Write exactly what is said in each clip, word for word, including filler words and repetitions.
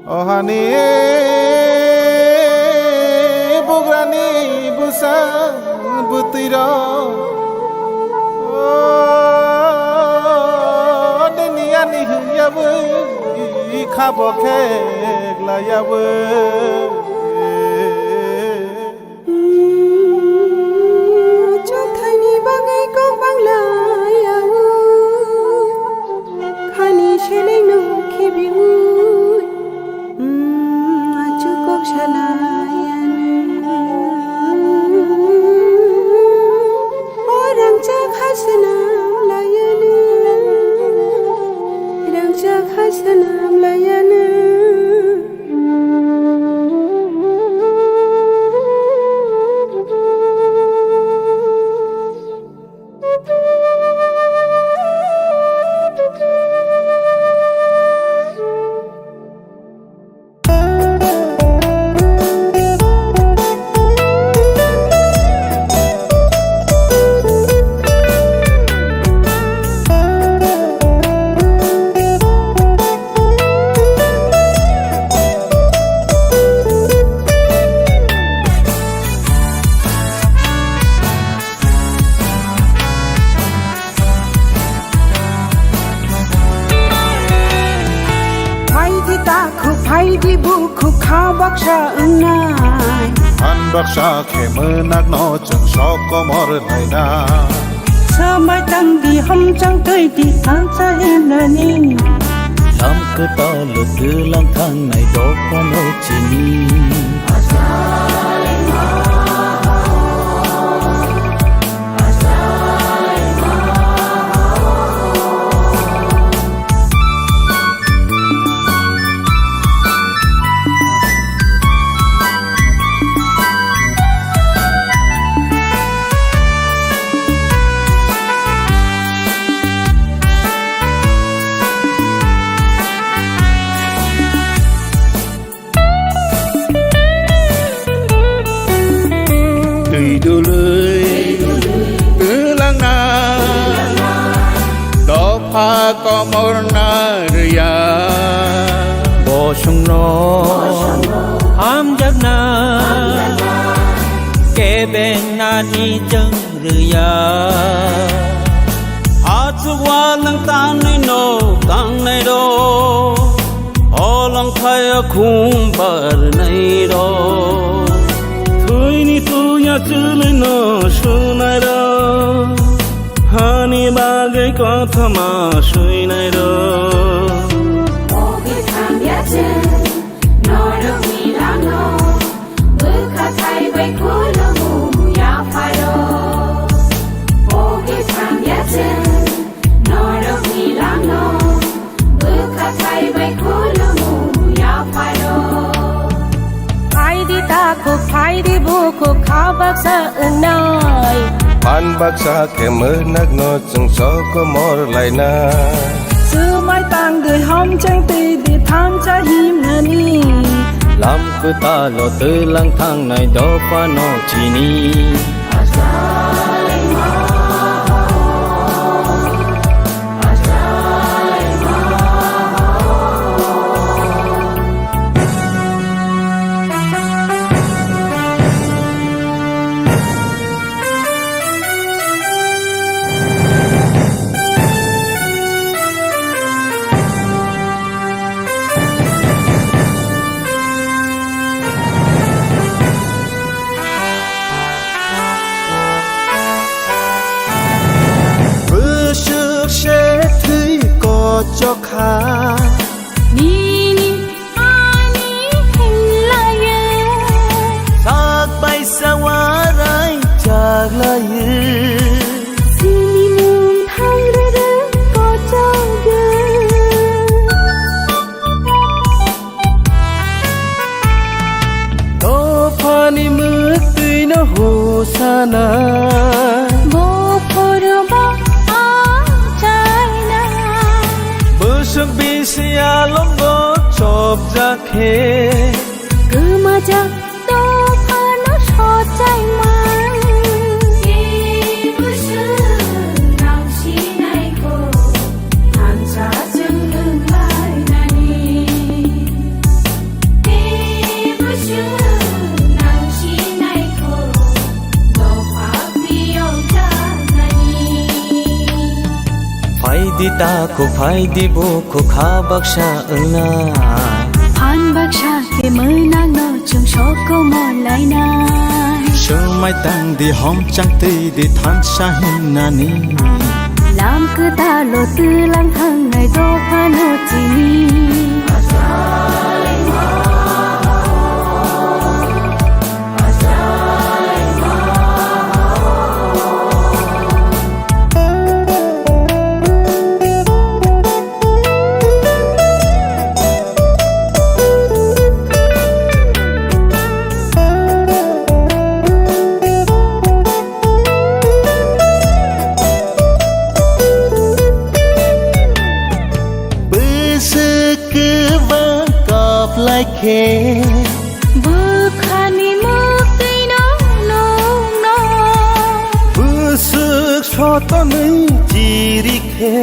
O hani bugrani bwsa bwtwi rok, o nini ani hwnyawi khabo khe glaiyawi. Chwngthani bagwi kok banglayawi, khani selengno khibiwi, achuk kok salaiyani. O rangchak ha swnam laiyani, rangchak ha swnam laiyani. Phaidi takhuk, phaidi bukhuk, kha baksa wngnai. Phan baksa khe mwnakno chwng sok komor laina. Swmai tangdi hamchang twidi thansa hinani. Lam kwtal twlang thangnai dophano chini. Twi dului twlangna dopha komorna rwya. Bosongno hamjakna kebengnani chwng rwya. Achuk walwng tangnai no tangnai rok, holong phaiya khum barnai rok, thwini tuya chwlwi no sunai rok, hani bagwi kothoma swinai rok. Ogwi thangya chwng. Norokni langno bwkha thai bai khulumu yapharo. Ogwi thangya chwng norokni langno bwkha thai bai khulumu yapharo. Phaidi takhuk, phaidi bukhuk, kha baksa wngnai. Phan baksa khe mwnakno chwng sok komor laina. Swmai tangdi hamchang twidi thansa himnani. Lam kwtalo twlang thangnai dophano chini. Bwswk se thwi kochok kha. Nini ani hinlayo. Sak bai sawarai chaklayo. Sini mung thang rere kochok. Dophani mwktwino hosana. Bophoroba achaina. Bwswk bisi alongo chopjak khe. Kwmajak dophano sochaima. Bwswk nang sinaikho. Thansa chwng wnglainani. Takhuk phai di bukhuk kha baksa wngna. Phan baksa khe mwnak no chwng sok komor lainai. Swmai tang di hom chang twi di thansa himnani. Lam kwtal o twlang thangnai dopha no chini. Bwswk kwbang kap lai khe. Bwkhani mwktwino nungno. Bwswk sotonwi chiri khe.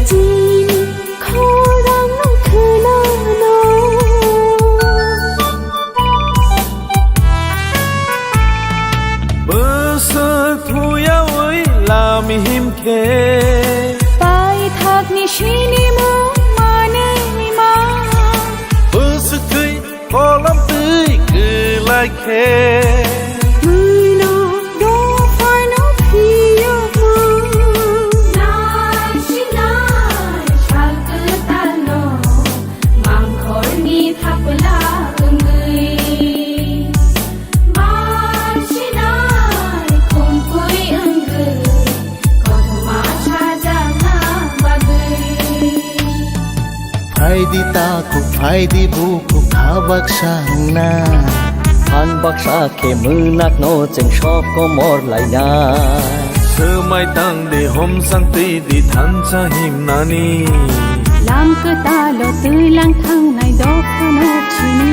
Chini khorang khwnano. Bwswk thuyawi lam him khe. Paithakni sinimung manwi ma. Bwswk twi kolam twi kwlai khe. Twino dophano phiyokma. Nai sinai sal kwtalno mangkhorni thapla wngwi. Barsinai khumkui wngwi kothoma sajakna bagwi. Phai di takhuk, phai di bukhuk, kha baksa wngna. Phan baksa khe mwnakno chwng sok komor laina. Swmai tang di, homsang twi di, thansa himnani. Lam kwtalo twi lang thangnai dophano chini.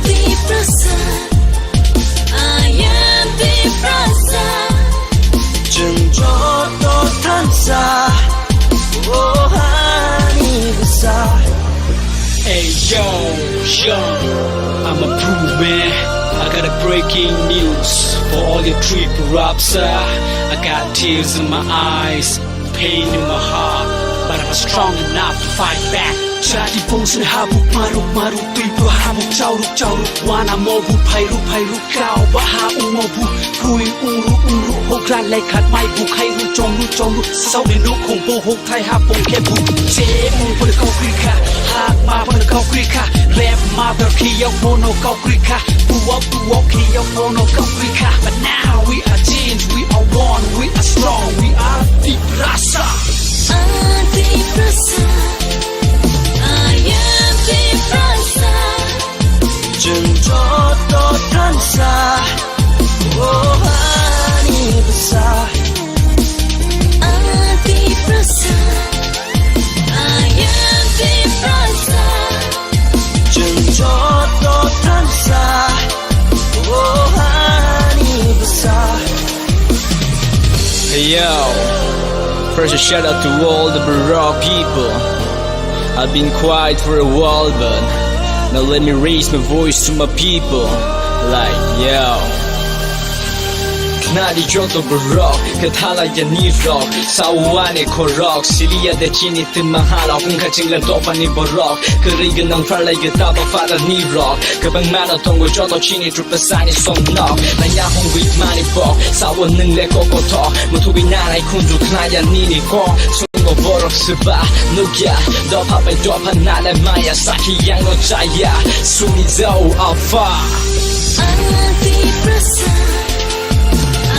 Tiprasa, I am Tiprasa. Chwng joto thansa, o hani bwsa. Hey yo, yo, I'm a proof man. I got a breaking news for all your Tripura raps. I got tears in my eyes, pain in my heart, but I'm strong enough to fight back. Chati pungsni habuk maruk maruk, twi bo hamuk chauruk chauruk. Wana mobu phairu phairu, kau baha umobu. Pui ungru ungru, hokra lekhat mai bu khairu chongru chongru. Sauni nukhung bohok thai ha pongke bu. Je ung pun kau krikha, hak ma pun kau krikha. Rap mother khiyok mono kau krikha. Buwak buwak khiyok mono kau krikha. But now we are change, we are one, we are strong, we are Tiprasa. Tiprasa, I am Tiprasa. Chwng joto thansa, o hani bwsa. Tiprasa, I am Yo, first a shout out to all the Borok people. I've been quiet for a while, but now let me raise my voice to my people. Like, yo. Khnari joto borok, kwthala ya nirok, sawani khorok, siliya de chini tma halok, wngkha chingla dophani borok, kwrwi gwnang pharlai gita ba phara nirok, kwbang mano tongo joto chini Pasani song no, naya hongwi mani bok, sawo nung le koko to, muthugwi nanai khunju khnaya nini ko, sungo borok seba, nukya, dopha bai dopha nale maya, sakhi yang no chaya, suni zao afa. Anti prasa,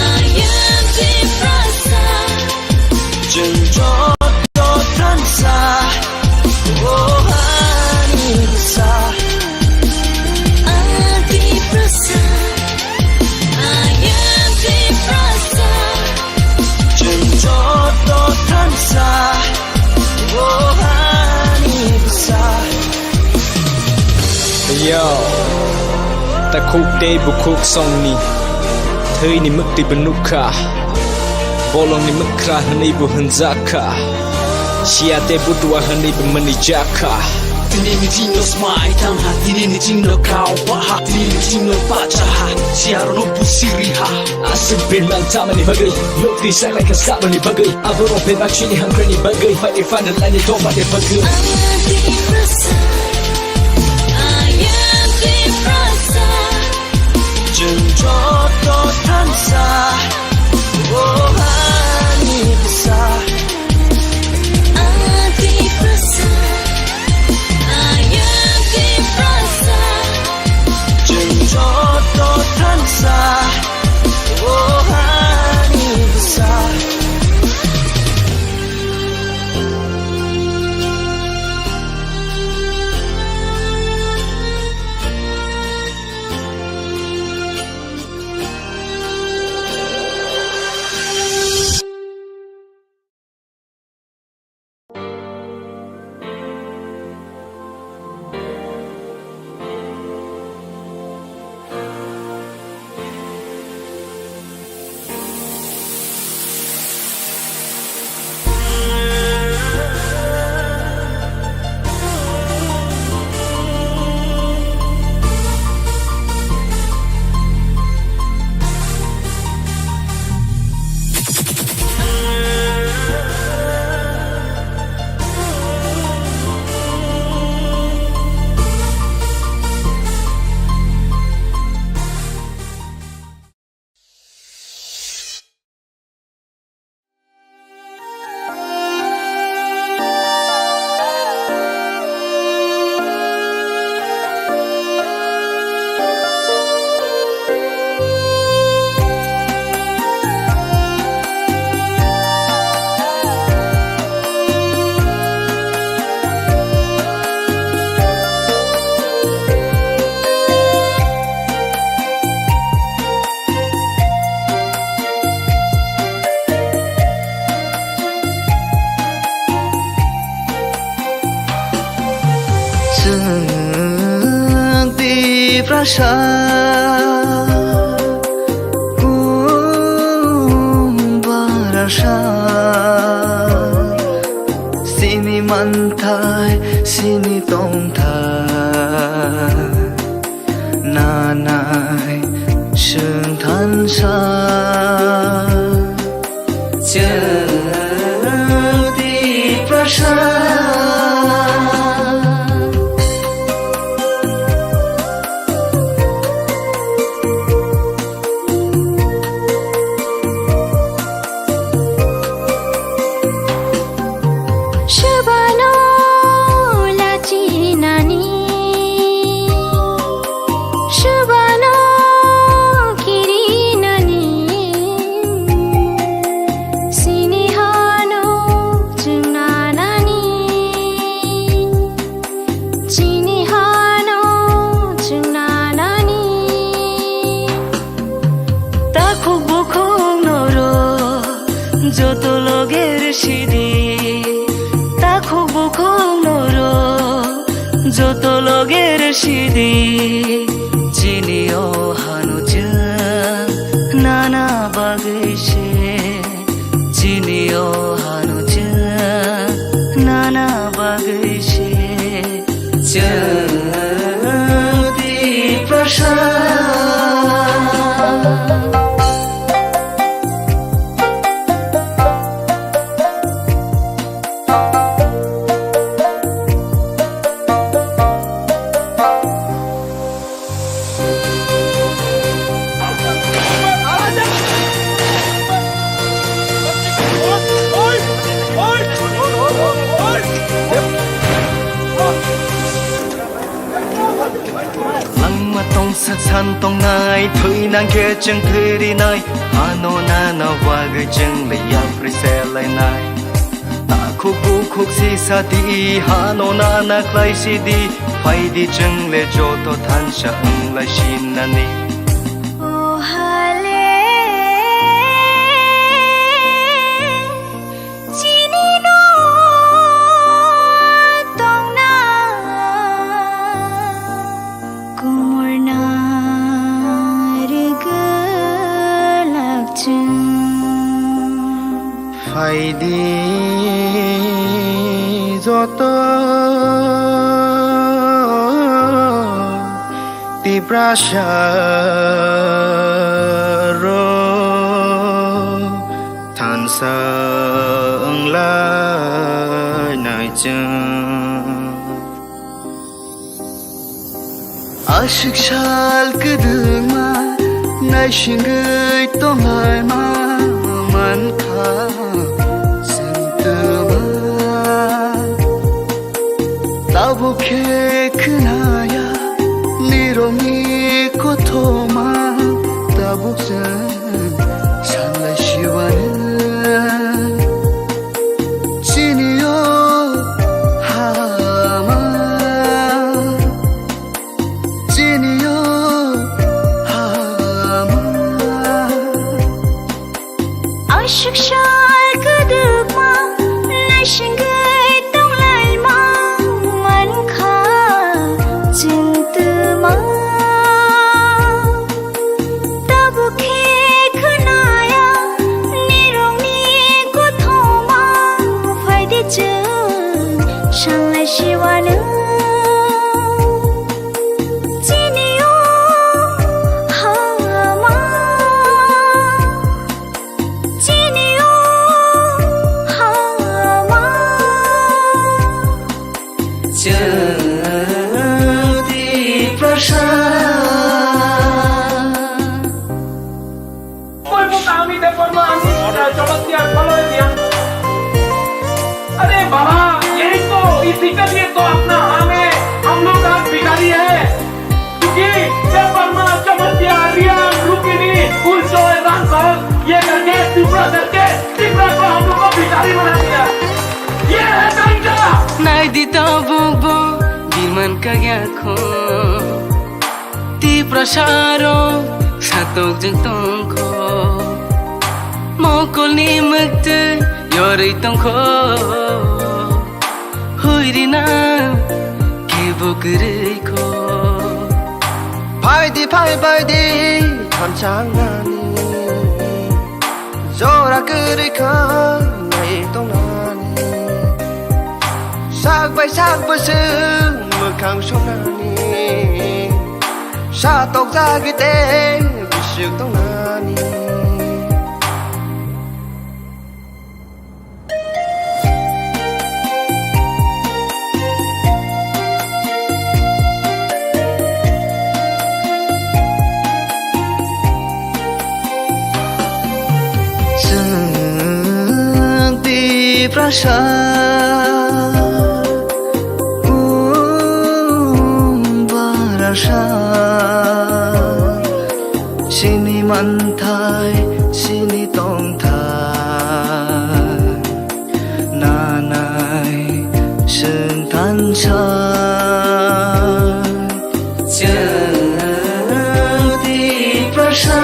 ayam di prasa. Chwng joto thansa, o hani bwsa. Anti prasa, ayam di prasa. Chwng joto thansa, o hani bwsa. Yo, takhuk tei bukhuk songni thwini mwktwi bo nukha, bolongni mwkhra hwnwi bo hwnjakha, siya tei butua hwnwi bo mwnwi jakha. Tini ni chingno smai tangha, tini ni chingno kau baha, tini ni chingno pachaha, siya rono busiri ha. Aswk bemang chamani bagwi, lokti saklai kha saboni bagwi, aborok bebak chini hamkrani bagwi, phaidi phanrwlani tongmani bagwi. Anti prasa, ayam di prasa. Chwng joto thansa, o hani bwsa. Anti prasa, ayam di prasa. Chwng joto thansa, o hani bwsa. Chwng Tiprasa kung barasa, sini manthai, sini tongthai. Nanai chwng thansa chwng Tiprasa. Swbano lachinani, swbano kirinani, sini hano chwngnanani. Chini hano chwng nanani. Takhuk bukhuk noro joto loger sidi. Takhuk bukhuk noro joto loger sidi. Chini o hano chwng nana bagwi se. Chwng Tiprasa. Langma tongsak san tongnai, thwi nang khe chwng thwi rinai, hano nana bagwi chwng le yapri se lainai. Takhuk bukhuk sisa di, hano nana khlai si di, phai di chwng le joto thansa wng lai sinani. O hale, chini no tongna kumurna rwgwlak chwng. Phai di joto Tiprasa rok thansa wng lai nai chwng. Aswk sal kwdwkma naisingwi tonglaima mankha chwng twma. Tabuk khe khwnaya nirokni kothoma, tabuk chwng sanlai siwano. Chini o hama, chini o hama. Aswk sal kwdwkma naisingwi tonglaima mankha chwng twma. Tabuk khe khwnaya nirokni kothoma, phai di chwng sanlai siwano. Chini o hama, chini o hama. Chwng Tiprasa. कोई वो काम ही दे परमा, हम, अ, चमत्कार फल है दिया। अरे बाबा, यही तो, इसी के लिए तो अपना हमें, हम लोग आज भिखारी है। क्योंकि जब वर्मा, चमत्या, रियान, रुक्मिणी, उल्टो, रामफल, ये करके, तिपरा करके, तिपरा को हम लोग को भिखारी बना दिया। ये है तरीका। Nai di tabuk bo, biman kagya kho. Tiprasa rok satokjwk tongkho. Mokolni mwktwi yorwi tongkho. Huirina kebo kwrwi kho. Phai di, phai bai di, thansa wngnani. Jora kwrwi kha nai tongnani. Sak bai sak bwswk mwkhang songnani. Satokjagwi tei bwswk tongnani. Chwng Tiprasa, um, barasa, chini manthai, chini tongthai. Nanai chwng thansa. Chwng Tiprasa.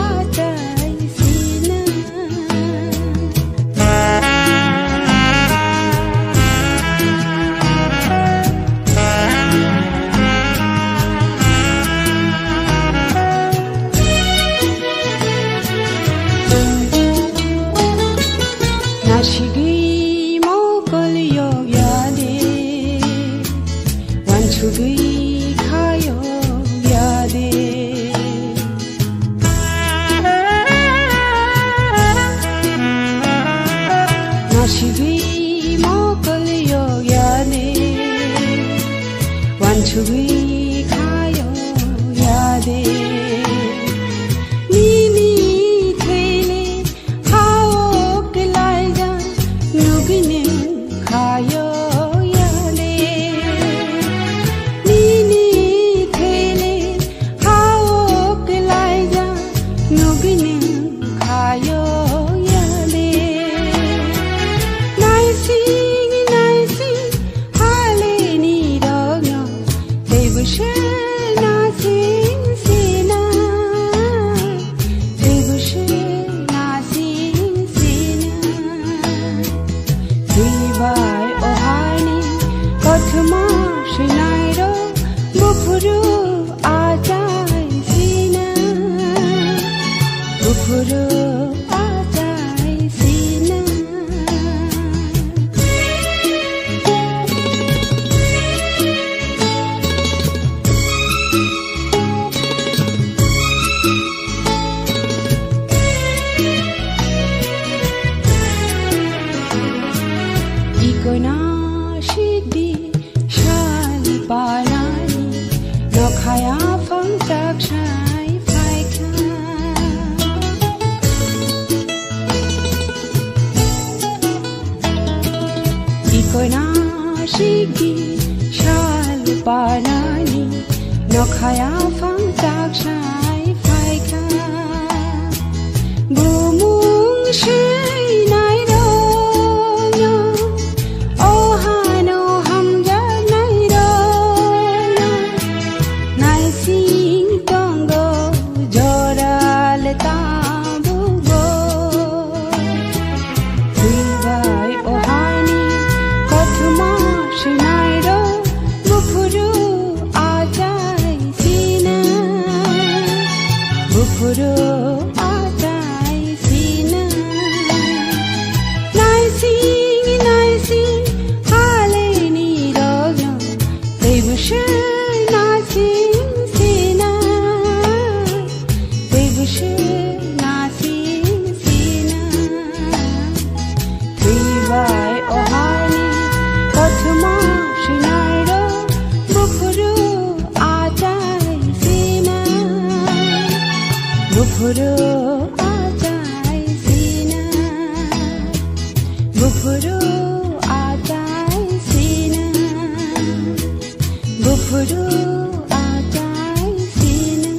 Achai sina. Nasigwi mokol yok ya de, wansugwi kha yok ya de. Nasigwi mokol yok ya de, wansugwi kha yok ya de. Nini thele hao kwlaijak nugwini khayo yale. Nini thele hao kwlaijak nugwini khayo yale. Naising naising haleni rogno teibo se nasing sina. Teibo se nasing sina. Twi bai o hani kothoma swinairok buphuru achai sina. Buphuru achai sina. Ikoina sidi sali panani nokhaya phang chak sai phaikha. Ikoina sigi sal panani nokhaya phang chak sai phaikha. Bumung swinai rokno, o hano hamjaknai rokno, naising tongo jora le tabukbo. Twi bai o hani kothoma swinairok buphuru achai sina. Buphuru achai sina. Naising naising haleni rogno teibo se nasing sina. Teibo se nasing sina. Twi bai o hani kothoma swinairok buphuru achai sina. Buphuru achai sina. Buphuru achai sina. Buphuru achai sina.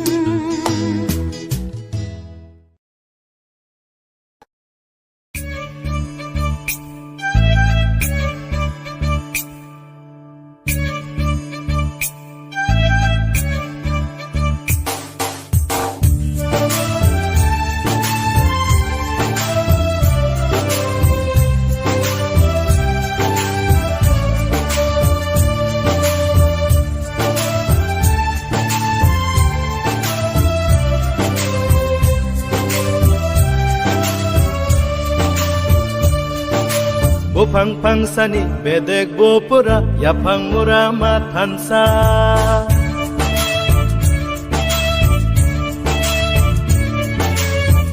Buphang phangsani bedek bupura, yaphang mura ma thansa.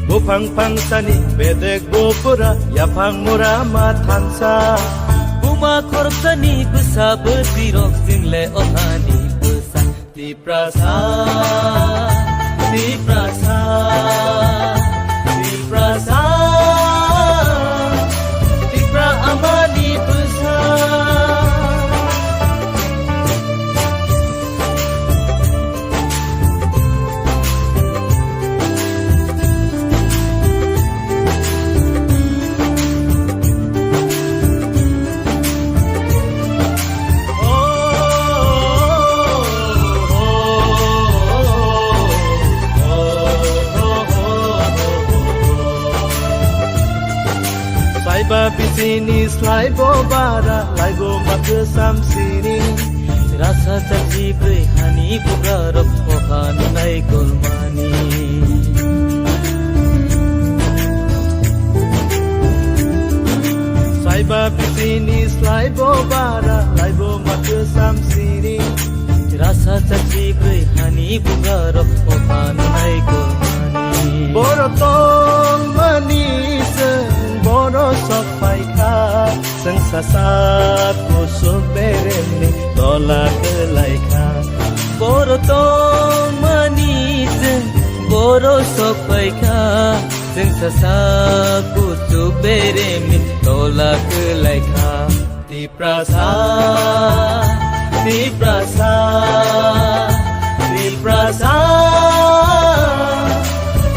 Buphang phangsani bedek bupura, yaphang mura ma thansa. Buma khoroksa ni bwsa bwtwi rok chwng le o hani bwsa. Tiprasa, Tiprasa, Tiprasa, Tipra amani bwsa. Ba bisini slai bo bara, lai bo ma kwsam sini. Rasa chachi brwi hani bugarok, o ha nunai kolmani. Saiba bisini slai bo bara, lai bo ma kwsam sini. Rasa chachi brwi hani bugarok, o ha nunai kolmani. Boro tongmani chwng boro sok phaikha, chwng sasak kusuk beremni tola kwlaikha. Boro tongmani chwng boro sok phaikha, chwng sasak kusuk beremni tola kwlaikha. Tiprasa, Tiprasa, Tiprasa,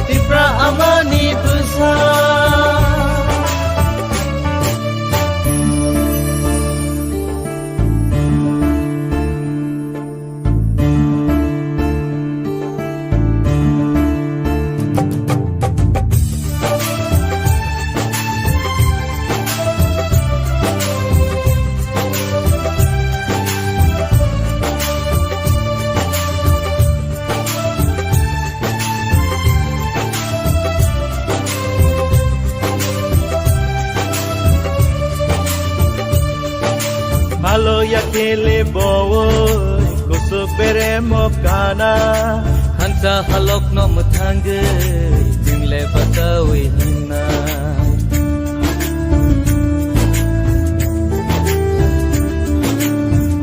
Tipra amani bwsa. Malo ya kele bowoi, kusuk beremo kana. Hansa halok no mwthangwi, jingle bachawi hinna.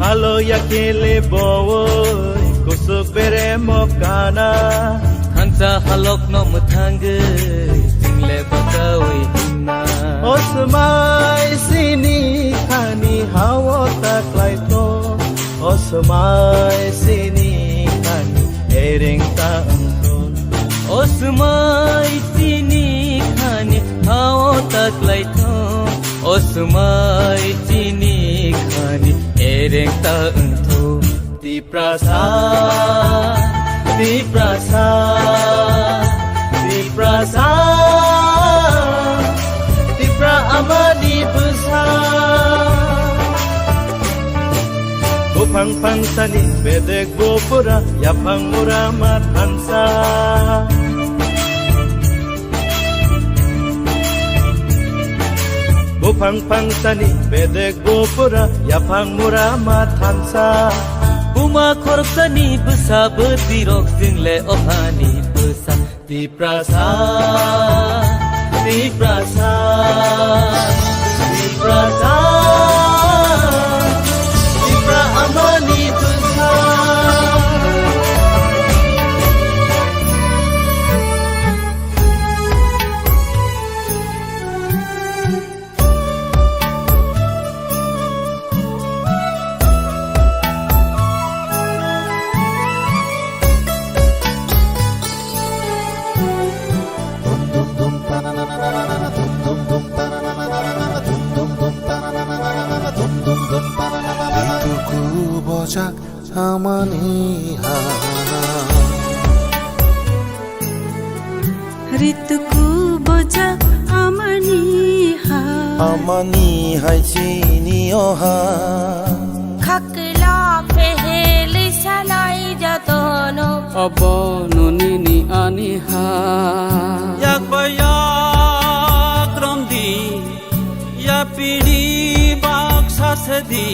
Malo ya kele bowoi, kusuk beremo kana. Hansa halok no mwthangwi, jingle bachawi hinna. Osmai sini khani hawo taklai to. Osmai sini khani ereng ta wngtho. Osmai sini khani hawo taklai to. Osmai sini khani ereng ta wngtho. Tiprasa, Tiprasa, Tiprasa, Tipra amani bwsa. Buphang phangsani bedek bupura, yaphang mura ma thansa. Buphang phangsani bedek bupura, yaphang mura ma thansa. Buma khoroksani bwsa bwtwirok, jingle o hani bwsa. Tiprasa, Tiprasa, Tiprasa, Tipra amani bwsa. Rituku bojak amani ha. Rituku bojak amani ha. Amani hai chini o ha. Khakla peheli salai jatono. Abono nini ani ha. Yak ba yak romdi. Yapiri baksa sedi.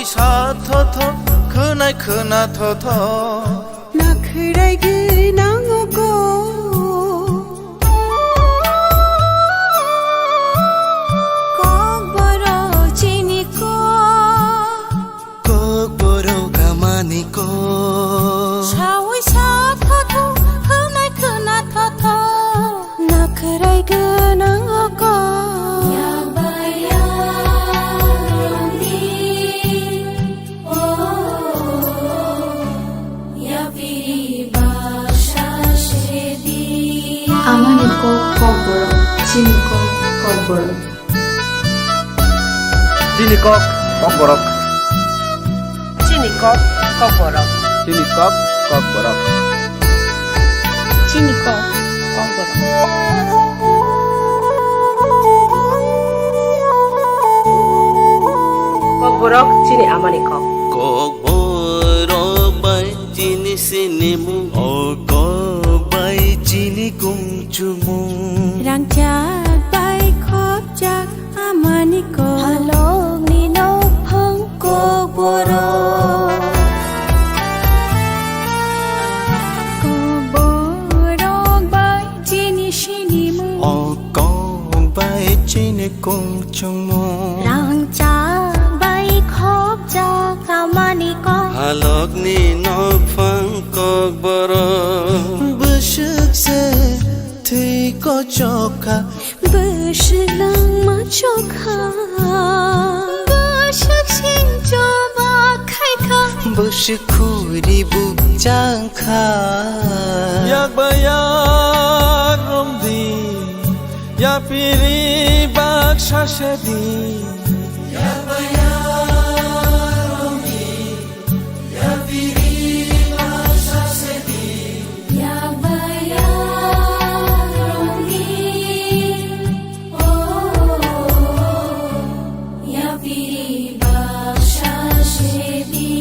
Sa thotho, khwnai khwna thotho. Nakhwrai gwnang o kok. Kokborok chini kok. Kokborok amani kok. Saui sa thotho, khwnai khwna thotho. Nakhwrai gwnang o kok. Yakbai yakrwngni, o, yapiri baksa sedi. Amani kok kokborok, chini kok kokborok. Chini kok kokborok. Chini kok kokborok. Chini kok kokborok. Chini kok kokborok. Kokborok chini amani kok. Kokborok bai chini sinimung. O kok bai chini kung chumung. Rangchak bai khopjak amani kok. Halokni nokphang kokborok. Kokborok bai chini sinimung. O kok bai chini kung chumung. Rangchak bai khopjak amani kok. Halokni nokphang kokborok. Bwswk se thwi kochok kha. Bwswk langma chokha. Bwswk sing choba khaikha. Bwswk khuri bukchang kha. Yakbai yakrwngdi, yapiri baksa sedi. Yakbai yakrwngdi, yapiri baksa sedi. Yakbai yakrwngdi, o, yapiri baksa sedi.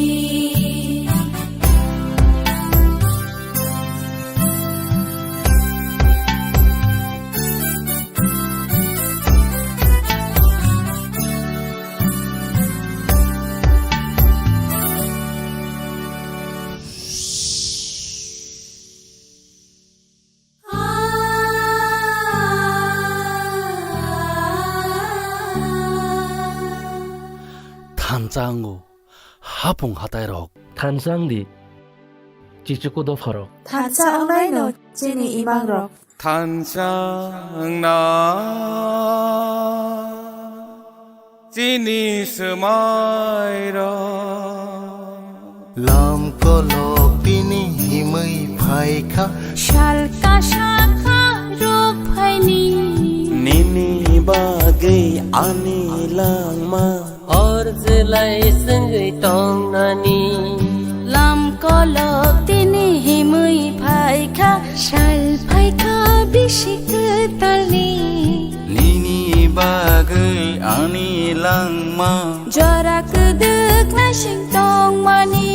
Thansa wngo hapung hatairok. Thansa wngdi chichuku dopharok. Thansa wngnaino chini imangrok. Thansa wngna chini swmairok. Lam kolok tini himwi phaikha. Sal kasa kha rok phaini. Nini bagwi ani langma. Hor jelai swngwi tongnani. Lam kolok tini himwi phaikha, sal phaikha bisi kwtalni. Nini bagwi ani langma. Jora kwdwk naising tongmani.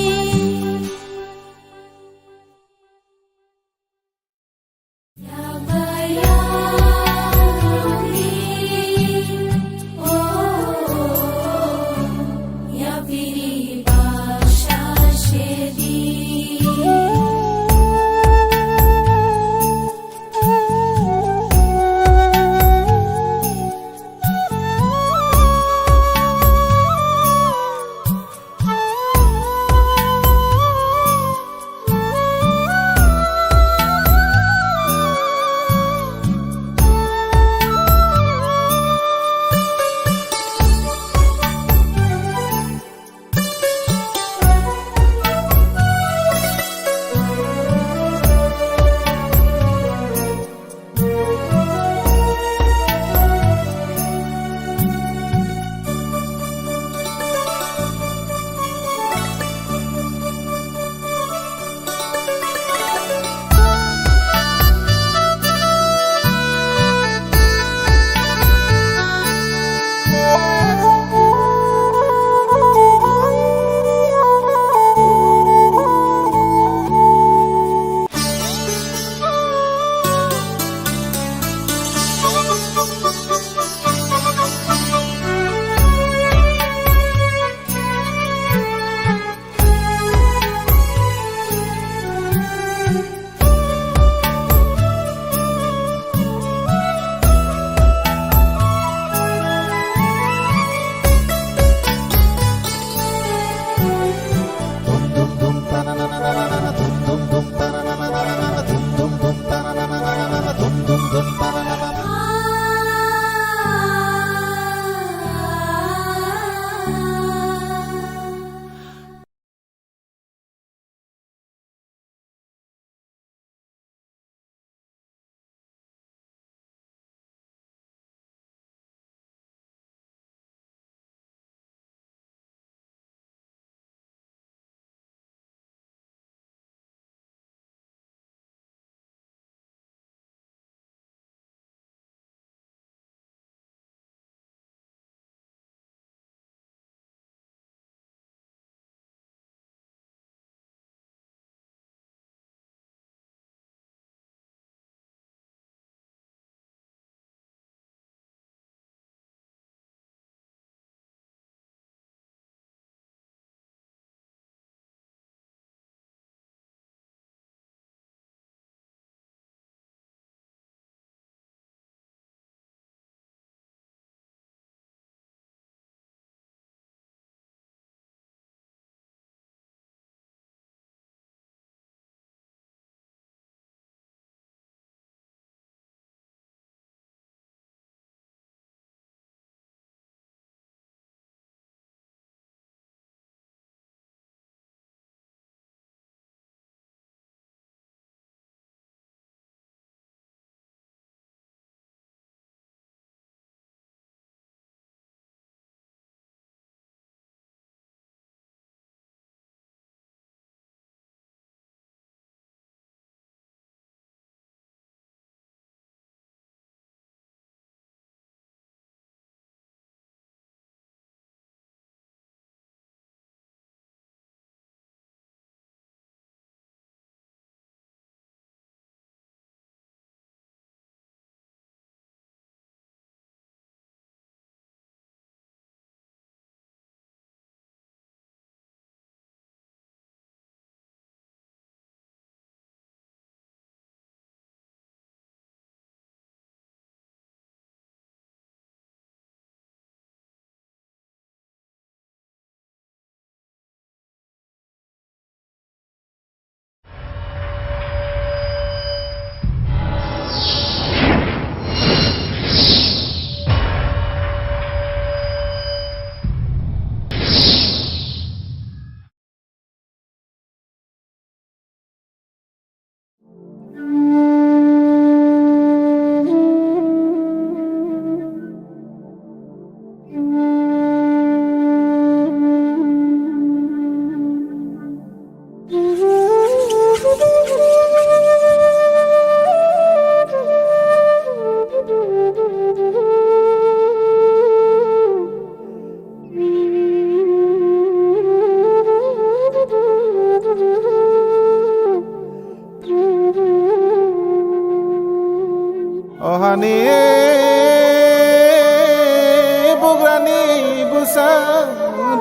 Bugrani bwsa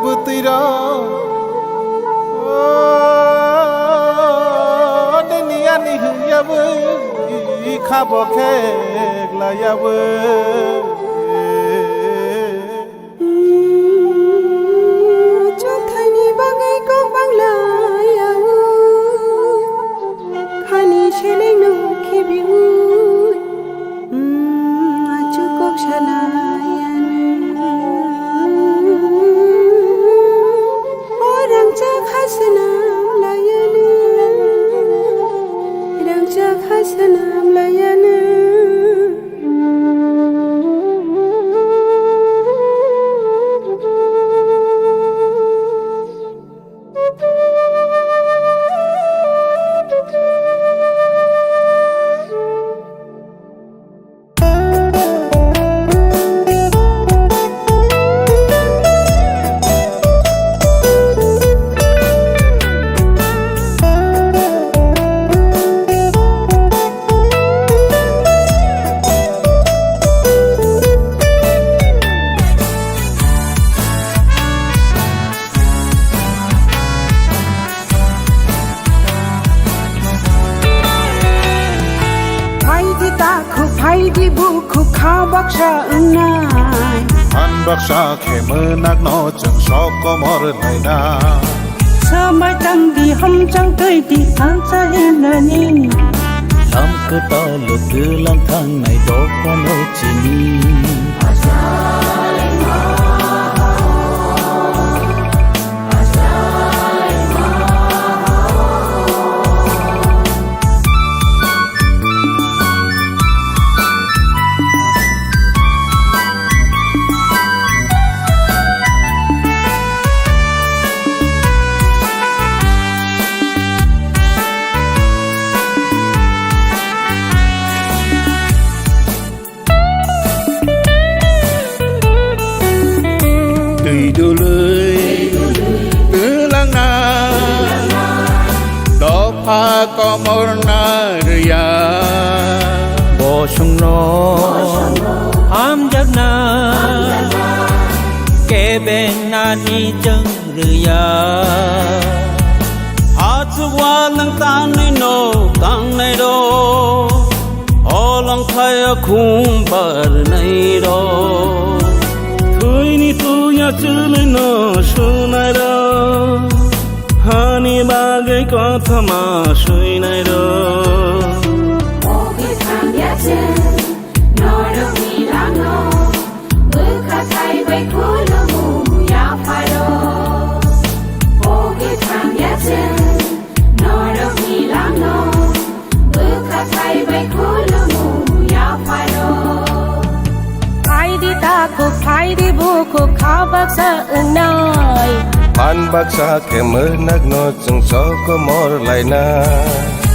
bwtwi rok, o, tini ani hwnyawi khabo khe glaiyawi. Chwngthaini bagwi kok banglayawi, khani selengno khibiwi, achuk kok salayani. O rangchak ha swnam layani, rangchak ha swnam layani. Phaidi takhuk, phaidi bukhuk, kha baksa wngnai. Phan baksa khe mwnakno chwng sok komor laina. Swmai tangdi, hamchang twidi, thansa himnani. Lam kwtal twlang thangnai dophano chini. Twi dului twlangna dopha komorna rwya. Bosongno hamjakna kebeng nani chwng rwya. Achuk walwng tangnai no tangnai rok, holong thaya khum barnai rok. Thwini tuya chwlwino sunai rok, hani bagwi kothoma suinai rok. O kwthang ya chwng norokni langno, bwkha thai bai khulumu yapharo. O kwthang ya chwng norokni langno, bwkha thai bai khulumu yapharo. Phaidi takhuk, phaidi bukhuk, kha baksa wngnai. Phan baksa khe mwnakno chwng sok komor laina.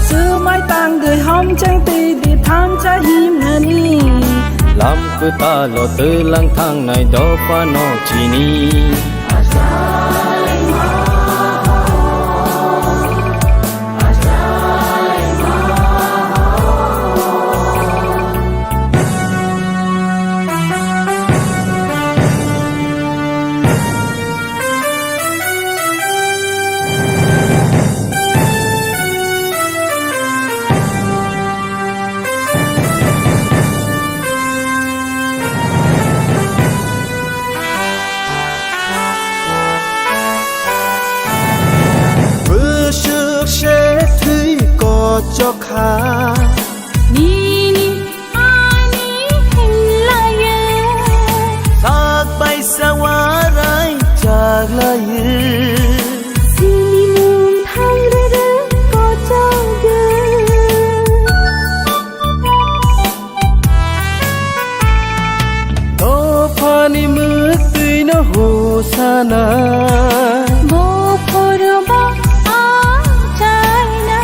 Swmai tangdi, hamchang twidi, thansa himnani. Lam kwtalo twlang thangnai dophano chini. Bwswk se thwi kochok kha. Nini ani hinlaiyo. Sak bai sa warai chaglaiyo. Sini mung thang rere kochok. Dophani mwktwino hosana. Buphuru bo achaina.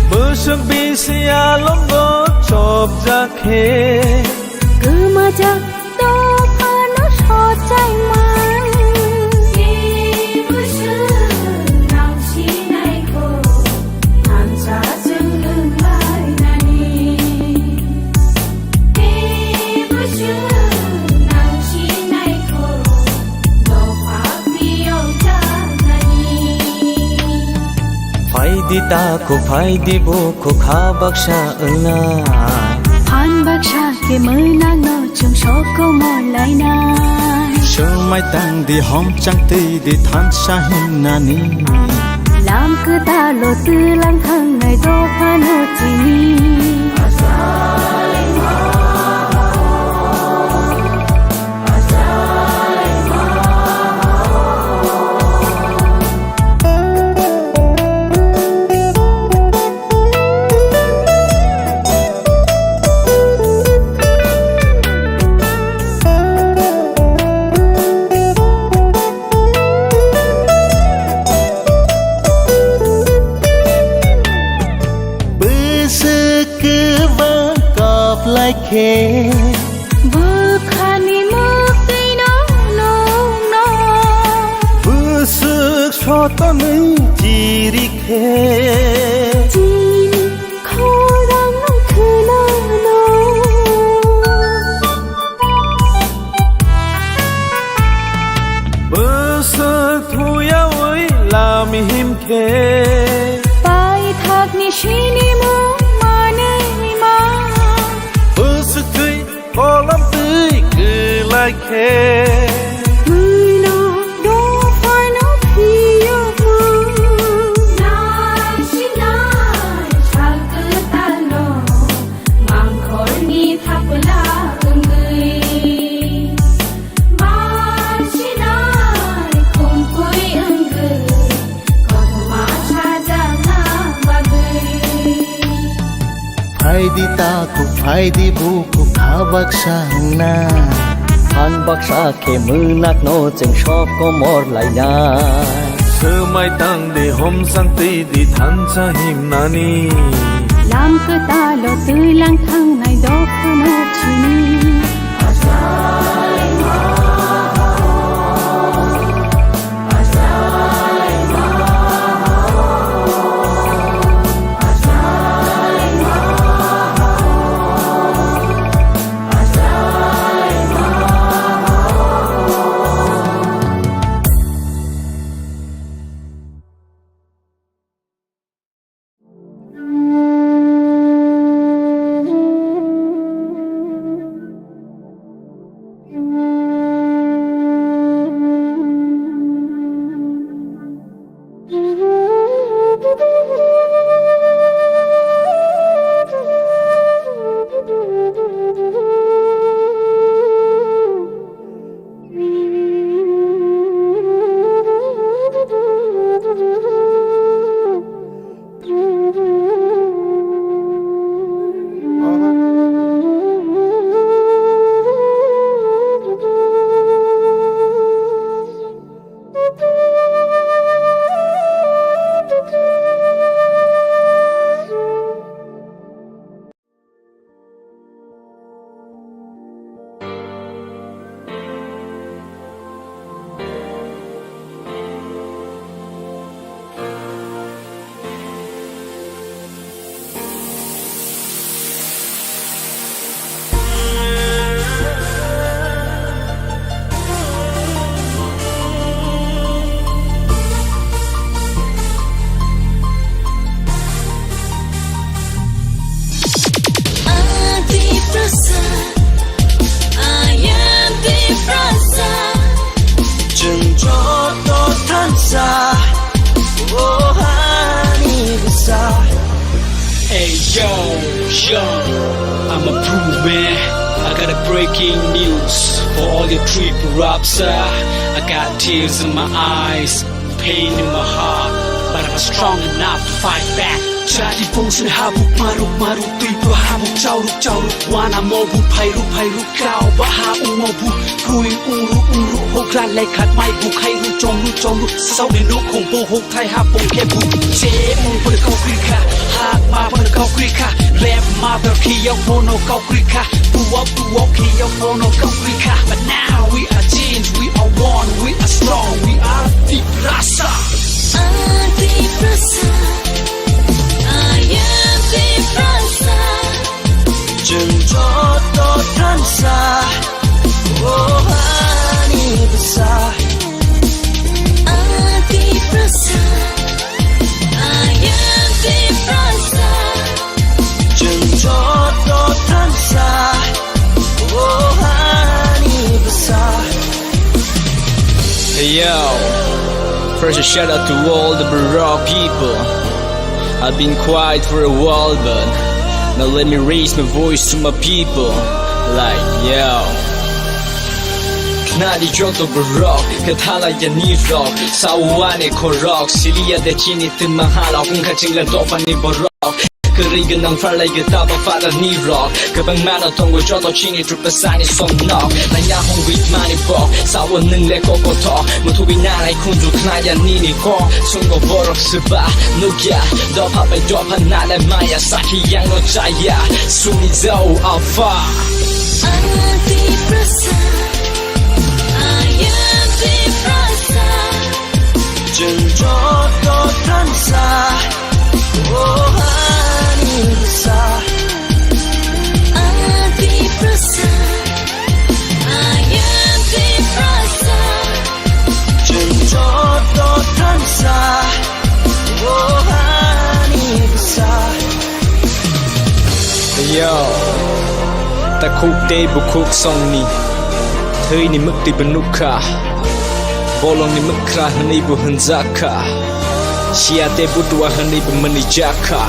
Bwswk bisi alongo chopjak khe. Kwmajak dophano sochaima. Tei bwswk nang sinaikho. Thansa chwng wnglainani. Tei Di ta khuphai di bo khukha baksa wngna. Phan baksa khe mwnak no chwng sokomor laina. Swmai tang di hom chang twi di thansa himnani. Lam kwtal o twlang thangnai dophano chini. Bwswk kwbang kap lai khe. Bwkhani mwktwino nukno. Bwswk sotonwi chiri khe. Chini khorang khwnano. Bwswk thuyawi lam him khe. Paithakni sinimung manwi ma. Bwswk twi kolam twi kwlai khe. Bwino dophano phiyokma. Nai sinai sal kwtalno mangkhorni thapla wngwi. Barsinai khumkui wngwi, kothoma sajakna bagwi. Phaidi takhuk, phaidi bukhuk, kha baksa wngna. Phan baksa khe mwnakno chwng sok komor laina. Swmai tang di, homsang twi di, thansa himnani. Lam kwtalo twi lang thangnai dophano chini. Tiprasa, I am Tiprasa. Chwng joto thansa, o hani bwsa. Hey yo, yo, I'm a proof man. I got a breaking news for all your Tripura rapsa. I got tears in my eyes, pain in my heart, but I'm strong enough to fight back. Chati pongsun habuk maruk maruk, twi bo habuk chauruk chauruk. Wana mobu phairuk phairuk, kau baha umobu. Pui uru uru, hokra lekhat mai bu khairu chongru chongru. Sauni nukhung bo hok thai ha pong khe bu. Che ung pun kau krikha, hak ma pun kau krikha. Rap mother khiyok mono kau krikha. Buwak buwak khiyok mono kau krikha. But now we are changed, we are one, we are strong, we are Tiprasa. Tiprasa, I am Tiprasa. Chwng joto thansa, o hani bwsa. Tiprasa, I am Yo, first a shout out to all the Borok people. I've been quiet for a while, but now let me raise my voice to my people. Like, yo. Khnadi joto borok, kwthala ya nirok, sawani khorok, siliya de chini tma halok, wngkha chingla dophani borok. Kwrwi gwnang pharlai gita ba father ni rok. Kwbang mano tongo joto chini trupasani song nok. Nanya hongwi mani bok. Sawo nwng le kokothok. Muthubwi nanai khunju khnaya nini kok. Sungo borok swba. Nukya. Dopha bai dopha nale maya. Sakhi yang no chaya. Suni zao afa. Anti prasa. Ayam prasa. Chwng joto thansa, o hani bwsa. Ati prasa, ayati prasa. Chwng joto thansa, o hani bwsa. Yo, takhuk tei bukhuk songni thwini mwktwi bo nukha. Bolongni mwkhra hwnwi bo hwnjakha. Siya tei butua hwnwi bo mwnwi jakha.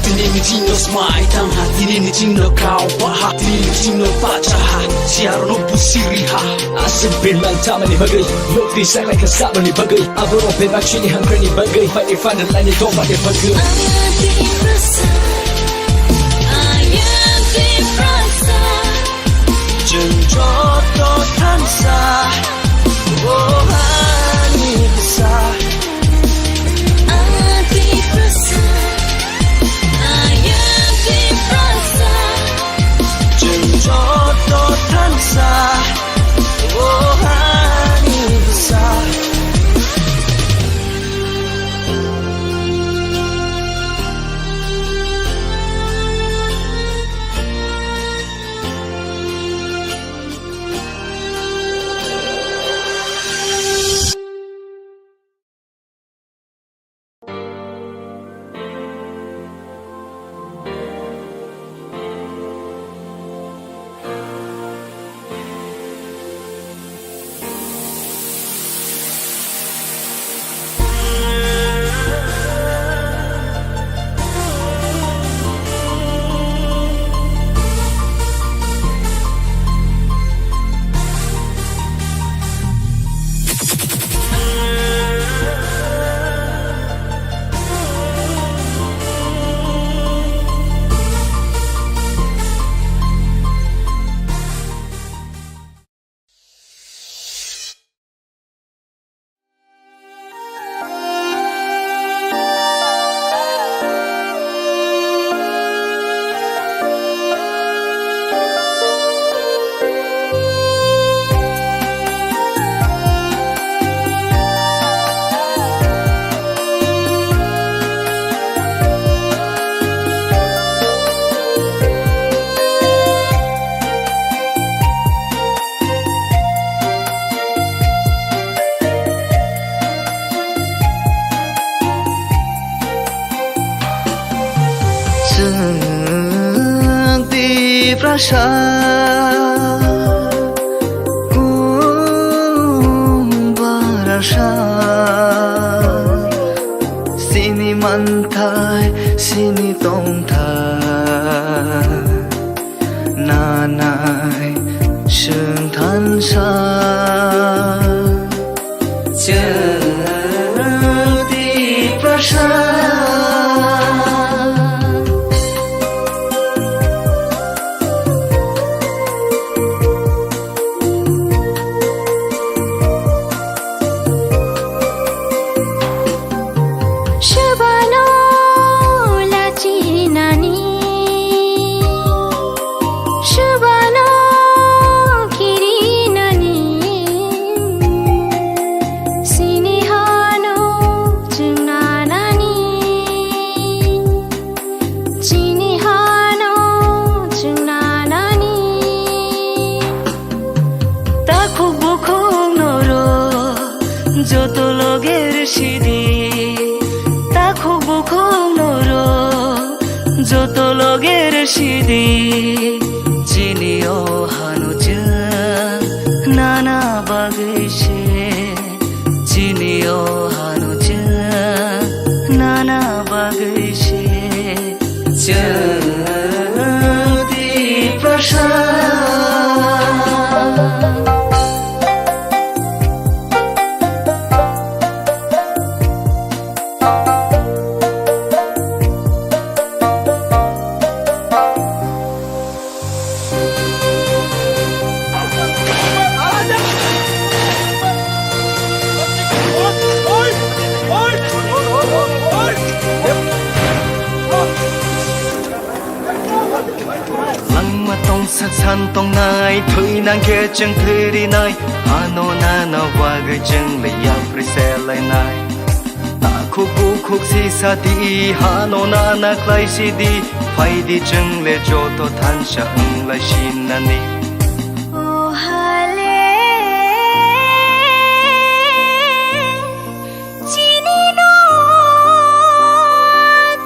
Tini ni chingno smai tangha, tini ni chingno kau baha, tini ni chingno pachaha, siya rokno busiri ha. Aswk birman tamani bagwi, nukti saklai kha saboni bagwi, aborok bebak chini hamkrani bagwi, phaini phanrwlaini tongmani bagwi. Ayati prasa, ayati prasa. Chwng joto thansa, o hani bwsa. Ayati prasa, ayati prasa. Chwng joto thansa, o hani bwsa. Chwng Tiprasa kung barasa, sini manthai, sini tongthai. Nanai chwng thansa. Chwng Tiprasa. Swbano lachinani, swbano kirinani, sini hano chwngnanani. Chini hano chwng nanani. Takhuk bukhuk norok joto loger sidi. Takhuk bukhuk norok joto loger sidi. Chini o hano chwng nana bagwi se. Tiprasa. Langma tongsak san tongnai, thwi nang khe chwng thwi rinai, hano nana bagwi chwng le yapri se lainai. Takhuk bukhuk sisa di, hano nana khlai si di, phai di chwng le joto thansa wng lai sinani. O hale, chini no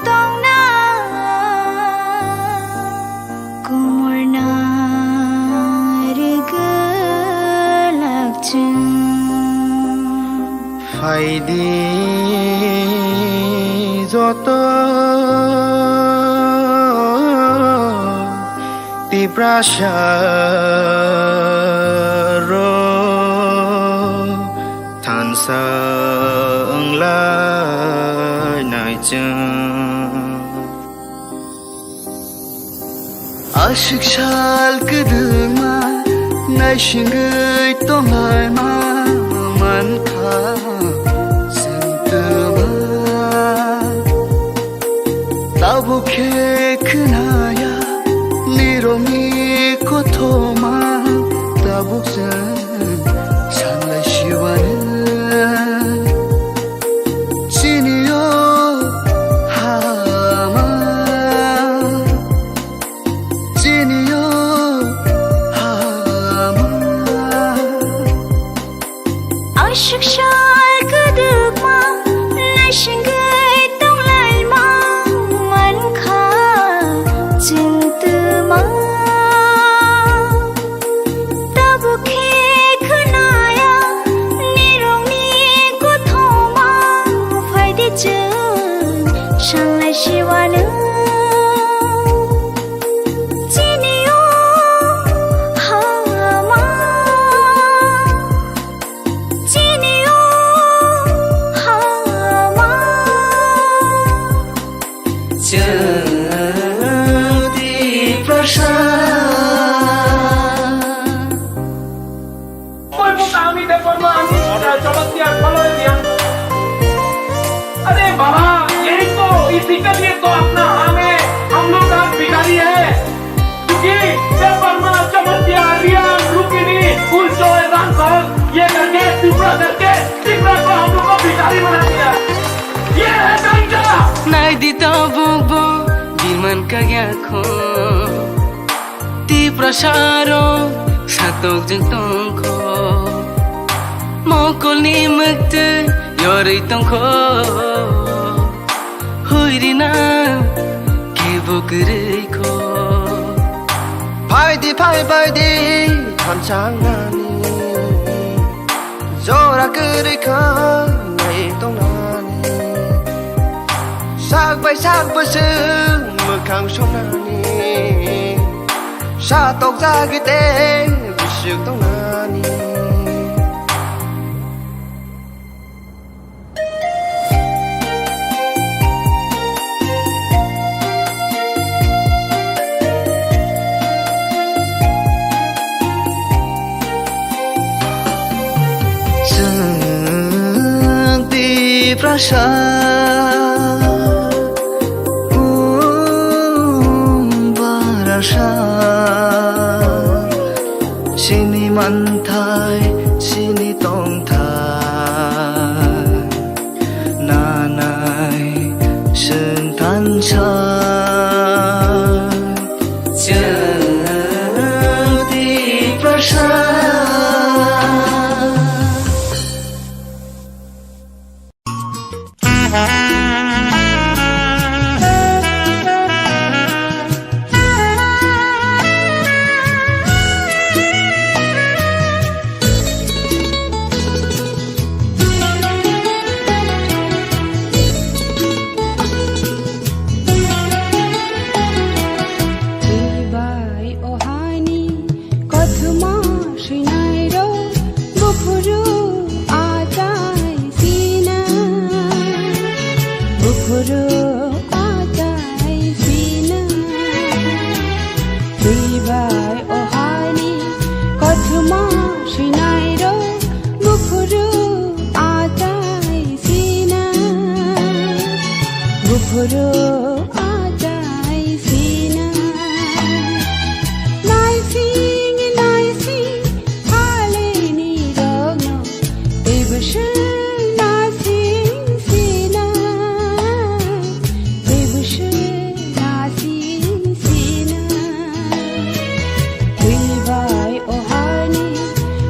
tongna kumurna rwgwlak chwng. Phai di joto Tiprasa rok thansa wng lai nai chwng. Aswk sal kwdwkma naisingwi tonglaima mankha chwng twma. Tabuk khe khwnaya nirokni kothoma, tabuk chwng sanlai siwano. Chini o hama, chini o hama. Aswk sal kwdwkma naisingwi tonglaima mankha chwng twma. Tabuk khe khwnaya nirokni kothoma, phai di chwng sanlai siwano. Chini o hama, chini o hama. Chwng Tiprasa. कोई वो कहानी देखो ना, हम, अ, चौबस्ती अखबार में दिया। अरे बाबा, यही तो, इसी के लिए तो अपना हमें, हम लोग आज भिखारी है। क्योंकि पेपर में चमत्कार, रियाम, रुक्मिणी, फूल, चोय, रामफल, ये करके, टुकड़ा करके, टुकड़ा को हम लोग को भिखारी बना दिया। ये है Ganga. Nai di tabuk bo, di man kagya kho. Tiprasa rok satok jwng tongkho. Mokolni mwktwi yorwi tongkho. Huirina kebo kwrwi kho. Phai di, phai bai di, thansa wngnani. Jora kwrwi kha nai tongnani. Sak bai sak bwswk mwkhang songnani. Sa tokjagwi tei bwswk tongnani. Chwng Tiprasa, um, barasa, chini manthai, chini tongthai, nanai chwng thansa. Chwng Tiprasa. Buphuru achai sina, twi bai o hani kothoma swinai rok. Buphuru achai sina, buphuru achai sina. Naising, naising, haleni rokno, teibo se naising sina, teibo se naising sina. Twi bai o hani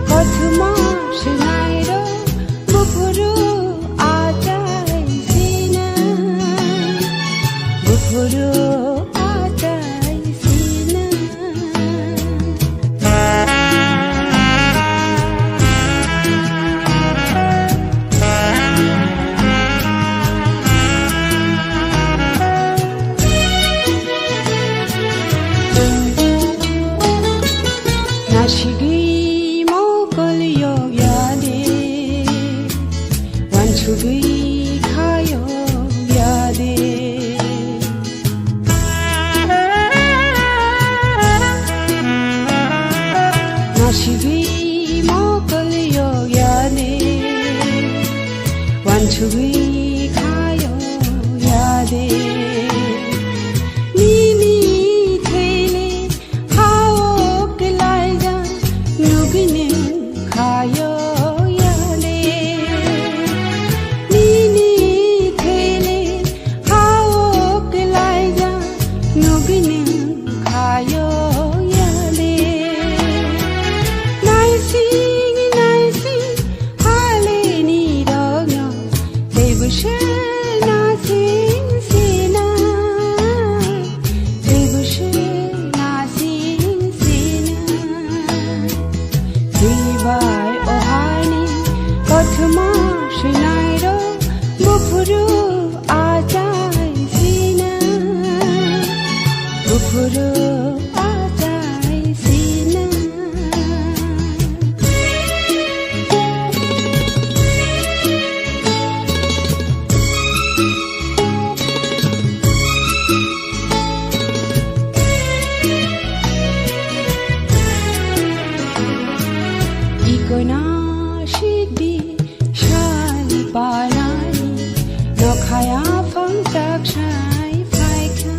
kothoma swinai rok, buphuru achai sina, buphuru achai sina. Nasigwi mokol yok ya de, wansugwi kha yok ya de. Nasigwi mokol yok ya de, wansugwi kha yok ya de. Nini thele hao kelaija nugini khayo yale. Nini thele hao kelaija nugini khayo yale. Naising, naising, haleni rokno, teibo se naising sina, teibo se naising sina. Twi bai o hani kothoma swinai rok, buphuru achai sina, buphuru achai sina. Ikoina sikdi sal panai, nokhaya phang tak sai phaikha.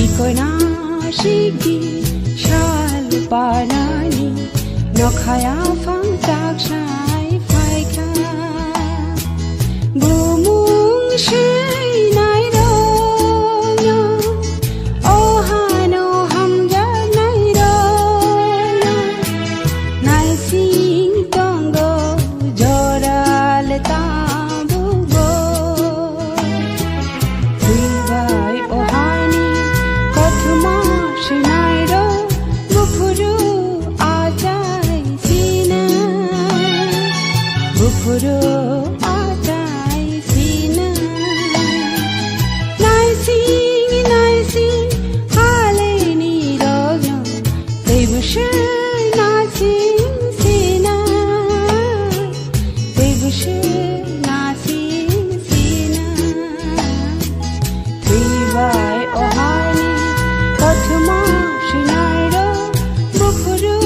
Ikoina sikdi sal panani, nokhaya phang tak sai phaikha. Bumung swinai rokno, o hano hamjaknai rokno, naising tongo jora le tabukbo. Twi bai o hani kothoma swinai rok, buphuru achai sina, buphuru achai sina. Naising, naising, haleni rokno, teibo se naising sina, teibo se naising sina. Twi bai o hani kothoma swinai rok, buphuru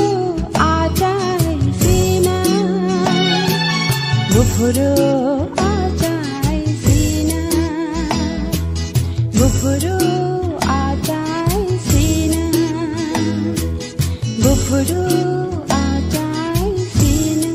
achai sina, buphuru achai sina, buphuru achai sina, buphuru achai sina.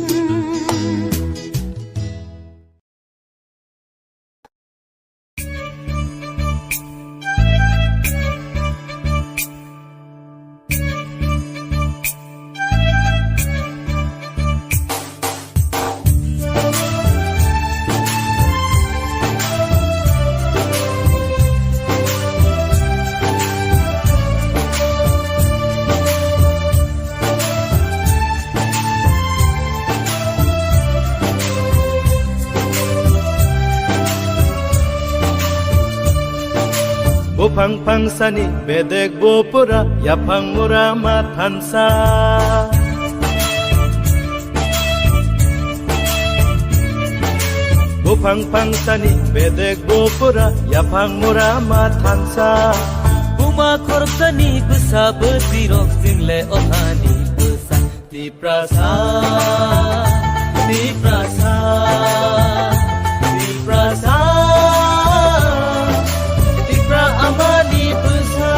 Buphang phangsani bedek bupura, yaphang mura ma thansa. Buphang phangsani bedek bupura, yaphang mura ma thansa. Buma khoroksani bwsa bwtwirok, chwngle o hani bwsa. Tiprasa, Tiprasa, Tiprasa, Tipra amani bwsa.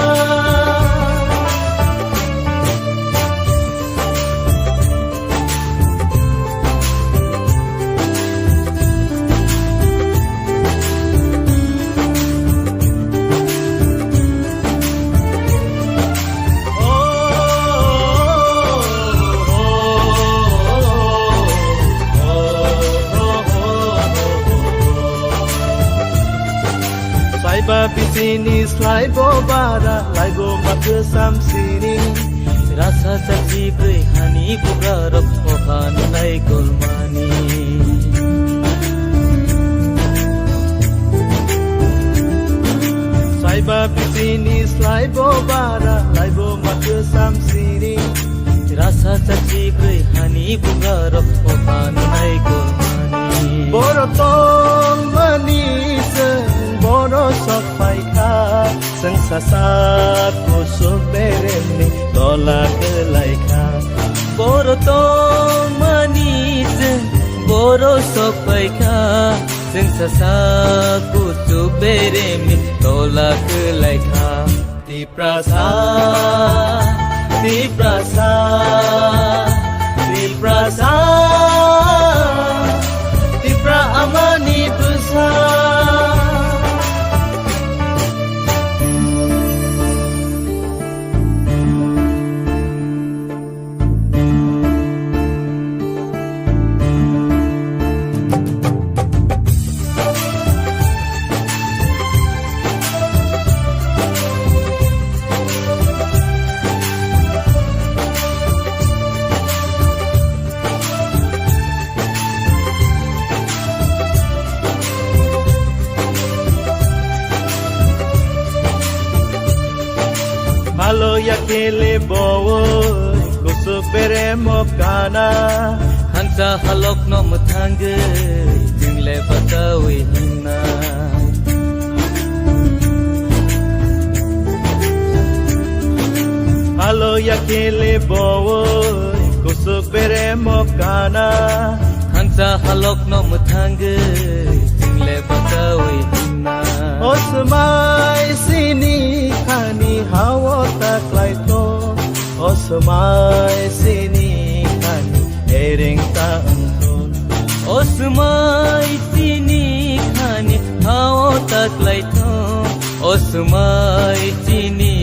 Slaiba bisini slaibo bara, laibo makwsam sini. Rasa chachi bwrwi hani bugarok, oha nunai golmani. Slaiba bisini slaibo bara, laibo makwsam sini. Rasa chachi bwrwi hani bugarok, oha nunai golmani. Boro tongmani chwng boro sok phaikha. Chwng sasak kusuk beremni tola kwlaikha. Boro tongmani chwng boro sok phaikha. Chwng sasak kusuk beremni tola kwlaikha. Tiprasa, Tiprasa, Tiprasa, Tipra amani bwsa. Halo ya kele bowoi, kusuk bere mo kana. Hansa halok no mwthangwi, jingle bachawi hinna. Halo ya kele bowoi, kusuk bere mo kana. Hansa halok no mwthangwi, jingle bachawi hinna. O swmai sini khani hao ta klai to. O swmai sini khani ereng ta wngkho. O swmai sini khani hao ta klai to. O swmai sini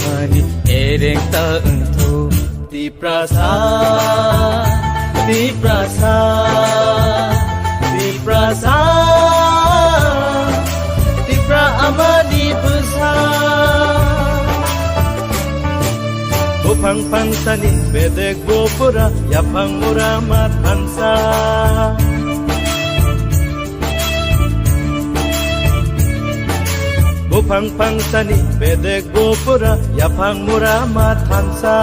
khani ereng ta wngkho. Tiprasa, Tiprasa, Tiprasa, Tipra amani bwsa. Buphang phangsani bedek bupura, yaphang mura ma thansa. Buphang phangsani bedek bupura, yaphang mura ma thansa.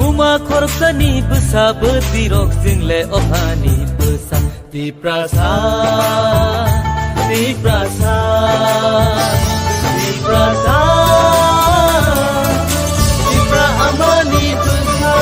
Buma khoroksani bwsa bwtwirok, chwngle o hani bwsa. Tiprasa, Tiprasa, Tiprasa, Tipra amani bwsa.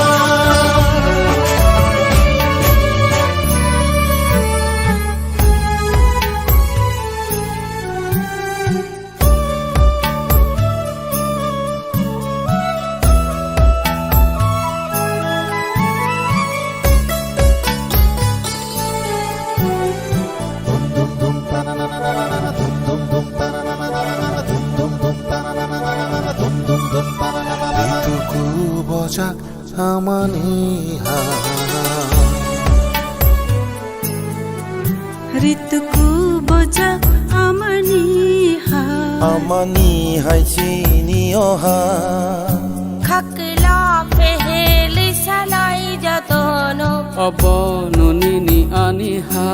Rituku bojak amani ha. Rituku bojak amani ha. Amani hai chini oha. Khakla peheli salai jatono. Abono nini ani ha.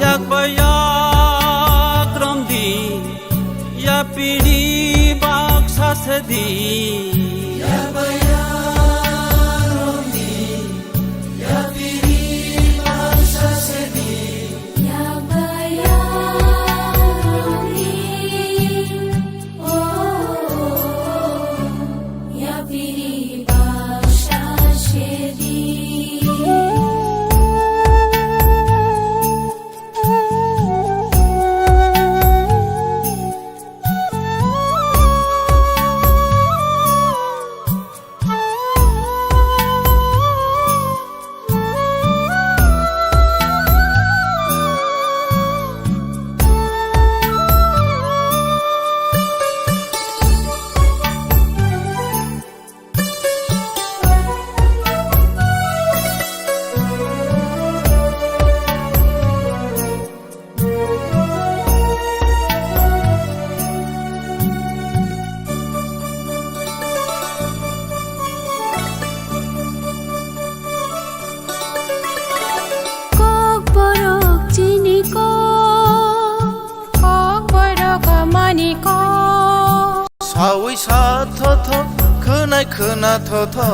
Yak ba yak romdi. Ya piri baksa sedi. Ya ba ya romdi. Ya piri baksa sedi. Ya ba Sawi sa thotho, khwnai khwna thotho.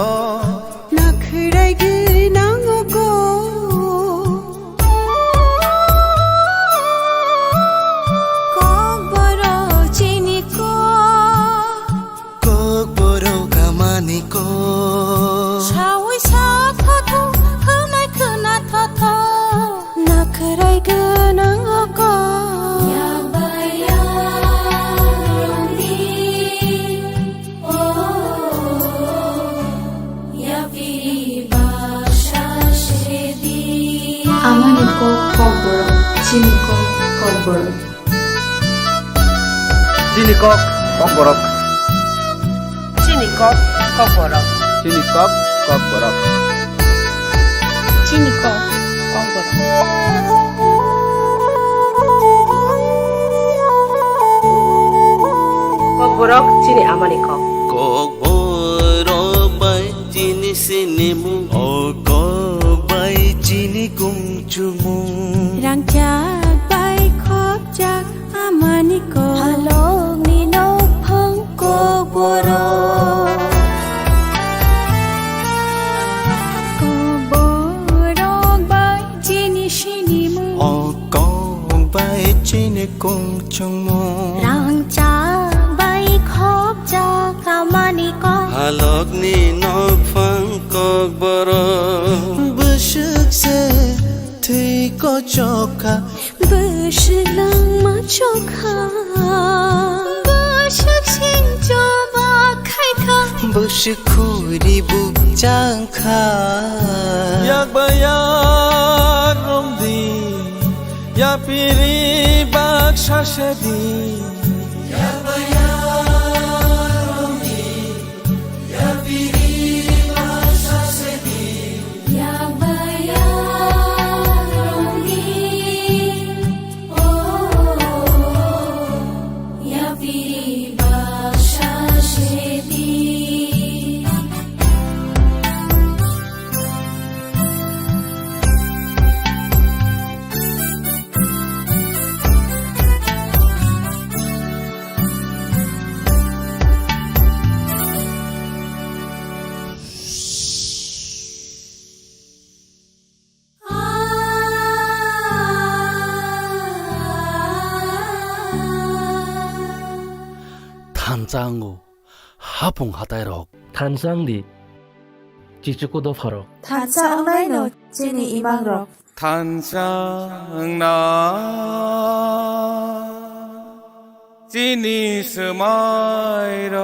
Nakhwrai gwnang o kok. Kokborok chini kok. Kokborok amani kok. Sawi sa thotho, khwnai khwna thotho. Nakhwrai gwnang o kok. Yakbai yakrwng di. Amani kok kokborok, chini kok kokborok. Chini kok kokborok. Chini kok kokborok. Chini kok kokborok. Chini kok kokborok. Kokborok chini amani kok. Kokborok bai chini sinimung. O kok bai chini kungchumung. Rangchak bai khopjak amani kok. Halokni nokphang kokborok. Kokborok bai chini sinimung. O kok bai chini kungchumung. Rangchak bai khopjak amani kok. Halokni nokphang kokborok. Bwswk se thwi kochok kha. Bwswk langma chokha. Bwswk sing choba khaikha. Bwswk khuri bukchang kha. Yakbai yakrwng di, yapiri baksa se di. Yakbai yakrwng di, yapiri baksa se di. Yakbai yakrwng di, o, yapiri baksa se di. Thansa wngo hapung hatairok. Thansa wng di, chichuku dopharok. Thansa wngnaino chini imangrok. Thansa wngna chini swmairok.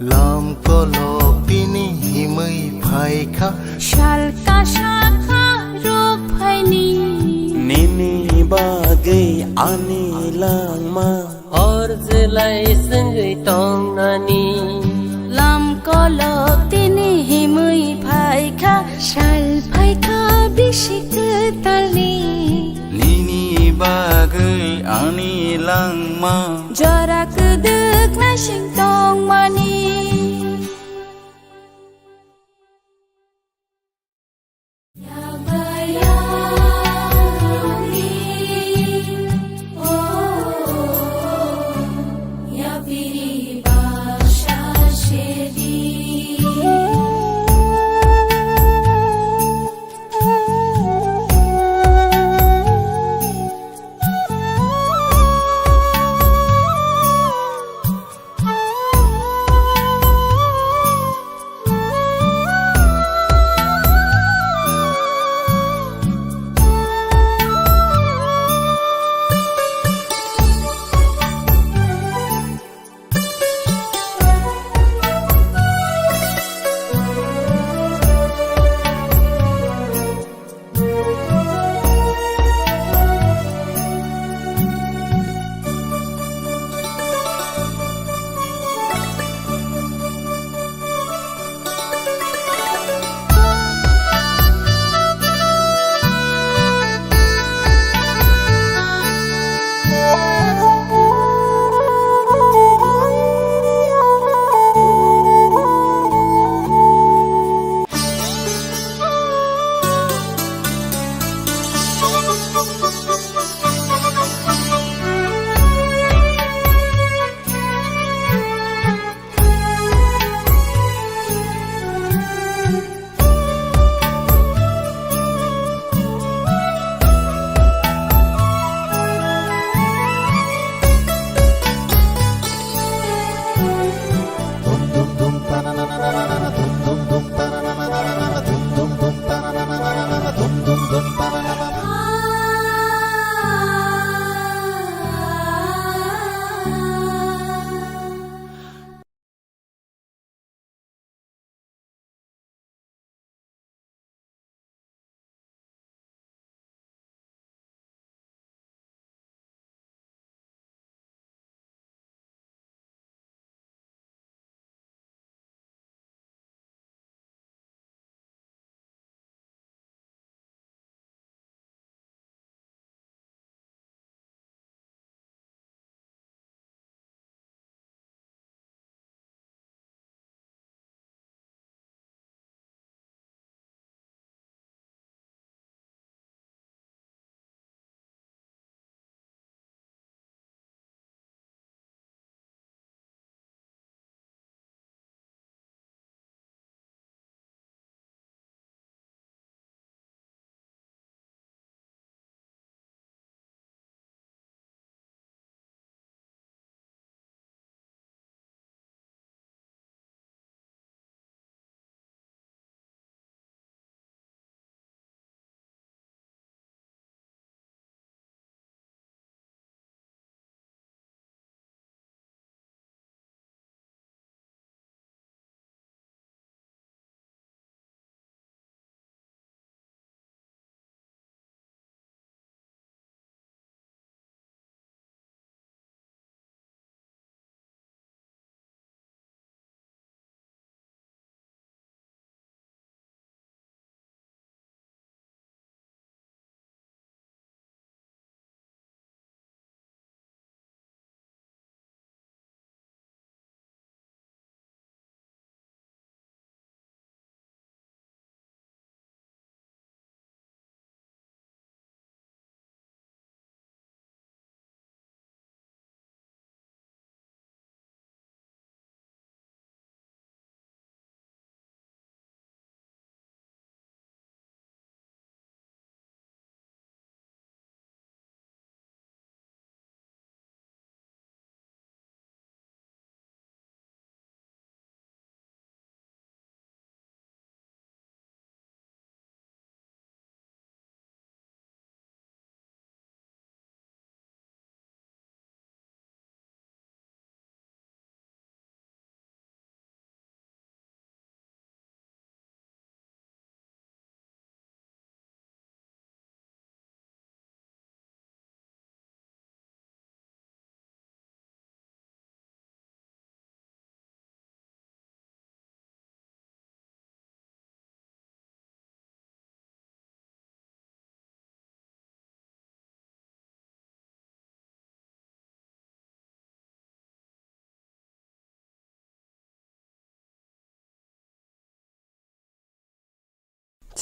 Lam kolok tini himwi phaikha. Sal kasa kha rok phaini. Nini bagwi ani langma. Hor jelai swngwi tongnani. Lam kolok tini himwi phaikha, sal phaikha bisi kwtalni. Nini bagwi ani langma. Jora kwdwk naising tongmani.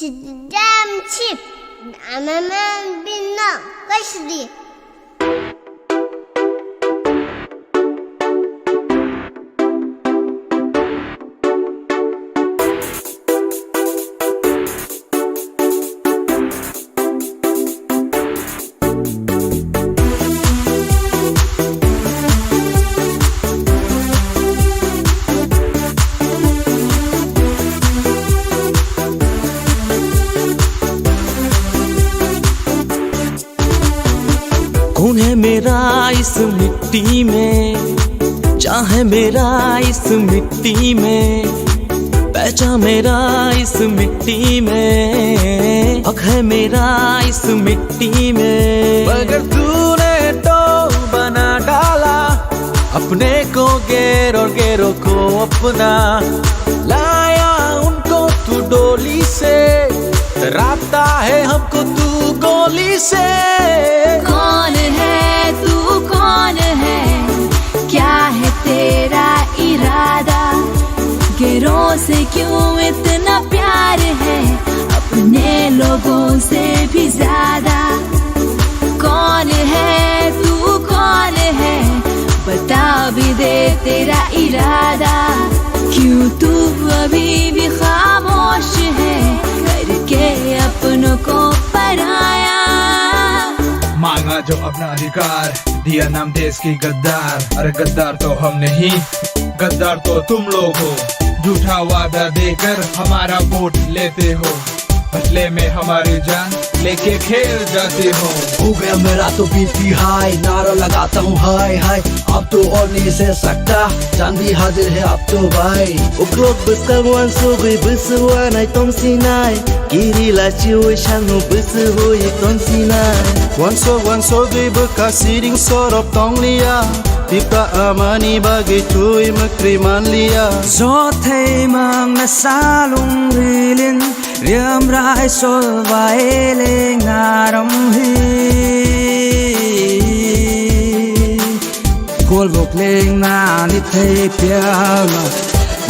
Damn cheap. Amaman bin no question. कौन है मेरा इस मिट्टी में, चाहे मेरा इस मिट्टी में, पहचान मेरा इस मिट्टी में, हक है मेरा इस मिट्टी में। मगर तूने तो बना डाला अपने को गैर और गैरों को अपना, लाया उनको तू डोली से, डराता है हमको तू गोली से। कौन है तू, कौन है, क्या है तेरा इरादा? गैरों से क्यों इतना प्यार है, अपने लोगों से भी ज्यादा। कौन है तू, कौन है, बता भी दे तेरा इरादा। क्यों तू अभी भी खामोश है, करके अपनों को पराया। मांगा जो अपना अधिकार, दिया नाम देश की गद्दार। अरे गद्दार तो हम नहीं, गद्दार तो तुम लोग हो। झूठा वादा देकर हमारा वोट लेते हो, बदले में हमारी जान लेके खेल जाते हो। हो गया मेरा तो बीपी हाई, नारा लगाता हूँ हाय हाय। Ab to oni se sakta, jandi hajir he ab to bhai. Uklok bwskang uansugwi bwswk uanai tongsinai. Kiri lachiui sangno bwswk hui tongsinai. Uansok uansogwi bwkha siring sorop tongliya. Tipra amani bagwi twi mwkri manliya. Jothai mang na salung rilin. Riam rai sol vai leng naram hi. Kol bok leng na ni thei piang na.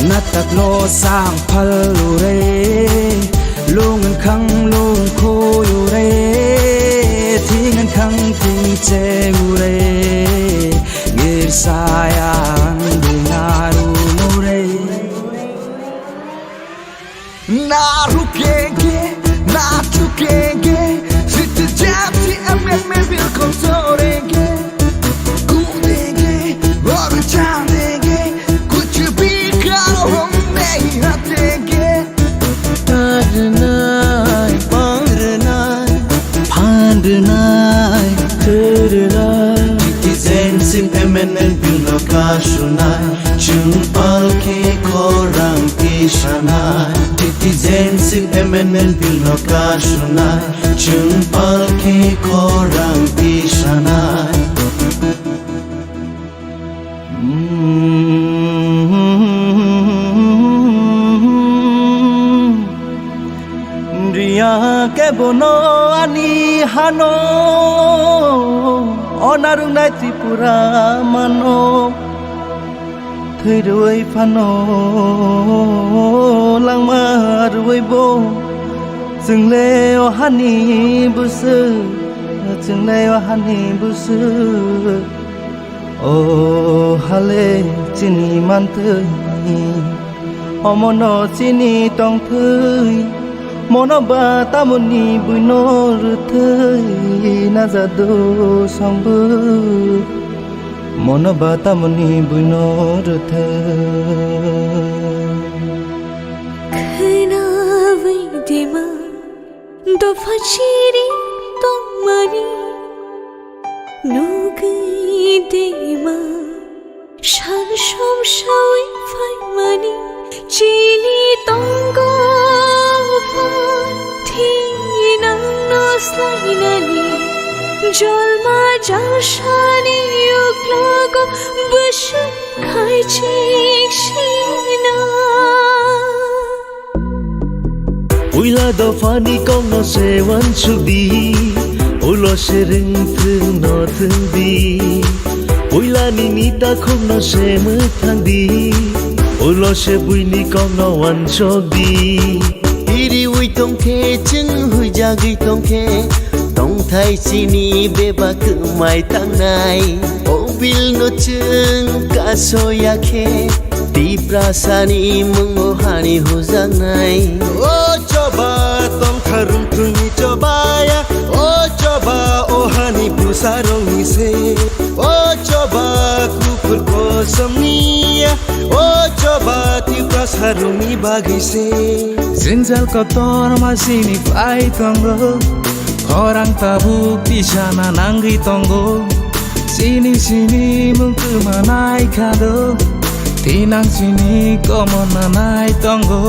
Na tak lo sang phal u re. Lung an khang lung khoi u re. Thing an khang thing che u re. Ngir sayang ding aru mu re. Na rukenga, na chukenga, citizenship amendment bill kongsorenga. Kudenge, aur chandenge, kuch bhi karo hum nahi hatenga. Phangnai, phangnai, phangnai, thwrwnai. Citizenship amendment bill no kasunai. Chwng palkhe khorang tisanai, citizenship amendment bill no kasunai. Chwng palkhe khorang tisanai. Riya kebono ani hano, onarungnai Tripura mano. Thwirwi phano langma rwi bo, chwngle o hani bwswk, chwngle o hani bwswk. O hale chini manthwi, omono chini tongthwi, mono ba tamoni buino rwthwi najado songbo. Mono ba tamoni buino rwthwi. Khwnawi dima dopha chiri tongmani, nugwi dima sal somsawi phaimani. Chini tongo pha thinangno slainani, jolma jalsani uklogo bwswk khaichik sina. Puila dophani kokno se uansukdi, ulo se rwngthwng no thwngdi. Puilani nita khukno se mwthangdi, ulo se buini kokno uansukdi. Iri Tongkhe chwng huijagwi tongkhe, tongthai chini bebak kwmai tangnai. O bilno chwng kasoya khe, Tiprasani mungo hani hujaknai. O choba tongkha rungthungni chobaya, o choba o hani bwsarokni se. O choba kuphur kosomni ya, o choba Tiprasarokni bagwi se. Jwngjal kotorma chini phai tongo, khorang tabuk tisana nangwi tongo. Chini sini mung kwmanai kha do, thinang chini komon nanai tongo.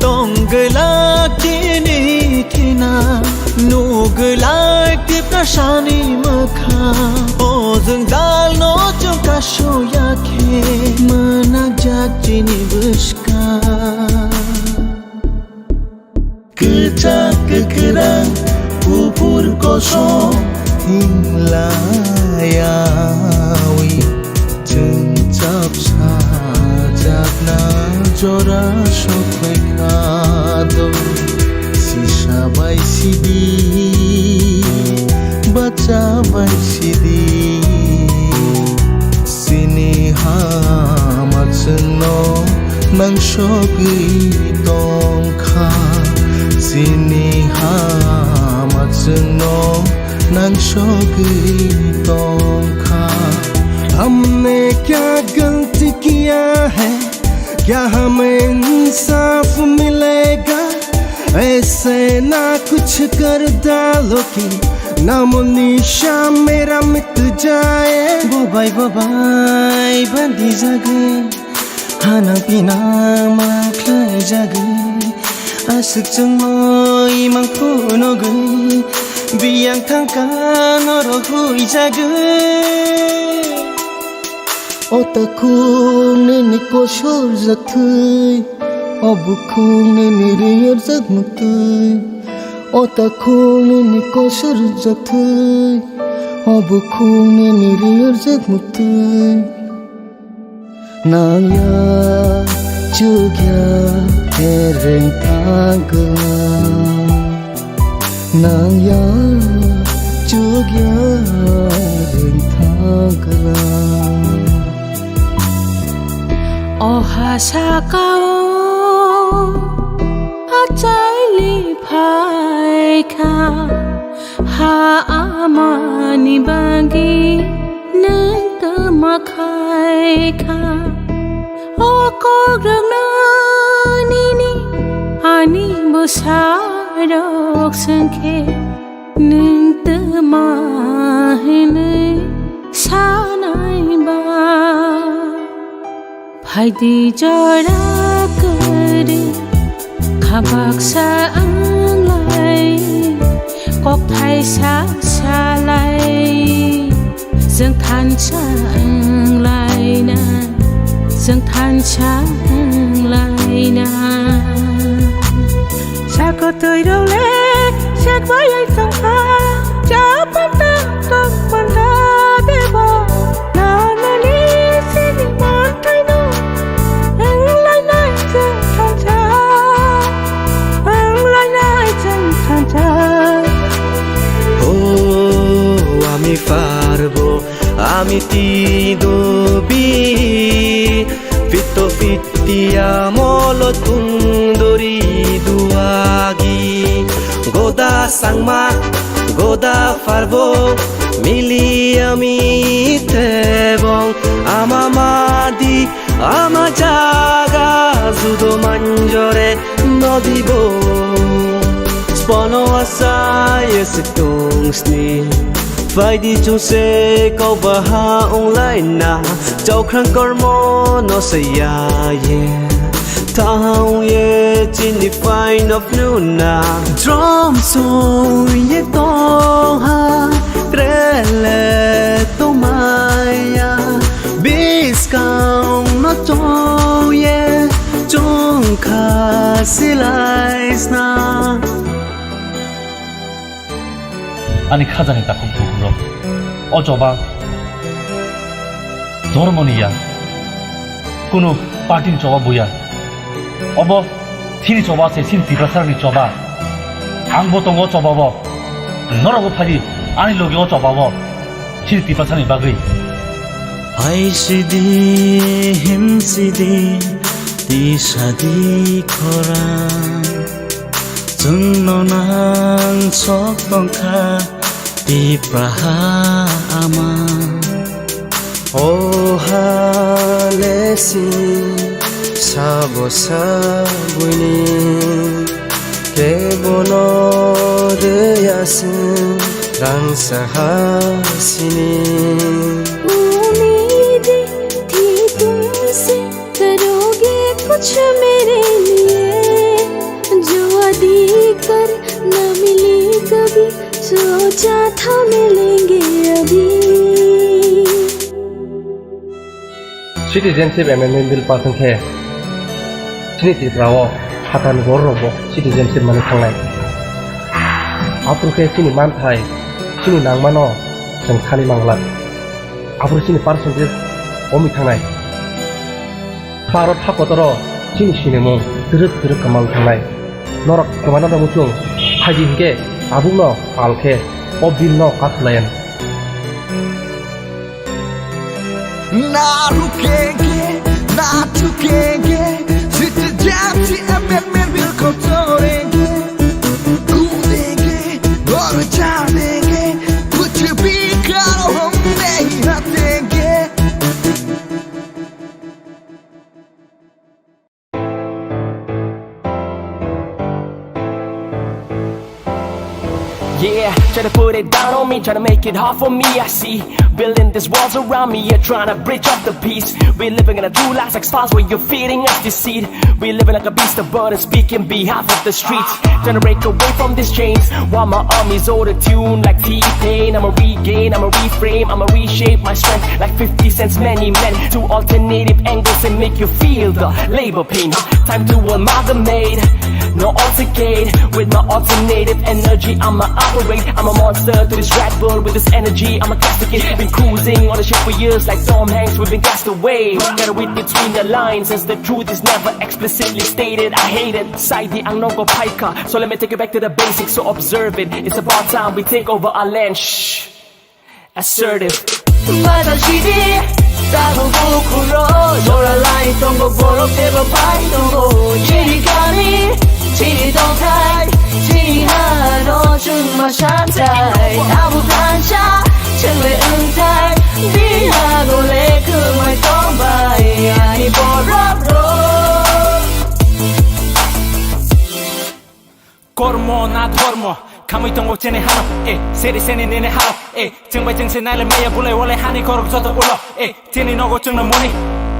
Tongwlak chini thina, nugwlak Tiprasani mwkha. O jwngjal no chwng kasoya khe, mwnakjak chini bwskang. Kwchak kwkhrang kuphur kosom hinglaiyawi, chwng chapsa chapna jora sokphaikha do. Sisa bai sidi, bacha bai sidi. Chini hama chwngno nangsogwi tongkha, chini hama chwngno nangsogwi tongkha. हमने क्या गलती किया है, क्या हमें इंसाफ मिलेगा? ऐसे ना कुछ कर डालो कि नामो निशान मेरा मिट जाए। Bobai bobai bandi jagwi, hanang pinang ma khlai jagwi, aswk chwngno imang phunugwi, biyang thangkha norok huijagwi. O takhuk nini kosor jak thwi, o bukhuk nini riyar jak muktwi. O takhuk nini kosor jak thwi, o bukhuk nini riyar jak muktwi. Nangya chukya ereng thangkha. Nangya chukya ringthang kwlang. O ha sakao achaili phaikha, ha amani bagwi nwng twma khaikha. O kok rwngno nini ani bwsarok swngkhe, nwng twma hinwi sanai ba? Phaidi jora kwrwi kha baksa wnglai, kokthaisa salai. Chwng thansa wnglaina, chwng thansa wnglaina. Sakotwi role sekbai ai tongkha, chapanta tongpanda deba, nanani sini manthaino wnglainai chwng thansa, wnglainai chwng thansa. O ami pharbo, ami tido bi, fito fiti amolo tungdori duagi. Goda sangma, goda pharbo, mili ami tebong, ama madi, ama jaga judo manjore nodibo. Spono asa yesik tungsni, phaidi chungse kau baha wnglaina, chaukrang kormo no saya ye. Thaha wngye chini phaino phnuna. Drum songye tongha, krele tongmaya, biskang no chongye, chungkha silaisna. Ani khajani takhuk bukhuk rok. O choba dhormoni ya, kunu party ni choba buya. Obo Chini choba se chini Tiprasarokni choba. Ang bo tongo o choba bo. Norok bo phai di ani loge o choba bo. Chini Tiprasani bagwi. Hai sidi, him sidi, tisa di khorang. Chwngno nang sok tongkha, Tipraha ama. O ha le si sabo sabuini kebono rwya se rang saha sini. उम्मीदें थी तुमसे, करोगे कुछ मेरे लिए, जो अधिक कर ना मिली कभी। सोचा था मिलेंगे अभी। Citizenship Amendment Bill pass wngkhe chini Tripura o phatarni bororokbo citizenship manwi thangnai. Aphuru khe chini manthai, chini nangmano chwng thani mangla. Aphuru chini percentage komi thangnai. Bharat hakotoro chini sinimung twrwk twrwk kwmal thangnai. Norok kwmana da muchung phaidi hinkhe tabukno pal khe o bill no kathwlayan. Na rukenge, na chukenge, Citizenship Amendment Bill ko chorenge, kudenge, aur chanenge, kuch bhi karo hum nahi hatenge. Yeah, try to put it down on me, try to make it hard for me. I see building these walls around me, you're trying to breach up the peace. We living in a two lives, like stars, where you're feeding us deceit. We living like a beast of burden, speaking behalf of the streets. Trying to break away from these chains, while my army's auto-tuned like T-Pain. I'ma regain, I'ma reframe, I'ma reshape my strength like fifty Cent's Many Men. Two alternative angles and make you feel the labor pain. Time to amalgamate, no altercate. With my alternative energy, I'ma operate. I'm a monster to this Red Bull with this energy, I'ma castigate. Been cruising on the ship for years like Tom Hanks, we've been cast away. Gotta read between the lines, as the truth is never explicitly stated. I hate it. Saidi ang nogo phaikha, so let me take you back to the basics. So observe it. It's about time we take over our land. Shh. Assertive. Bazar sidi, tabuk bukhukro, jora lai tongo, borok tebo pai tongo. Chini kami, chini tongthai, chini hano chwngma santhai. Tabuk thansa, chwngle wngthai, bihago le kwmai tongbai, ani borok rok. Kormo na dhormo, khamwi tongo chini hano, eh, seri seni nini hano, eh, chwng bai chwng se naile maya bulai wale hani korok joto ulo, eh, chini nogo chwngno moni,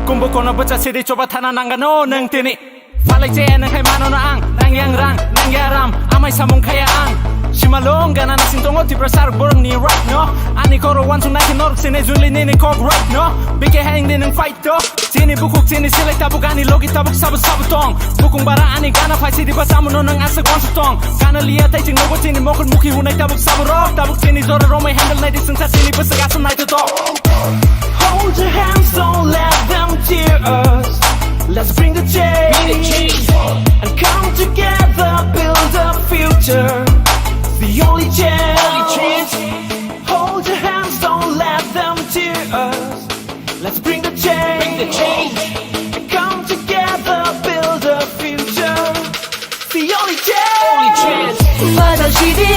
kumbu kono bwcha sidi choba thana nangano nwng tini. Phalai chaya nang khai mano no ang, nang yang rang, nang ya ram, amai samung khaya ang. Sima long gana nasing tongo Tiprasa rok borok ni right no, ani korok wansuk nai khe norok sini juli nini kok right no, bike hai ing de nang fight to. Chini bukhuk chini silai tabuk ani logi tabuk sabu sabu tong. Bukung bara ani gana phai sidi ba samu no nang aswk wansu tong. Gana liya tai ching nogo chini mokol mukhi hunai tabuk sabu rok. Tabuk chini jora romai handle nai di sengsa chini bwswk aswk nai to tong. Hold your hands, don't let them tear us. Let's bring the change and come together, build a future. The only chance. Hold your hands, don't let them tear us. Let's bring the change. Bring the change. And come together, build a future. The only chance. Only chance. Bazar sidi,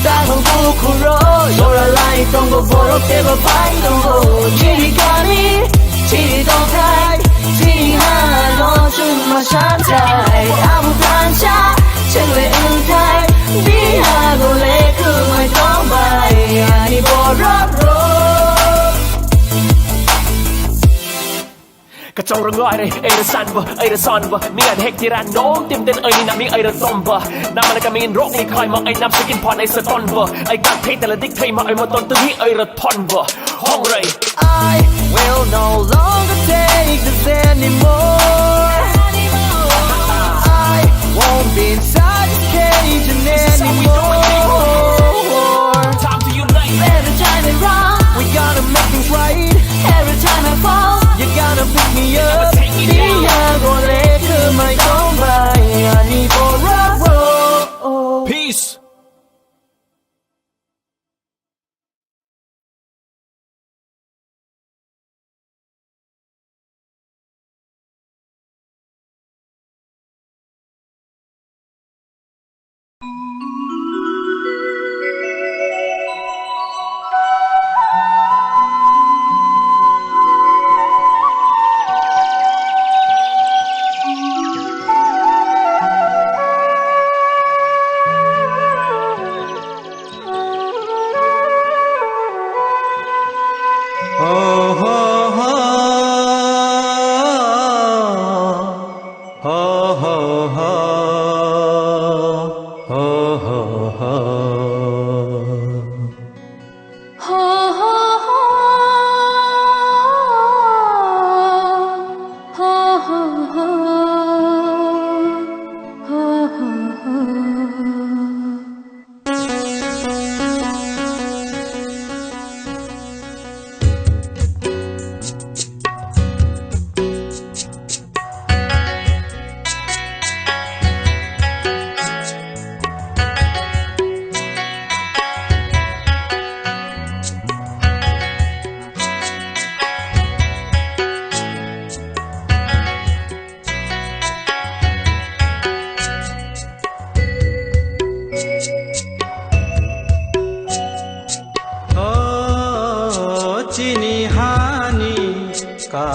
tabuk bukhukro, jora lai tongo, borok tebo pai tongo. Chini kami, chini tongthai, chini hano chwngma santhai. Tabuk thansa, chwngle wngthai, bihago le kwmai tongbai, ani borok rok. Kachau rang ai re, ai re san ba, ai re san ba. Mingan hek tiran nom tim ten ai ni nami ai re tom ba. Namana kami in rok ni khai ma ai nam sikin pon ai sa ton ba. Ai kak thei tala dik thei ma ai ma ton tu ni ai re ton ba. Hong rei. I will no longer take this anymore. I won't be inside this cage anymore. Time to unite. Every time I run, we gotta make things right. Every time I fall, you gotta pick me up. Never take me down. Bihago le kwmai tongbai,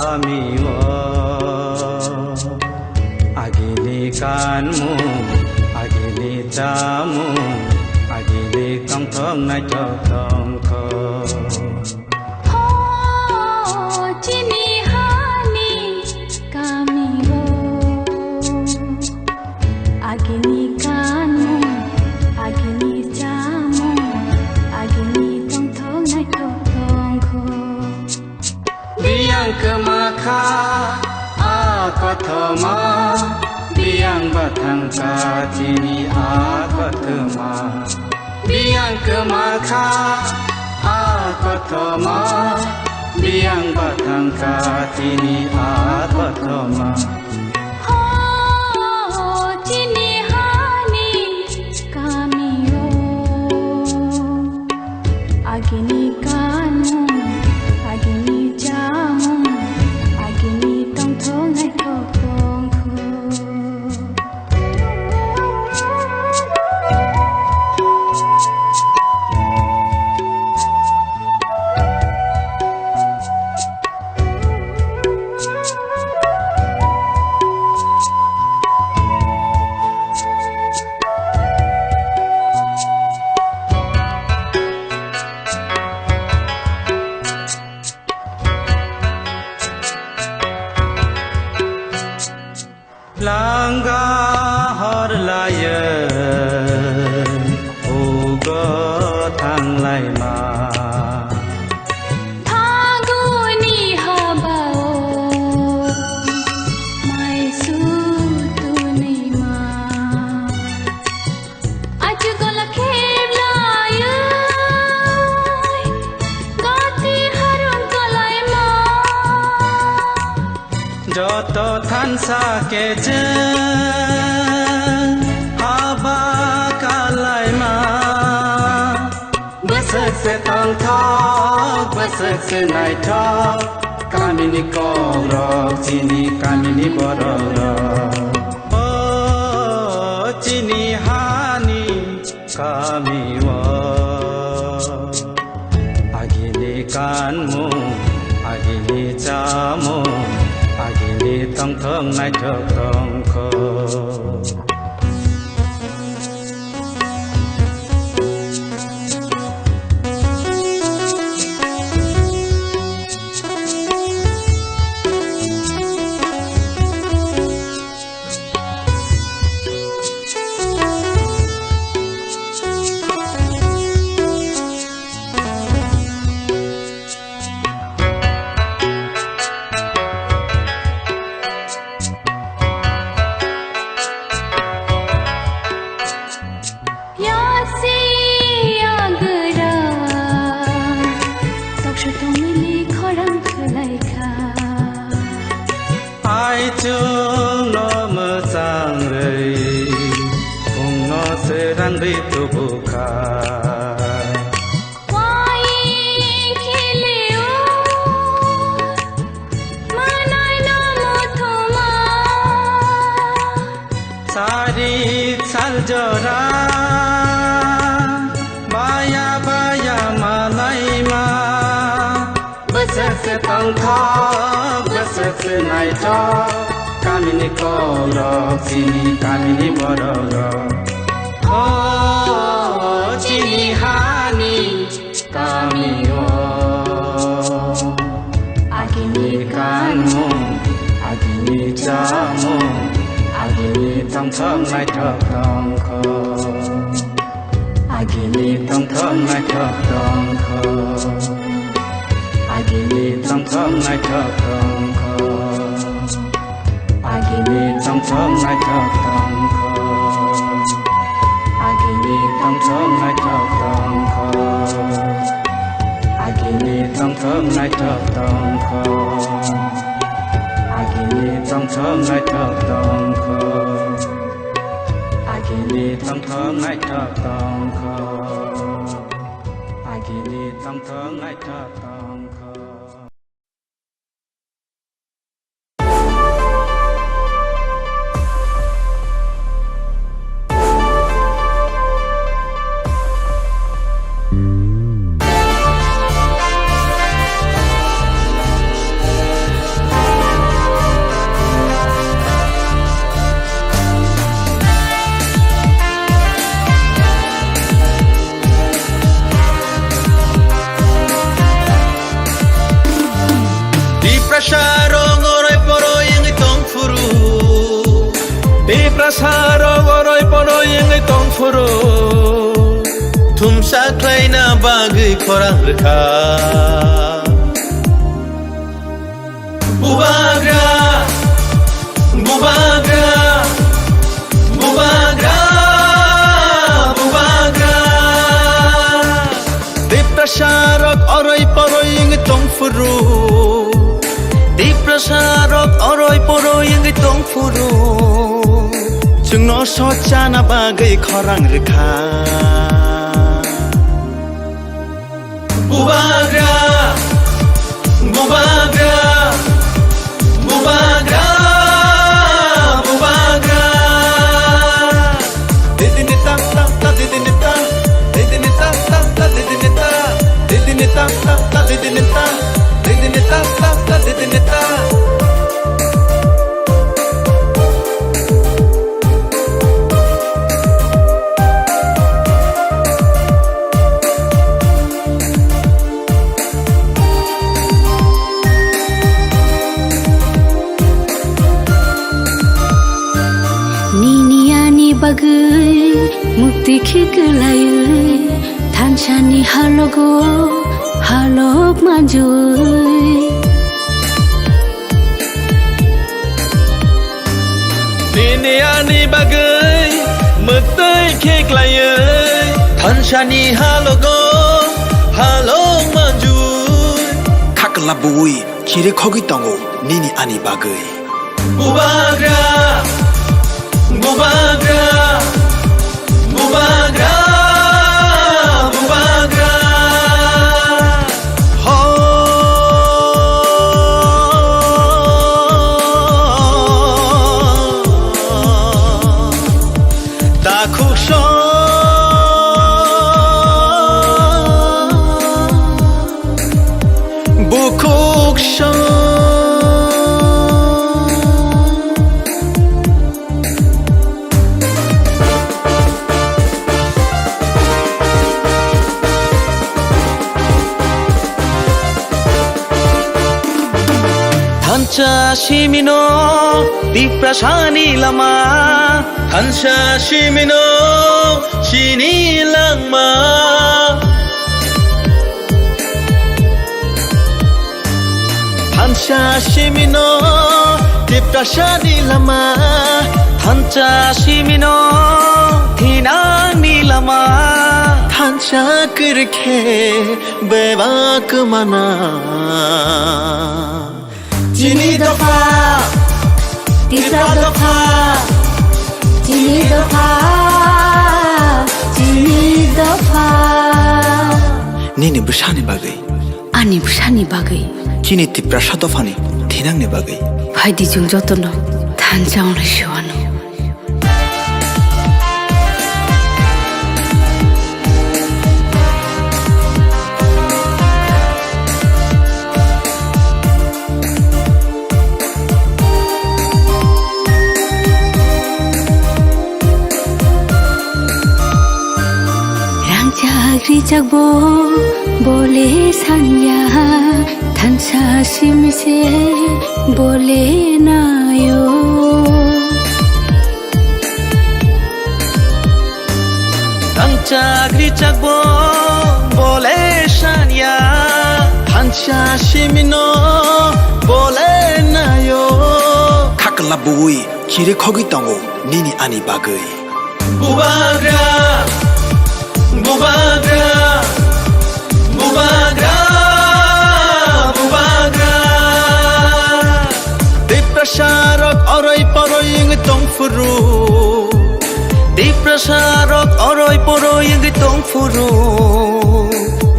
Kami o agini kanmung, agini chamung, agini tongthok naithok tongkho. Ho, chini hani kami o agini kanmung, agini chamung, agini tongthok naithok tongkho. Biyang kwma kha a kothoma, biyang bathang kha chini a kothoma. Biyang kwma kha a kothoma, biyang bathang kha chini a kothoma. Ho, chini hani kami o agini kanmung, agini chamung, agini tongthok naithok tongkho. Langa hor laye ugo thanglaima. Phaguni habao mai sutunaima. Achukola kheblayoi gati harum kalaima. Joto thansa kecheng haba kalaima. Bwswk se tongthok, bwswk se naithok, kamini kokrok, chini kamini borokrok. O chini hani kami o agini kanmung, agini chamung, agini tongthok naithok tongkho. Yasi yagra toksa tongmili khorang khwlaikha. Aichung no mwchang rwi, phung no srang rwi tubukha. Wai khilio manai no muthuma. Sari sal jora baya baya malaima. Bwswk se tongthok, bwswk se naithok, kamini kokrok, chini kamini borokrok. O chini hani kami o agini kanmung, agini chamung, agini tongthok naithok tongkho. Agini tongthok naithok tongkho. Agini tongthok naithok tongkho. Agini tongthok naithok tongkho. Agini tongthok naithok tongkho. Agini tongthok naithok tongkho. Agini tongthok naithok tongkho. Agini tongthok naithok tongkho. Agini tongthok naithok tongkho. na bagwi khorang rwkha. Bubagra, bubagra, bubagra, bubagra. Tiprasa rok oroi poroi wngwi tongphuru. Tiprasa rok oroi poroi wngwi tongphuru. Chwngno sochana bagwi khorang rwkha. Bubagra, bubagra, bubagra, bubagra. Didini ta ta ta, didini ta, didini ta ta ta, didini ta, didini ta ta ta, didini ta, didini ta ta ta, didini ta. Nini ani bagwi mukti khiklaiwi, thansani halogo halok manjui. Nini ani bagwi mwtwi khiklaiwi, thansani halogo halok manjui. Khakla buwi khiri khogwi tongo nini ani bagwi. Bubagra, bubagra, bubagra, bubagra. Ho. Takhuk song, bukhuk song. Thansa simino Tiprasani lama, thansa simino chini langma. Thansa simino Tiprasani lama, thansa simino thinangni lama. Thansa kwrwikhe bebak mana. Chini dopha, Tipra dopha, chini dopha, chini dopha. Nini bwsani bagwi. Ani bwsani bagwi. Chini Tiprasa dophani thinangni bagwi. Phaidi chwng jotono thansa wngnai se uanw. Rangchak rijak bo bole sanya, thansa simi se bole nayo. Rangchak rijak bo bole sanya, thansa simino bole nayo. Khakla buwi khiri khogwi tongo nini ani bagwi. Bubagra, bubagra, bubagra, bubagra. Tiprasa rok oroi poroi wngwi tongphuru. Tiprasa rok oroi poroi wngwi tongphuru.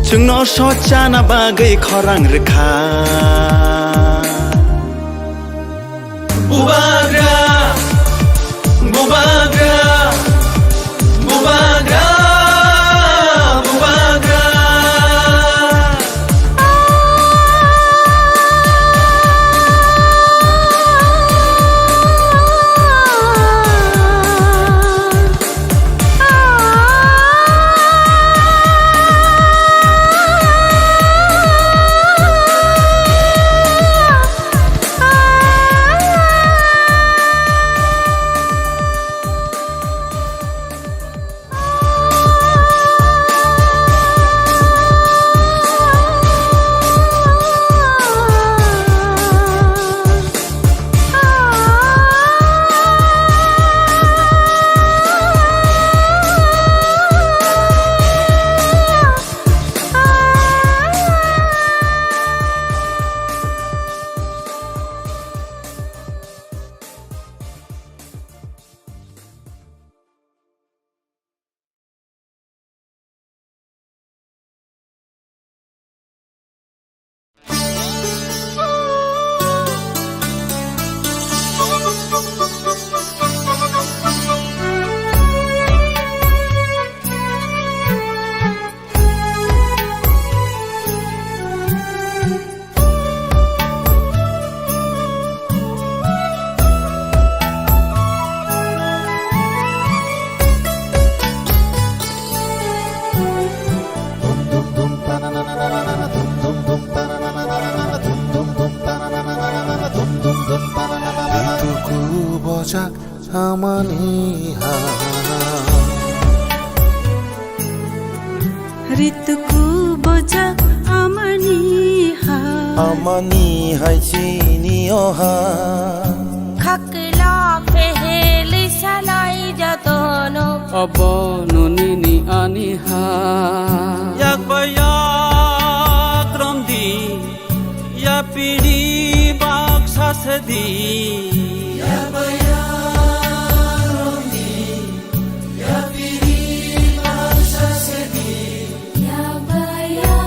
Chwngno sochana bagwi khorang rwkha. Bubagra, bubagra, bubagra, bubagra. Tuku bojak amani ha. Rituku bojak amani ha. Amani hai chini o ha. Khakla peheli salai jatono. Abono nini ani ha. Yak ba yak romdi. Ya piri baksa sedi. Ya baya romdi, ya piri baksa sedi. Ya baya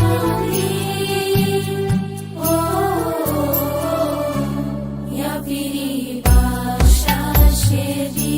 romdi, oh, ya piri baksa sedi.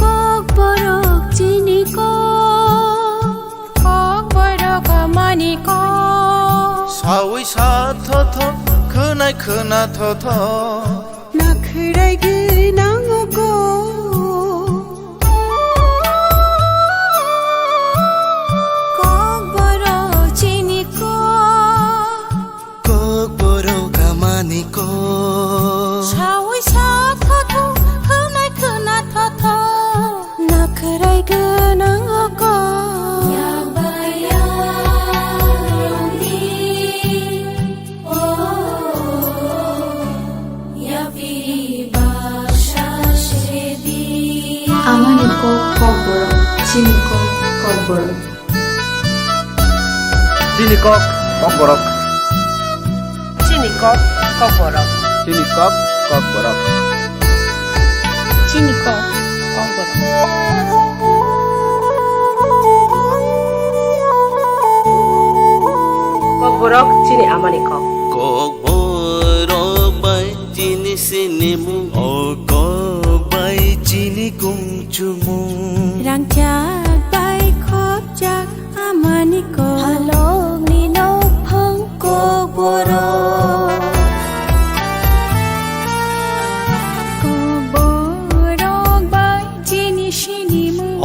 Kokborok chini kok. Kokborok amani kok. Sawi sa thotho, khwnai khwna thotho. Nakhwrai gwnang o kok. Kokborok chini kok. Kokborok amani kok. Sawi sa thotho, khwnai khwna thotho. Nakhwrai gwnang o kok. Yak ba yak romdi. Oh, ya piri baksa sedi. Amani kok kokborok, chini kok kokborok. Chini kok kokborok. Chini kok kokborok. Chini kok kokborok. Chini kok kokborok. Kokborok chini amani kok. Kokborok bai chini sinimung. O kok bai chini kung chumung. Rangchak bai khopjak amani kok. Halokni nokphang kokborok. Kokborok bai chini sinimung. O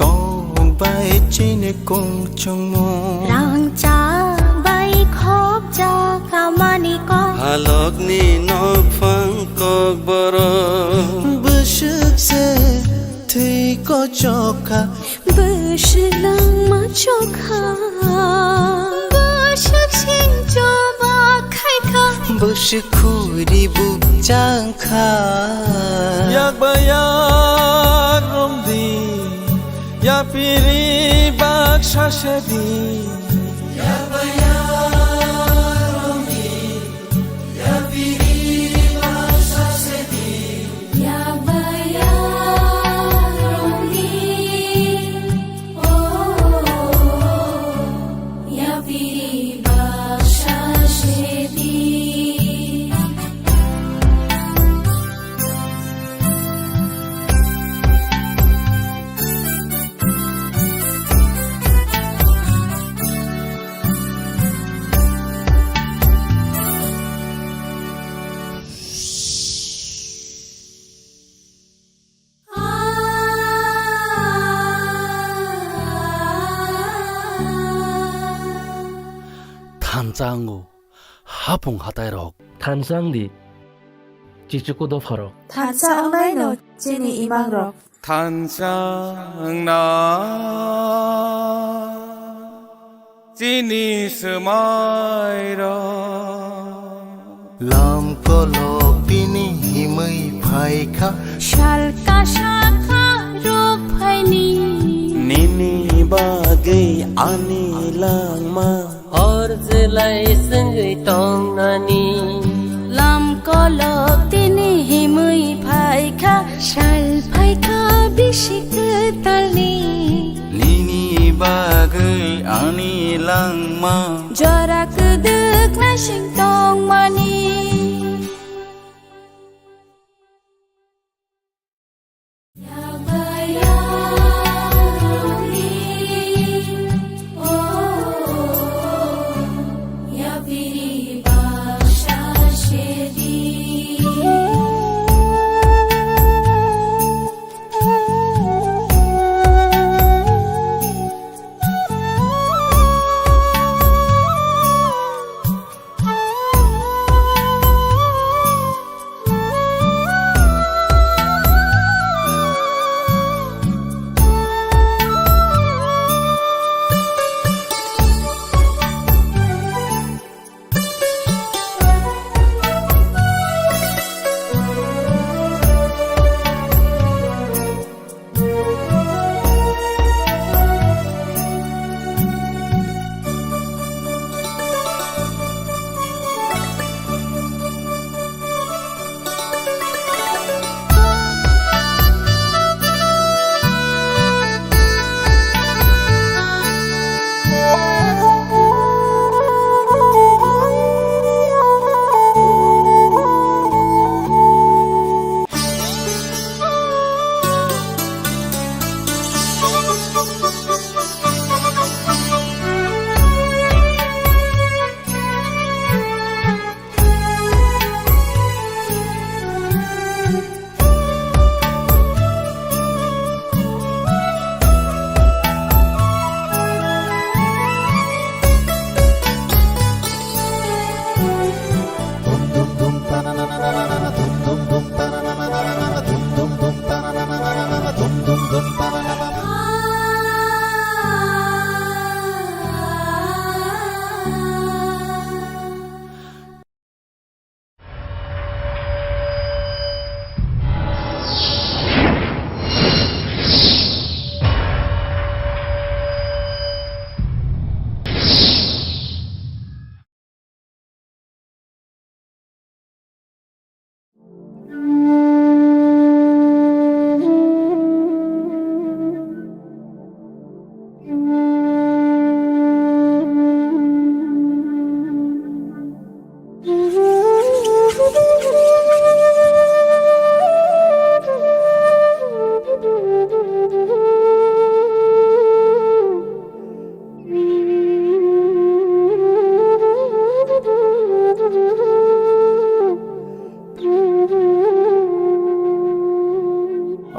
kok bai chini kung chumung. Rangchak bai khopjak amani kok. Halokni nokphang kokborok. Bwswk se thwi kochok kha. Bwswk langma chokha. Bwswk sing choba khaikha. Bwswk khuri bukchang kha. Yak ba yak romdi. Ya piri baksa sedi. Yak ba yak romdi. Thansa wngo hapung hatairok. Thansa wngdi chichuku dopharok. Thansa wngnaino chini imangrok. Thansa wngna chini swmairok. Lam kolok bini himwi phaikha. Sal kasakha ruk phaini. Nini bagwi ani langma. Hor je lai swngwi tongnani. Lam kolok tini himwi phaikha, sal phaikha bisi kwtalni. Nini bagwi ani langma jora kwdwk naising tongmani.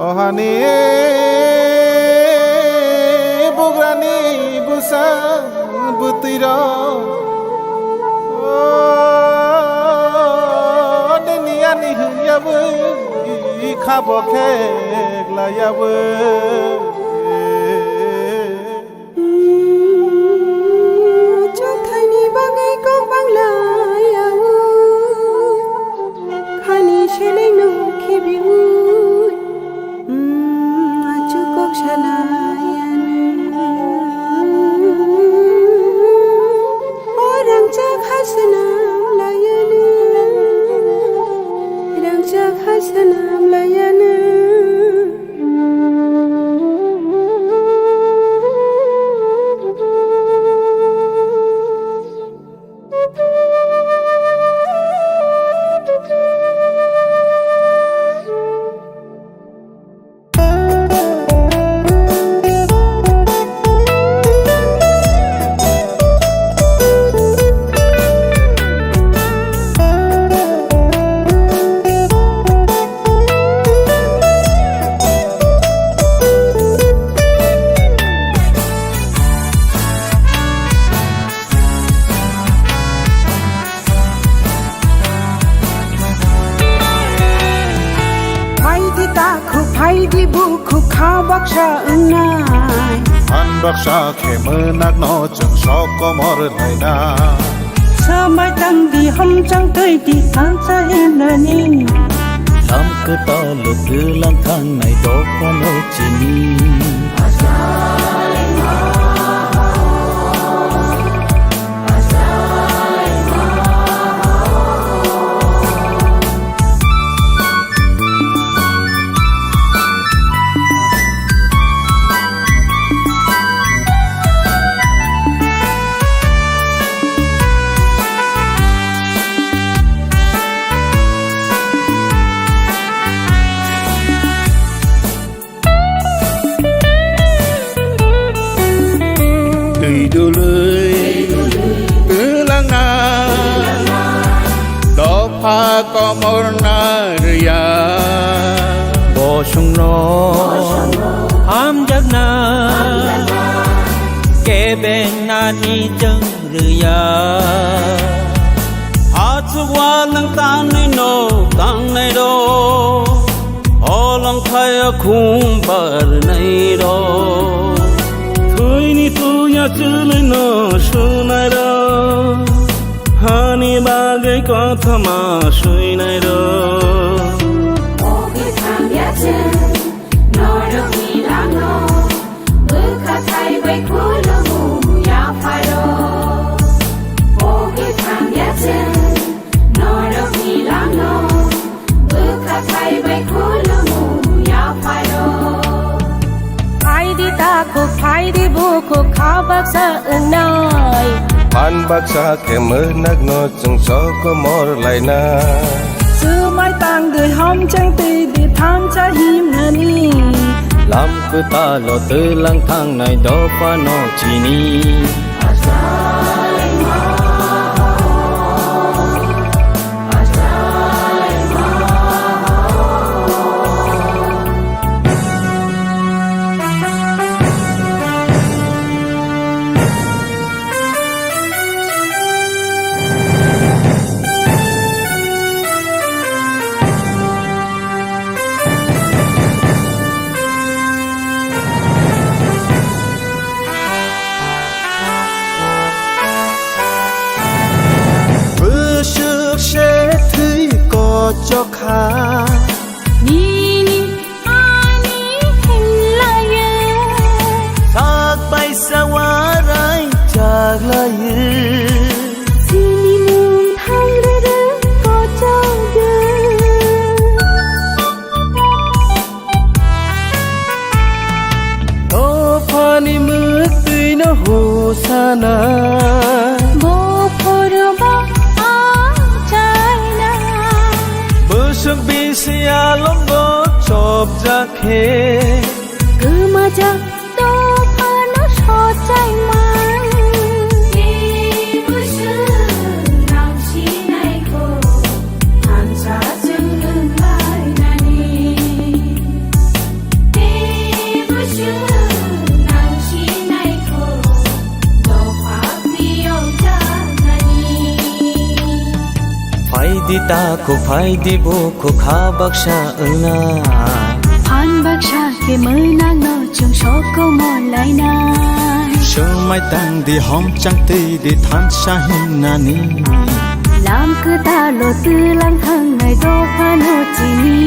O hani bugrani bwsa bwtwirok, o nini ani hwnyawi khabo kheklaiyawi. Chothaini bagwi kok banglayawi, khani selengno khibiwi, achuk kok salayani. O rangchak ha swnam layani, rangchak ha swnam layani. Phaidi ta khu, phaidi bu khu, kha baksa wngnai. Phan baksa khe mwnakno chwng sok komor naina. Samai tang di, hamchang twi di, kansa hinani. Lam kwtal twlang thangnai dophano chini. Ha komor na rwya. Bosongno hamjakna kebengnani chwng rwya. Achuk walwng tangnai no tangnai rok, holong thaya khum barnai rok. Thwini tuya chwlwino swnairok, hani bagwi kothoma swinairok. O kwthang ya chwng norokni langno, bwkha thai bai khulumu yapharo. O kwthang ya chwng norokni langno, bwkha thai bai khulumu yapharo. Phaidi takhuk, phaidi bukhuk, kha baksa wngnai. Phan baksa khe mwnakno chwng sokomor laina. Swmai tangdi, homchang twi di, thansa himnani. Lam kwtalo twlang thangnai dophano chini. Bwswk se thwi kochok kha. Nini ani hinlayo. Sak baisa warai chaklayo. Chini mung thangrwrwk kochokyo. Dophani mwktwino hosana. Bophoro ba achaina. Bwswk bisi alongo chopjak khe. Kwmajak dophano sochaima. Tei bwswk nang sinaikho. Thansa chwng wnglainani. Tei bwswk nang sinaikho, dophani yongjaknani. Phaidi takhuk, phaidi bukhuk, kha baksa wngna. Phan baksa khe mwnakno chwng sokomor lainai. Swmai tangdi, homchang twi di, thansa himnani. Lam kwtalo twlang thangnai dophano chini.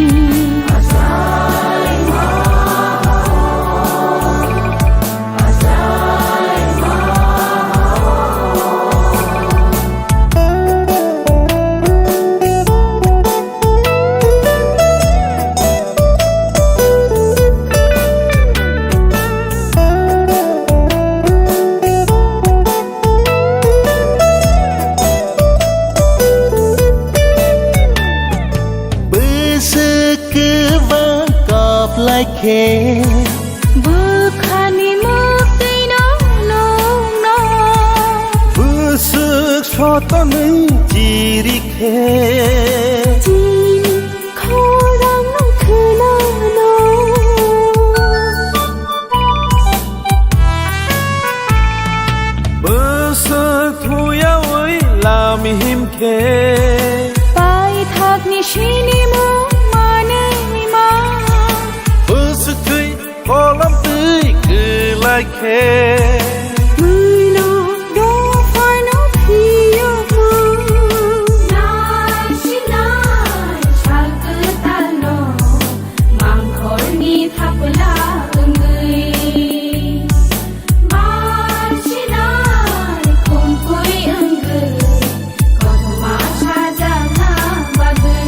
Bwswk kwbang kap lai khe. Bwkhani mwktwino nukno. Bwswk sotonwi chiri khe. Chini khorang khwnano. Bwswk thuyawi lam him khe. Paithakni sinimung manwi ma. Bwswk thwi kolam twi kwlai khe. Mwino dophano phiyokma. Nai sinai sal kwtalno mangkhorni thapla wngwi. Bar sinai khumpui wngwi kothoma sajakna bagwi.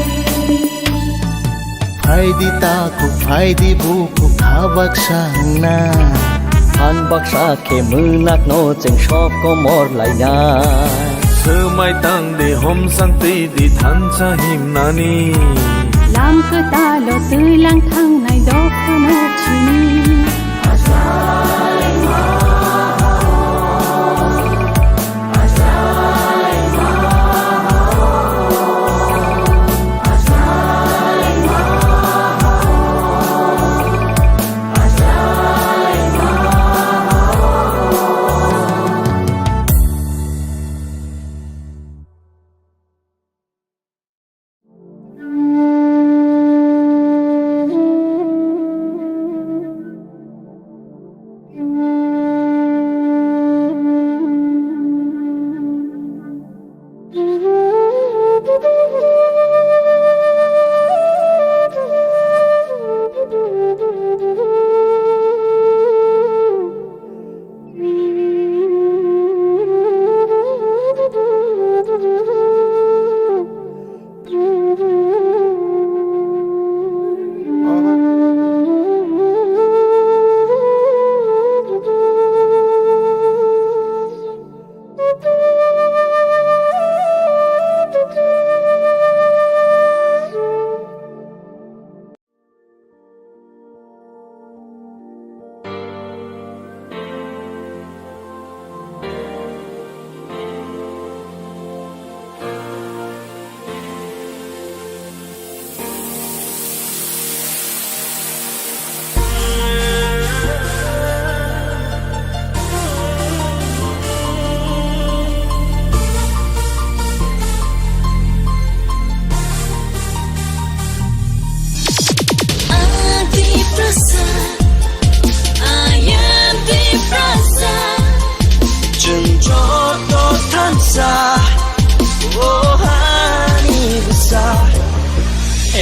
Phaidi takhuk, phaidi bukhuk, kha baksa wngna. Phan baksa khe mwnakno chwng sokomor laina. Swmai tangdi, homchang twi di, thansa himnani. Lam kwtalo twlang thangnai dophano chini.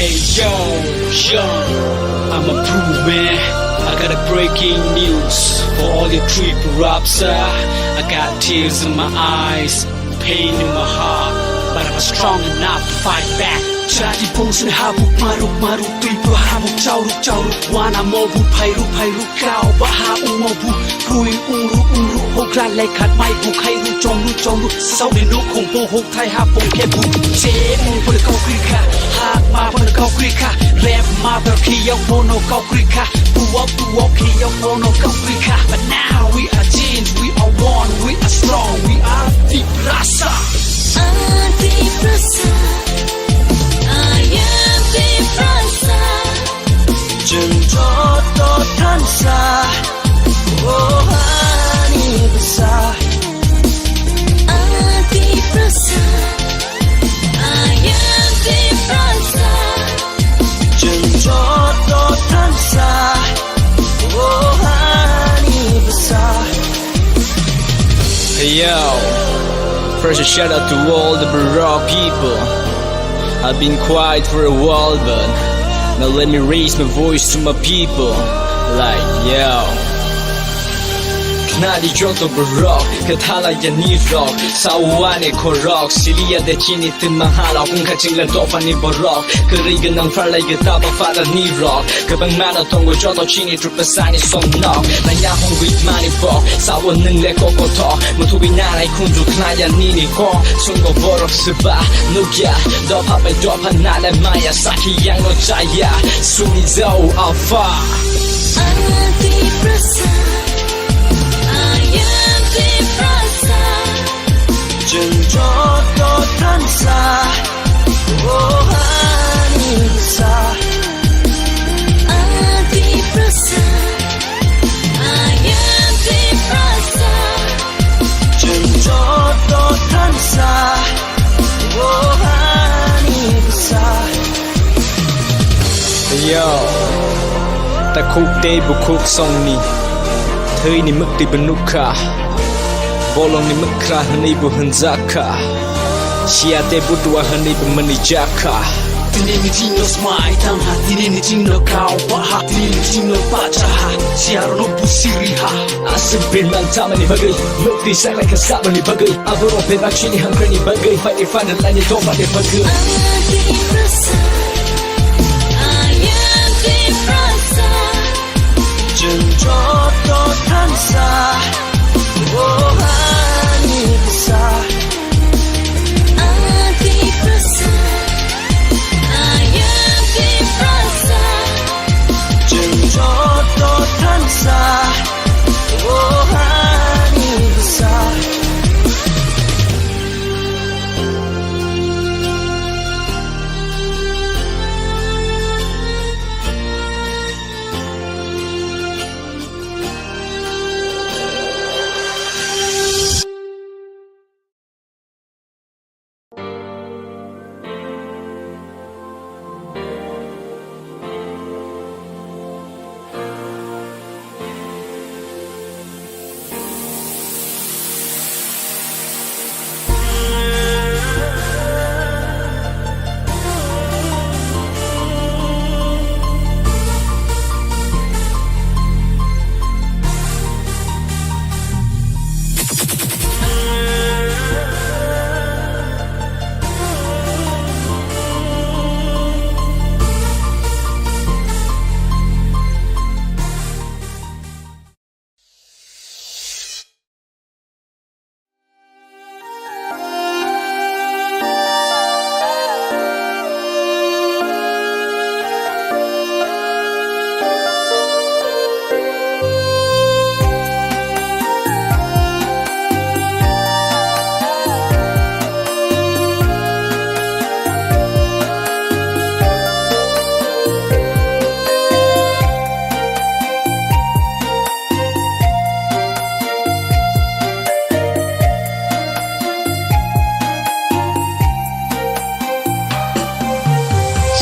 Hey, yo, yo, I'm a proof, man. I got a breaking news for all your triple raps, uh. I got tears in my eyes, pain in my heart, but I'm strong enough to fight back. Chati pongsin habuk maruk maruk, tui pu habuk chauruk chauruk, wana mobuk phairuk phairuk, kau baha umobu, pui ungru ungru, hogra lekhat mai bu khairu chongru chongru, sauni nukhung bu huk thai ha pung khe bu. Je ung pun kau kri kha, hak ma pun kau kri kha, rap ma pun khiyok bono kau kri kha, buwok buwok khiyok bono kau kri kha. But now we are changed, we are one, we are strong, we are Tiprasa. Ang Tiprasa, I am Tiprasa. Chwng joto thansa, o hani bwsa. Ang Tiprasa, I am Tiprasa. Chwng joto thansa, o hani bwsa. Hey, yo, first a shout out to all the Barak people. I've been quiet for a while, but now let me raise my voice to my people. Like, yo. Khnadi joto borok, kwthala ya nirok, sawani khorok, siliya de chini twma halok, wngkha chingla dophani borok, kwrwi gwnang pharlai gita ba father nirok, kwbang mano tongo joto chini trupasani somnok, nanya hongwi mani bok, sawo nwngle kokothok, muthubwi nanai khunju khnaya nini kok, sungo borok swba, nukya, dopha bai dopha nale maya, sakhi yangno chaya, suni jau afa. Ang Tiprasa, I am Tiprasa. Chwng joto thansa, o hani bwsa. Ang Tiprasa, I am Tiprasa. Chwng joto thansa, o hani bwsa. Yo, takhuk tei bukhuk songni thwini mwktwi bo nukha, bolongni mwkhra hwnwi bo hwnjakha, siya tei butua hwnwi bo mwnwijakha. Tini ni chingno smai tangha, tini ni chingno kau baha, tini ni chingno pachaha, siya rono busiri ha. Aswk bemang chamani bagwi, nukti saklai kha saboni bagwi. Aborok bebak chini hamkrai ni bagwi, fight ni final line ni tongma ni bagwi. Ang Tiprasa, I am Tiprasa. Chwng joto thansa, o hani bwsa. Ang Tiprasa, I am Tiprasa. Chwng joto thansa, o hani bwsa.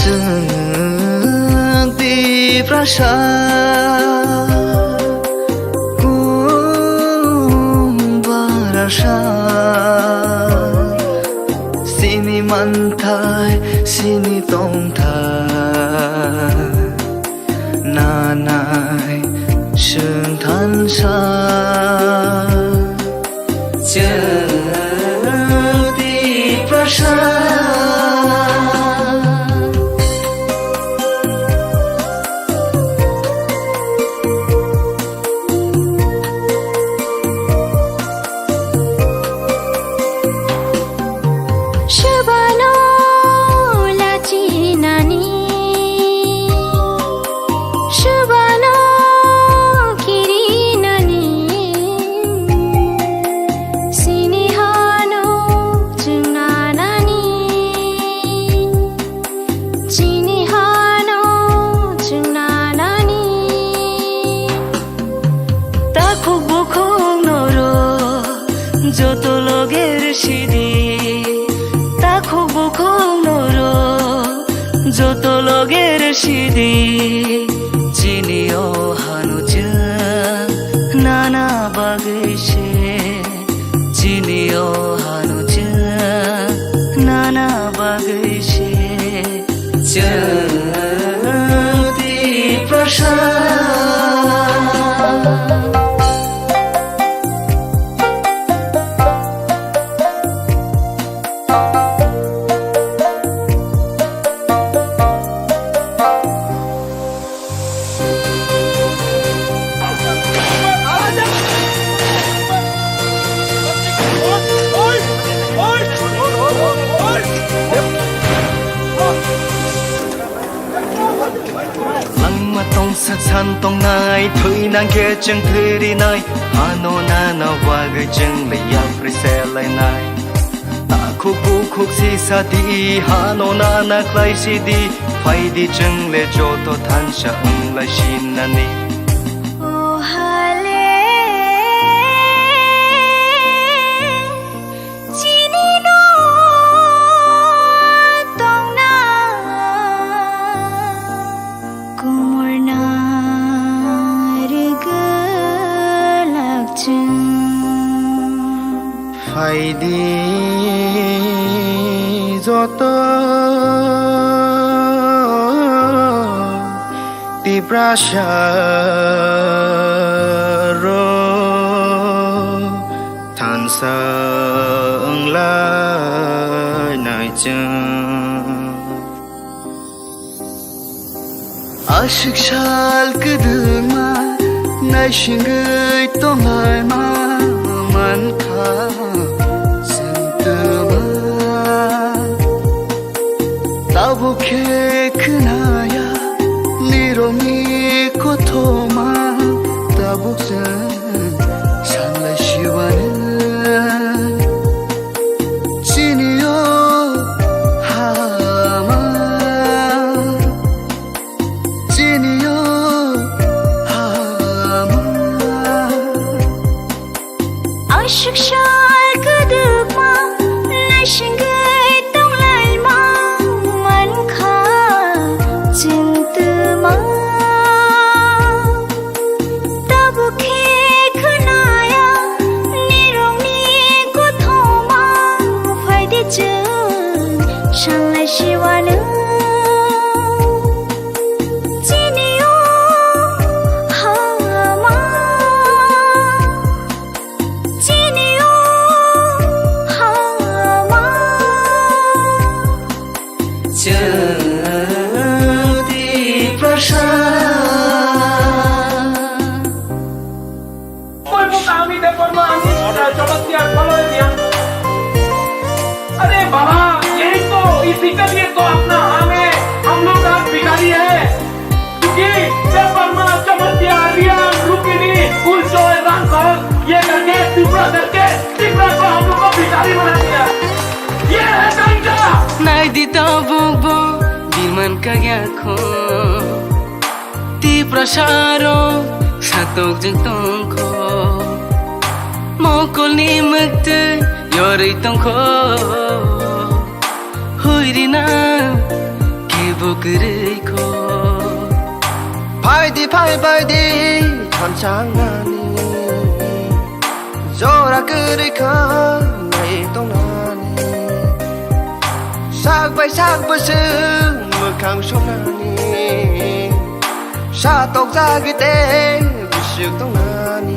Chwng Tiprasa kung barasa, sini manthai, sini tongthai. Sa, chwng Tiprasa. Swbano lachinani, swbano kirinani, sini hano chwngnanani, chini hano chwngnanani. Takhuk bukhuk norok joto loger sidi, takhuk bukhuk norok joto loger sidi, chini o hano chwng nana bagwi se, chini o hano chwng nana bagwi se. Chwng Tiprasa. Langma tongsak san tongnai, thwi nangkhe chwng thwi rinai, hano nana bagwi chwng le yapri se lainai. Takhuk bukhuk sisa di, hano nana khlai sidi, phaidi chwng le joto thansa wng lai sinani. O hale, chini no tongna kumorna rwgwlak chwng. Phaidi joto Tiprasa rok thansa wng lai nai chwng. Aswk sal kwdwkma naisingwi tonglaima mankha chwng twma. Tabuk khe khwnaya nirokni kothoma, tabuk chwng sanlai siwano chini o hama. Chini o hama. Aswk sal kwdwkma naisingwi tonglaima mankha chwng twma. Tabuk khe khwnaya nirokni kothoma, phaidi chwng sanlai siwano. Chini o hama, chini o hama. Chwng Tiprasa. कोई वो काम ही दे परमा, हम, अ, चमत्कार फल है दिया। अरे बाबा, यही तो, इसी के लिए तो अपना हम है, हम लोग आज भिखारी है। क्योंकि दे परमा, चमत्कार, रियान, रुक्मिणी, उलचोय, रामफल, ये करके, त्रिपुरा करके, त्रिपुरा को हम लोग को भिखारी बना दिया। ये है डंका। Naidi tabuk bo biman kagya kho. Tiprasa rok satokjak tongkho, mokolni mwktwi yorwi tongkho, huirina kebo kwrwikho. Phaidi, phai, phaidi, thansa wngnani. Jora kwrwi kha nai tongnani, sak bai sak bwswk mwkhang songnani, sa tokjagwi tei bwswk tongnani.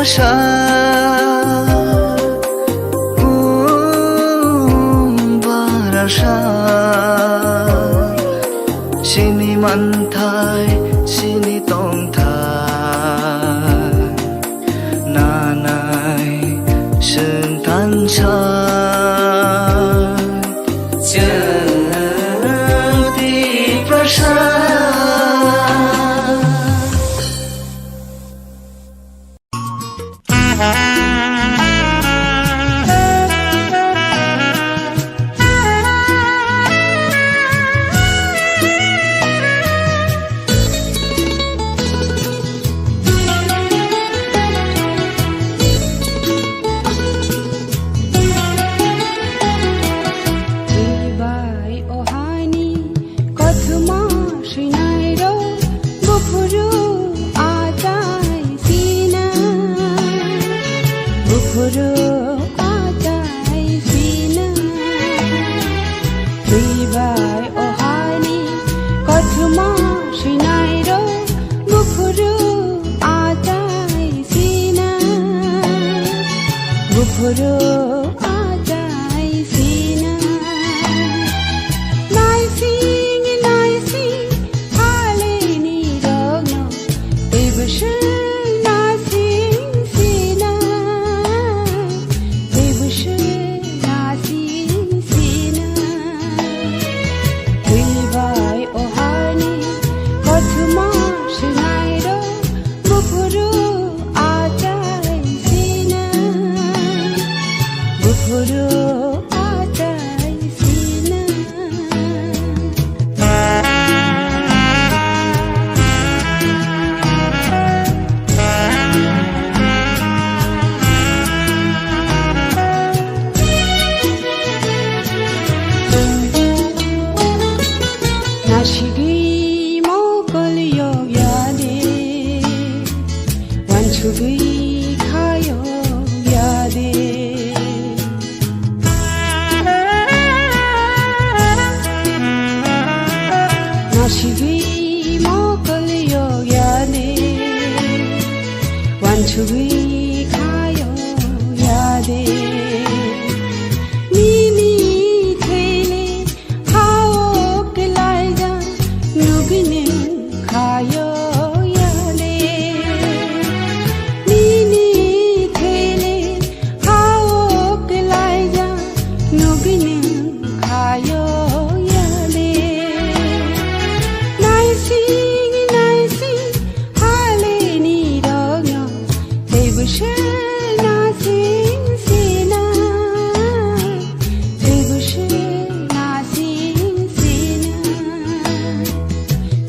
Sa, um, barasa, sini manthai, sini tongthai, nanai, sengthansa, jati prasa. Bai o hani kothoma swinairok buphuru achai sina, buphuru achai sina. Twi bai o hani kothoma swinairok buphuru achai sina, buphuru achai sina. Naising naising halini rokno teibo se naising sina, teibo se naising sina. Twi bai o hani kothoma swinairok buphuru achai sina, buphuru achai sina. Nasigwi mokol yok ya de, wansugwi kha yok ya de. Nasigwi mokol yok ya de, wansugwi kha yok ya de. Nini thele hao kelaija nugini khayo yale. Nini thele hao kelaija nugini khayo yale. Naising naising halini rokno teibo se naising sina. Teibo se naising sina.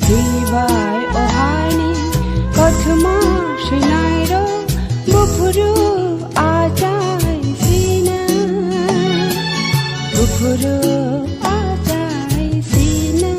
Twi bai o hani kothoma swinairok buphuru achai sina, buphuru achai sina.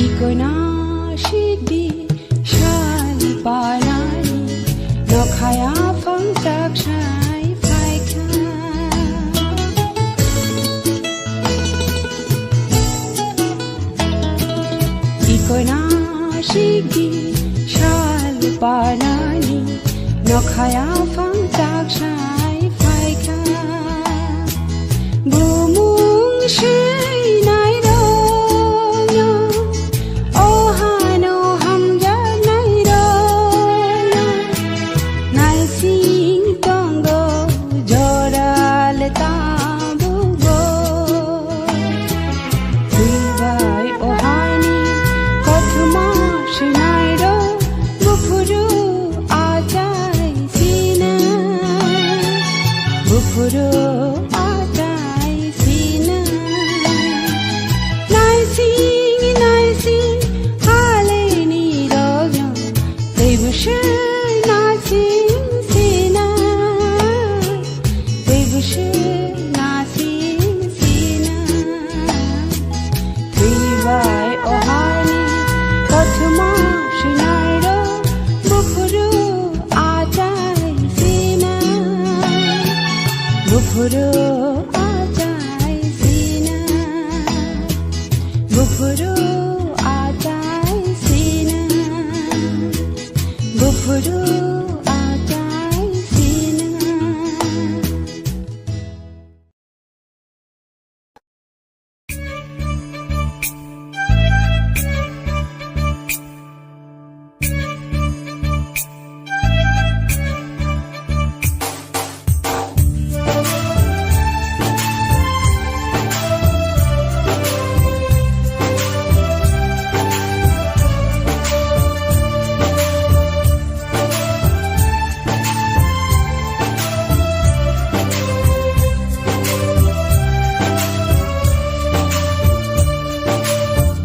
Ikoina sidi sal panani nokhaya phangchak sai phaikha. Ikoina sigi sal panani nokhaya phangchak sai phaikha. Bumung swinai rokno, o hano hamjaknai rokno, naising tongo jora le tabukbo. Twi bai o hani kothoma swinairok buphuru achai sina, buphuru achai sina. Naising naising halini rokno teibo se naising sina. Teibo se naising sina. Twi bai o hani kothoma swinairok buphuru Buphuru achai sina, buphuru achai sina, buphuru achai sina.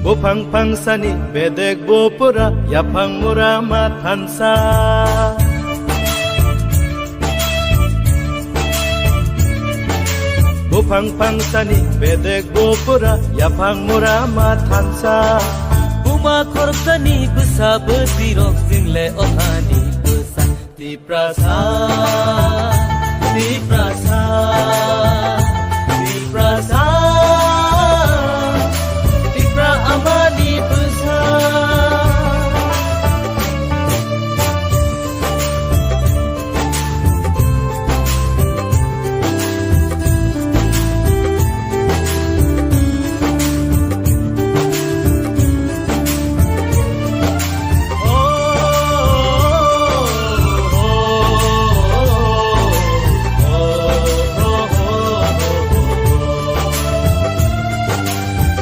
Buphang phangsani bedek bupura, yaphang mura ma thansa. Buphang phangsani bedek bupura, yaphang mura ma thansa. Buma khoroksani bwsa bwswirok jingle ohani bwsa. Tiprasa, Tiprasa, Tiprasa, Tipra amani bwsa.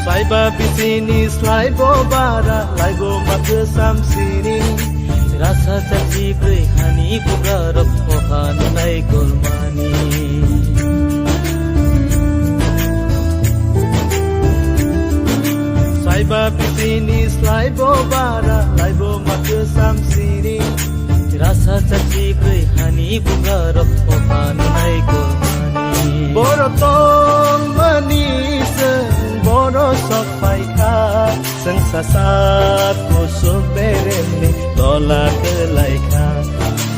Saiba bisini slaibo bara, laibo mathwsam sini. Rasa chachi bwrwi hani bubrarok oha nunai golmani. Saiba bisini slaibo bara, laibo mathwsam sini. Rasa chachi bwrwi hani bubrarok oha nunai golmani. Boro tongmani chwng boro sok phaikha. Chwng sasa kusuk beremni tola kwlaikha.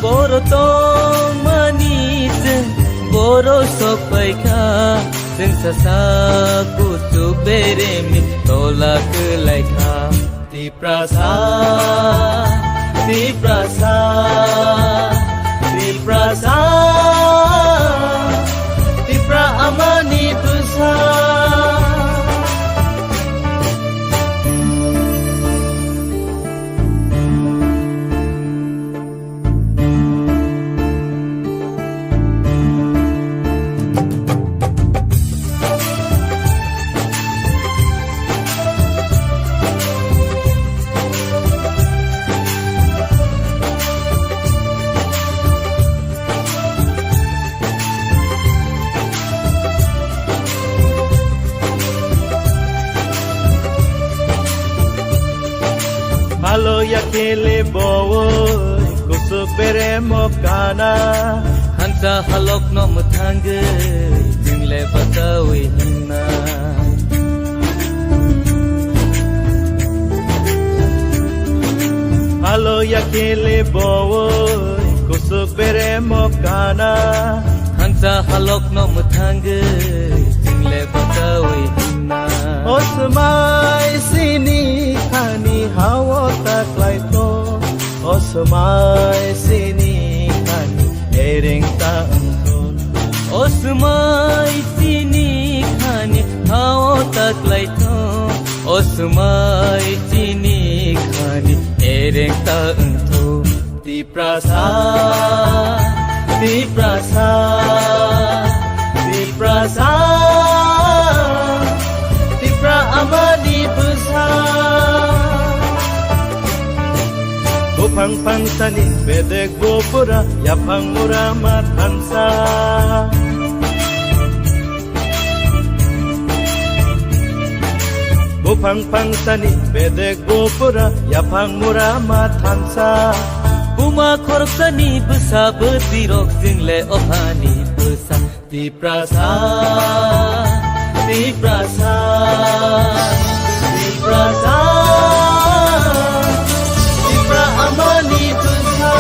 Boro tongmani chwng boro sok phaikha. Chwng sasa kusuk beremni tola kwlaikha. Tiprasa, Tiprasa, Tiprasa, Tipra amani bwsa. Malo ya kele bowoi, kusuk beremo kana. Hansa halok no mwthangwi, jingle bachawi hinna. Malo ya kele bowoi, kusuk beremo kana. Hansa halok no mwthangwi, jingle bachawi hinna. O swmai sini khani hao taklai to. O swmai sini khani ereng ta wngkho. O swmai sini khani hao taklai to. O swmai sini khani ereng ta wngkho. Tiprasa, Tiprasa, Tiprasa, Tipra amani bwsa. Buphang phangsani bedek bupura, yaphang mura ma thansa. Buphang phangsani bedek bupura, yaphang mura ma thansa. Buma khoroksani bwsa bwtwirok jingle ohani bwsa. Tiprasa, Tiprasa, Tiprasa, Tipra amani bwsa.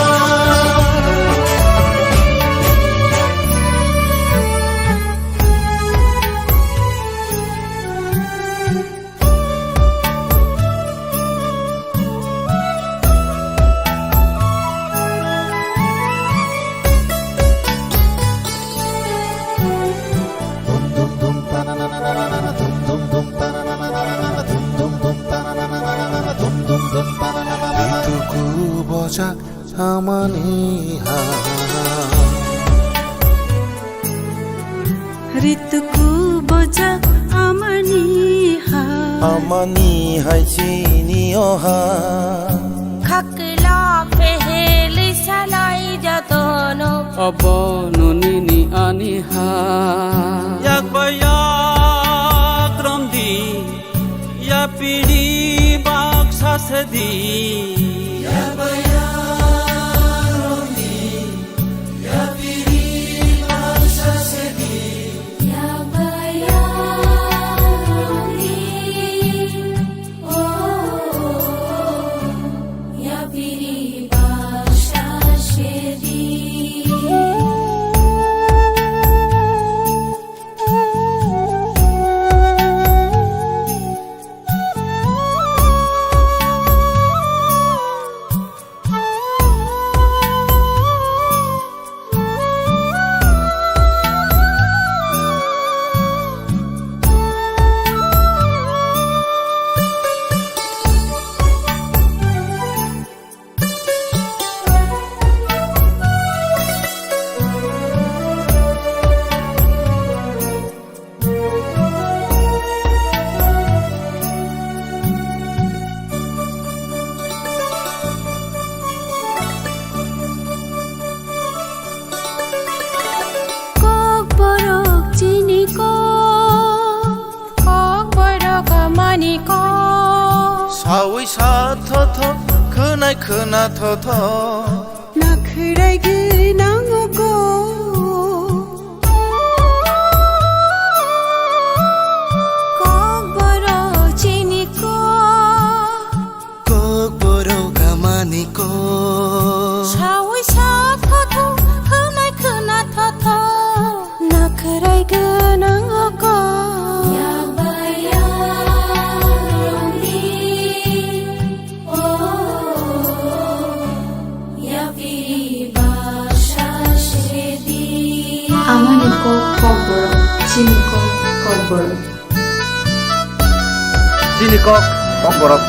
Kubojak amani ha. Ritu kubojak amani ha. Amani hai chini o ha. Khakla peheli salai jatono. Abono nini ani ha. Yak ba yak romdi. Yapiri baksa sedi. Kokborok chini kok. Kokborok amani kok. Sawi sa thotho, khwnai khwna thotho. Nakhwrai gwnang o kok. Kokborok chini kok. Kokborok amani kok. Sawi sa thotho, khwnai khwna thotho. Nakhwrai gwnang o kok. Yak ba yak romdi. Oh, yapiri baksa sedi. Amani kok kokborok, chini kok kokborok. Chini kok kokborok.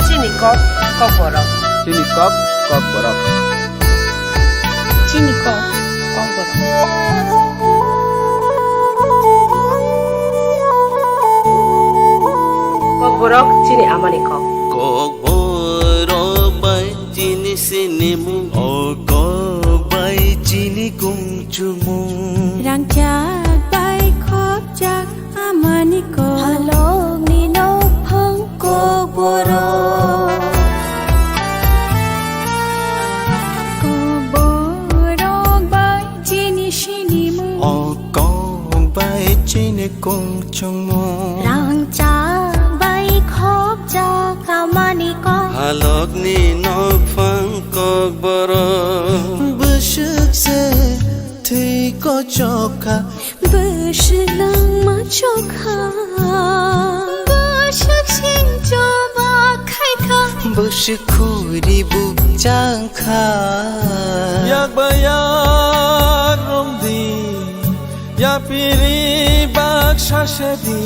Chini kok kokborok. Chini kok kokborok. Chini kok kokborok. Kokborok chini amani kok. Kokborok bai chini sinimung. O kok bai chini kung chumung. Rangchak bai khopjak amani kok. Halokni nokphang kokborok. Kokborok bai chini sinimung. O kok bai chini kung chumung. Rangchak bai khopjak amani kok. Halokni nokphang kokborok. Bwswk se thwi kochok kha. Bwswk langma chokha. Bwswk sing choba khaikha. Bwswk khuri bukchang kha. Yak ba yak romdi. Yapiri baksa sedi.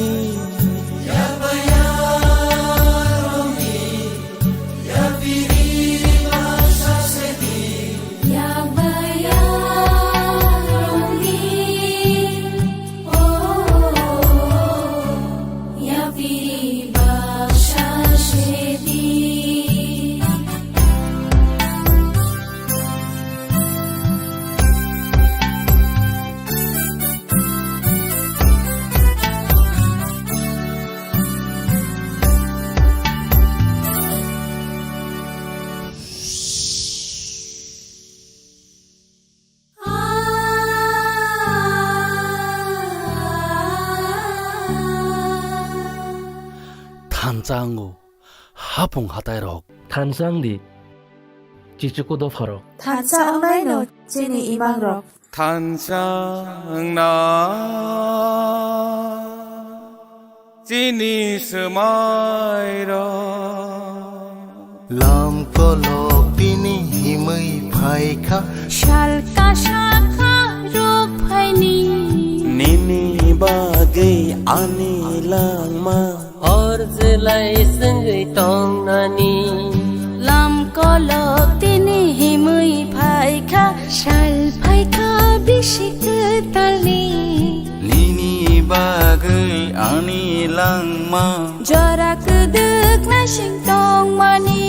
Thansa wngo hapung hatai rok. Thansa wngdi chichuku dopha rok. Thansa wngnaino chini imang rok. Thansa wngna chini swmai rok. Lam kolok bini himwi phaikha. Sal kasa kha rok phaini. Nini bagwi ani langma. Hor jwlai swngwi tongnani. Olok tini himwi phaikha, sal phaikha bisi kwtalni. Nini bagwi ani langma. Jora kwdwk naising tongmani.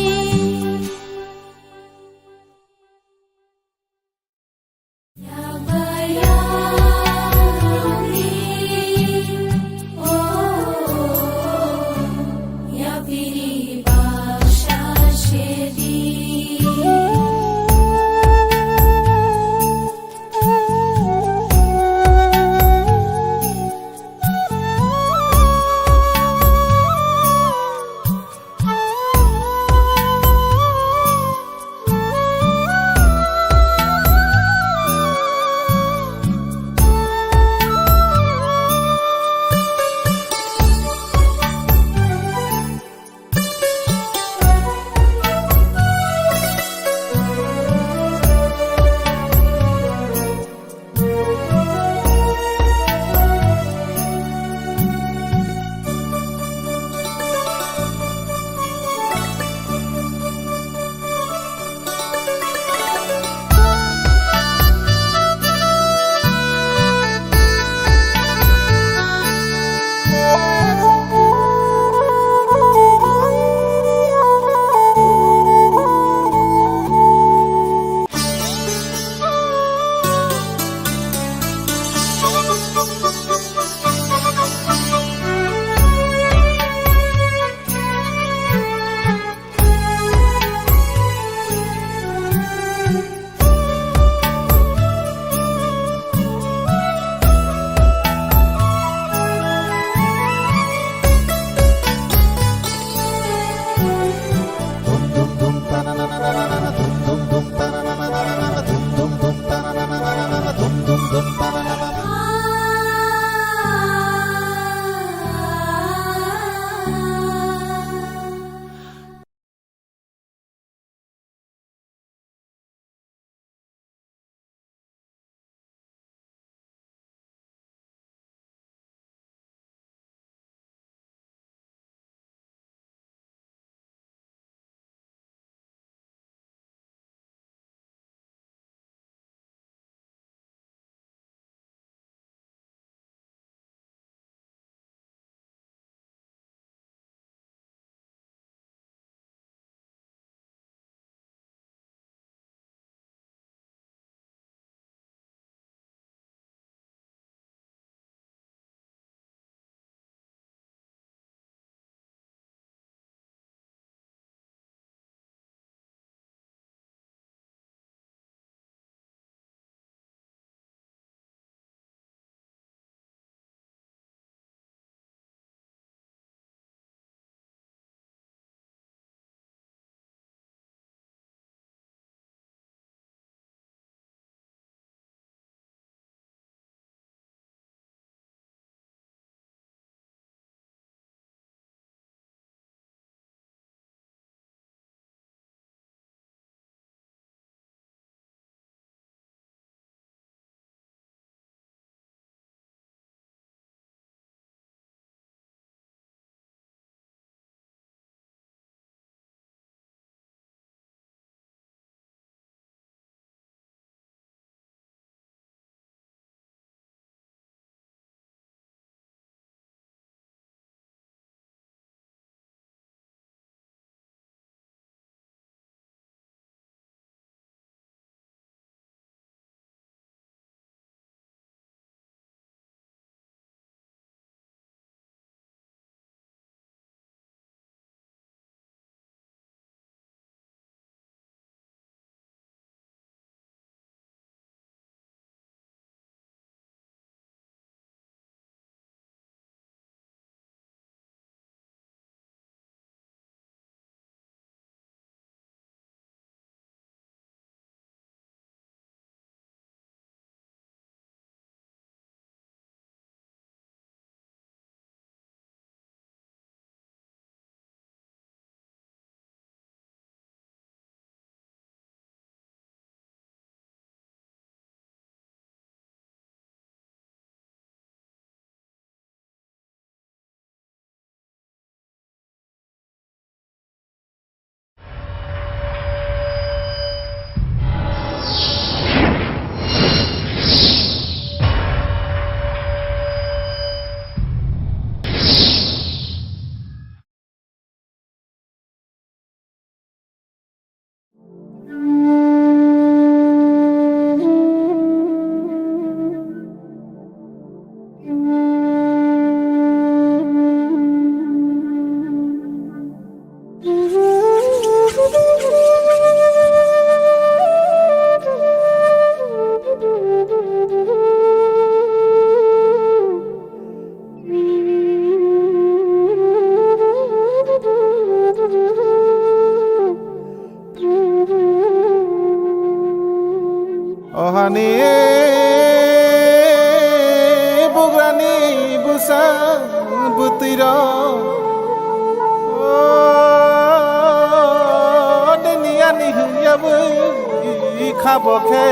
Abo khe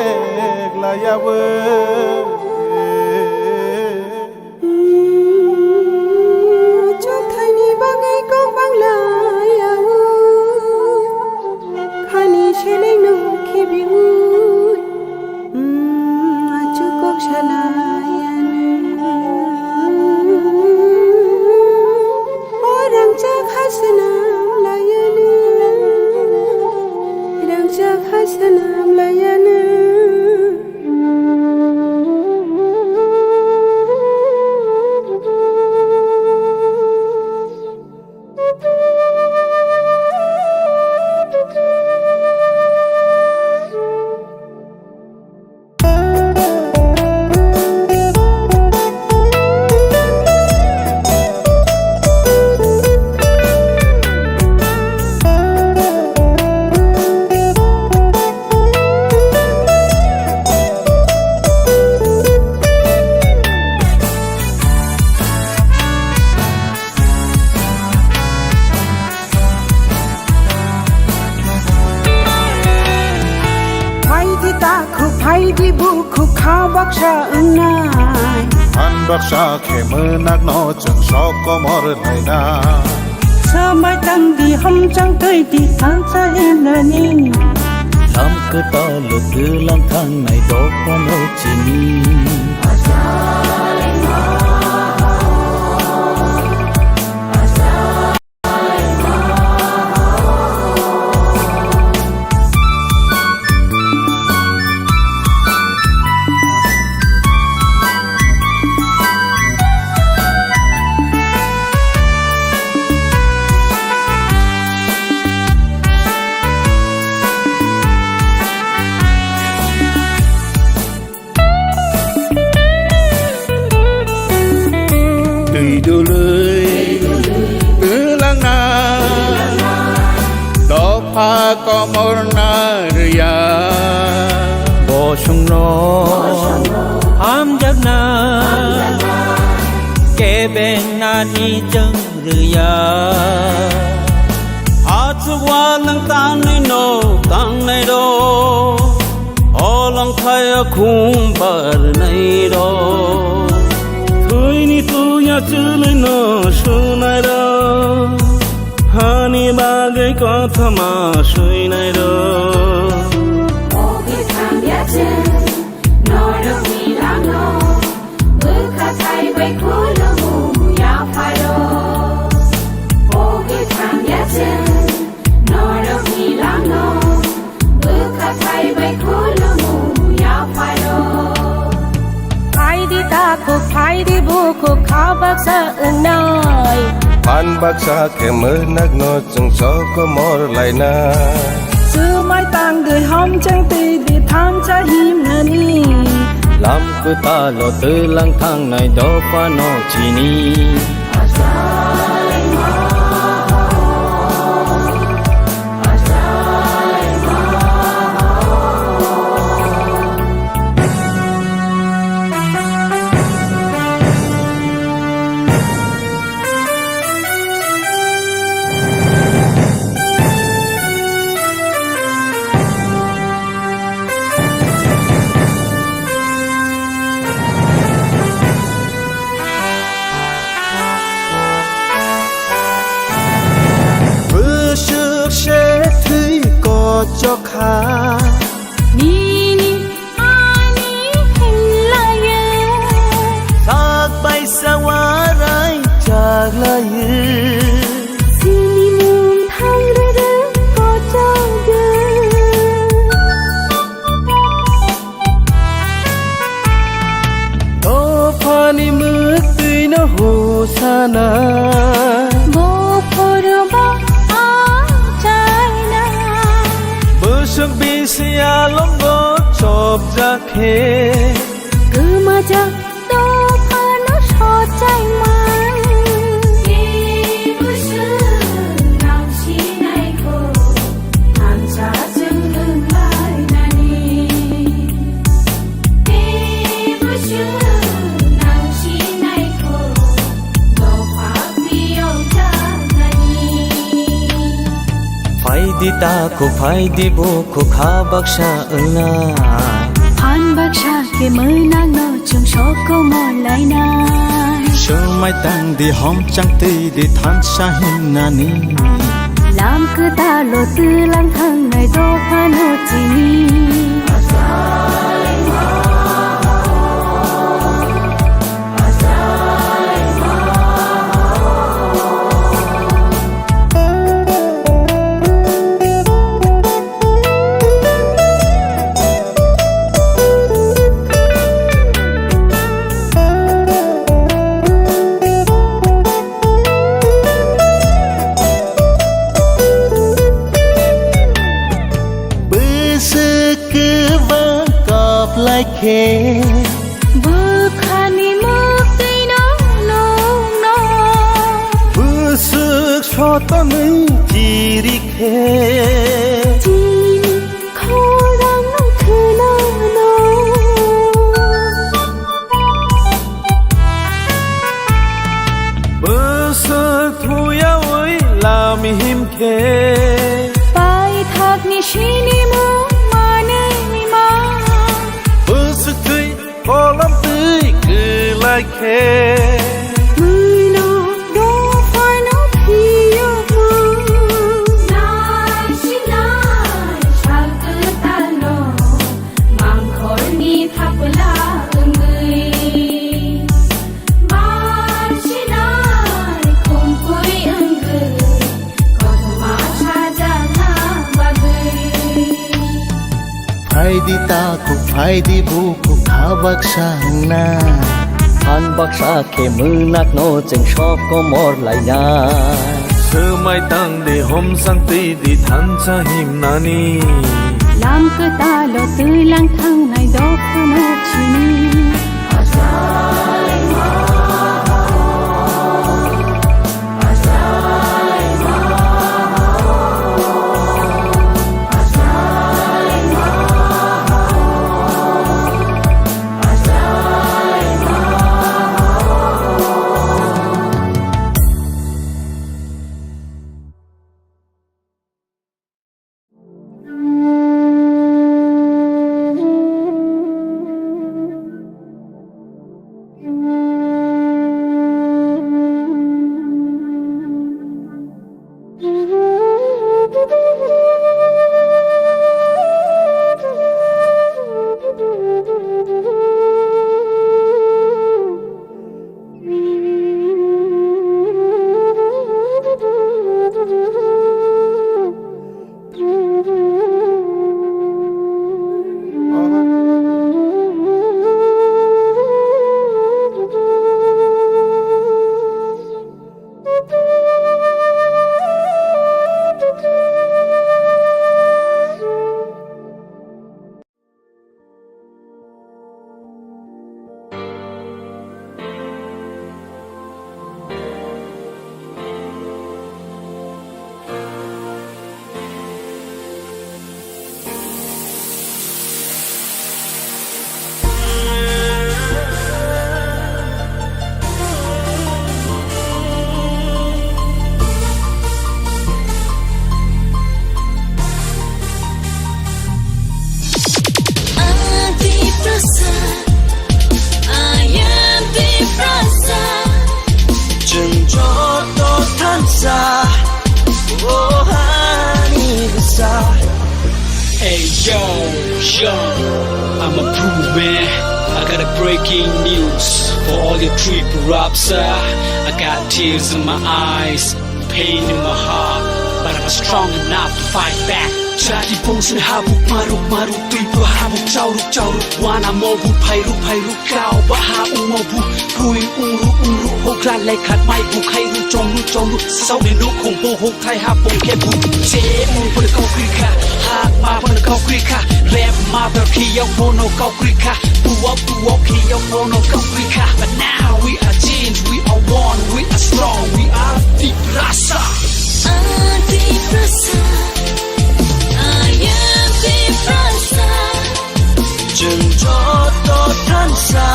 glaiyawe. Chwngthaini bagwi kok banglayawo. Khani selengno khibiwi. Achuk kok salaiyanw. O rangchak ha swnam laiyanw. Rangchak ha swnam laiyanw. Phaidi takhuk, phaidi bukhuk, kha baksa wngnai. Phan baksa khe mwnakno chwng sok komor laina. Swmai tangdi, hamchang twi di, thansa himnani. Lam kwtal twlang thangnai dophano chini. Twi dului twlangna dopha komorna rwya. Bosongno hamjakna kebeng nani chwng rwya. Achuk walwng tangnai no tangnai rok, olong thaya khum barnai rok. Thwini tuya chwlwino sunai rok, hani bagwi kothoma suinai rok. Ogi thangya chwng norokni langno, bwkha thai bai khulumu yapharo. Ogi thangya chwng norokni langno, bwkha thai bai khulumu yapharo. Phaidi takhuk, phaidi bukhuk, kha baksa wngnai. Phan baksa khe mwnakno chwng sok komor laina. Swmai tangdi, hamchang twi di, thansa himnani. Lam kwtalo twlang thangnai dophano chini. Bwswk se thwi kochok kha. Nini ani hinlaya. Sak bai sa warai chaglaya. Sini mung thang rere kochok. Dophani mwktwino hosana. Bophoroba achaina. Bwswk bisi alongo chopjak khe. Kwmajak dophano sochaima. Tei bwswk nang sinaikho. Hamsa chwng wnglainani. Tei bwswk nang sinaikho, dopha phiyokjaknani. Phaidi Takhuk phai di bukhuk kha baksa wngna. Phan baksa khe mwnak no chwng sokomor lainai. Swmai tang di, homchang twi di, thansa himnani. Lam kwtal o twlang thangnai dophano chini. Bwswk kwbang kap lai khe. Bwkhani mwktwino nukno. Bwswk sotonwi chiri khe. Chini khorangno khwnano. Bwswk thuyawi lam him khe. Paithakni sinimung manwi ma. Bwswk thwi kolam twi kwlai khe. Mwino dophano phiyokma. Nai sinai sal kwtalno mangkhorni thapla wngwi. Bar sinai khumpui wngwi kothoma sajakna bagwi. Phai di takhuk, phai di bukhuk, kha baksa wngna. Phan baksa khe mwnakno chwng sokomor laina. Swmai tang di, homsang twi di, thansa himnani. Lam kwtalo twi lang thangnai dophano chini. Tiprasa, I am Tiprasa. Chwng joto thansa, o hani bwsa. Hey yo, yo, I'm a proof man. I got a breaking news for all your Tripura raps. I got tears in my eyes, pain in my heart, but I'm strong enough to fight back. Chati pungsuni habuk maruk maruk, twi bo habuk chauruk chauruk. Wana mobu phairuk phairuk, kao baha umobu. Pui ungru ungru, hokra lekhat mai bu khairu chongru chongru. Sauni nukhung bo hok thai ha pung khe bu. Je ung pun kau kri kha, hak ma pun kau kri kha. Rap mother khiyau bono kau kri kha. Buwak buwak khiyau bono kau kri kha. But now we are change, we are one, we are strong, we are Tiprasa. Tiprasa, I am Tiprasa. Chwng joto thansa,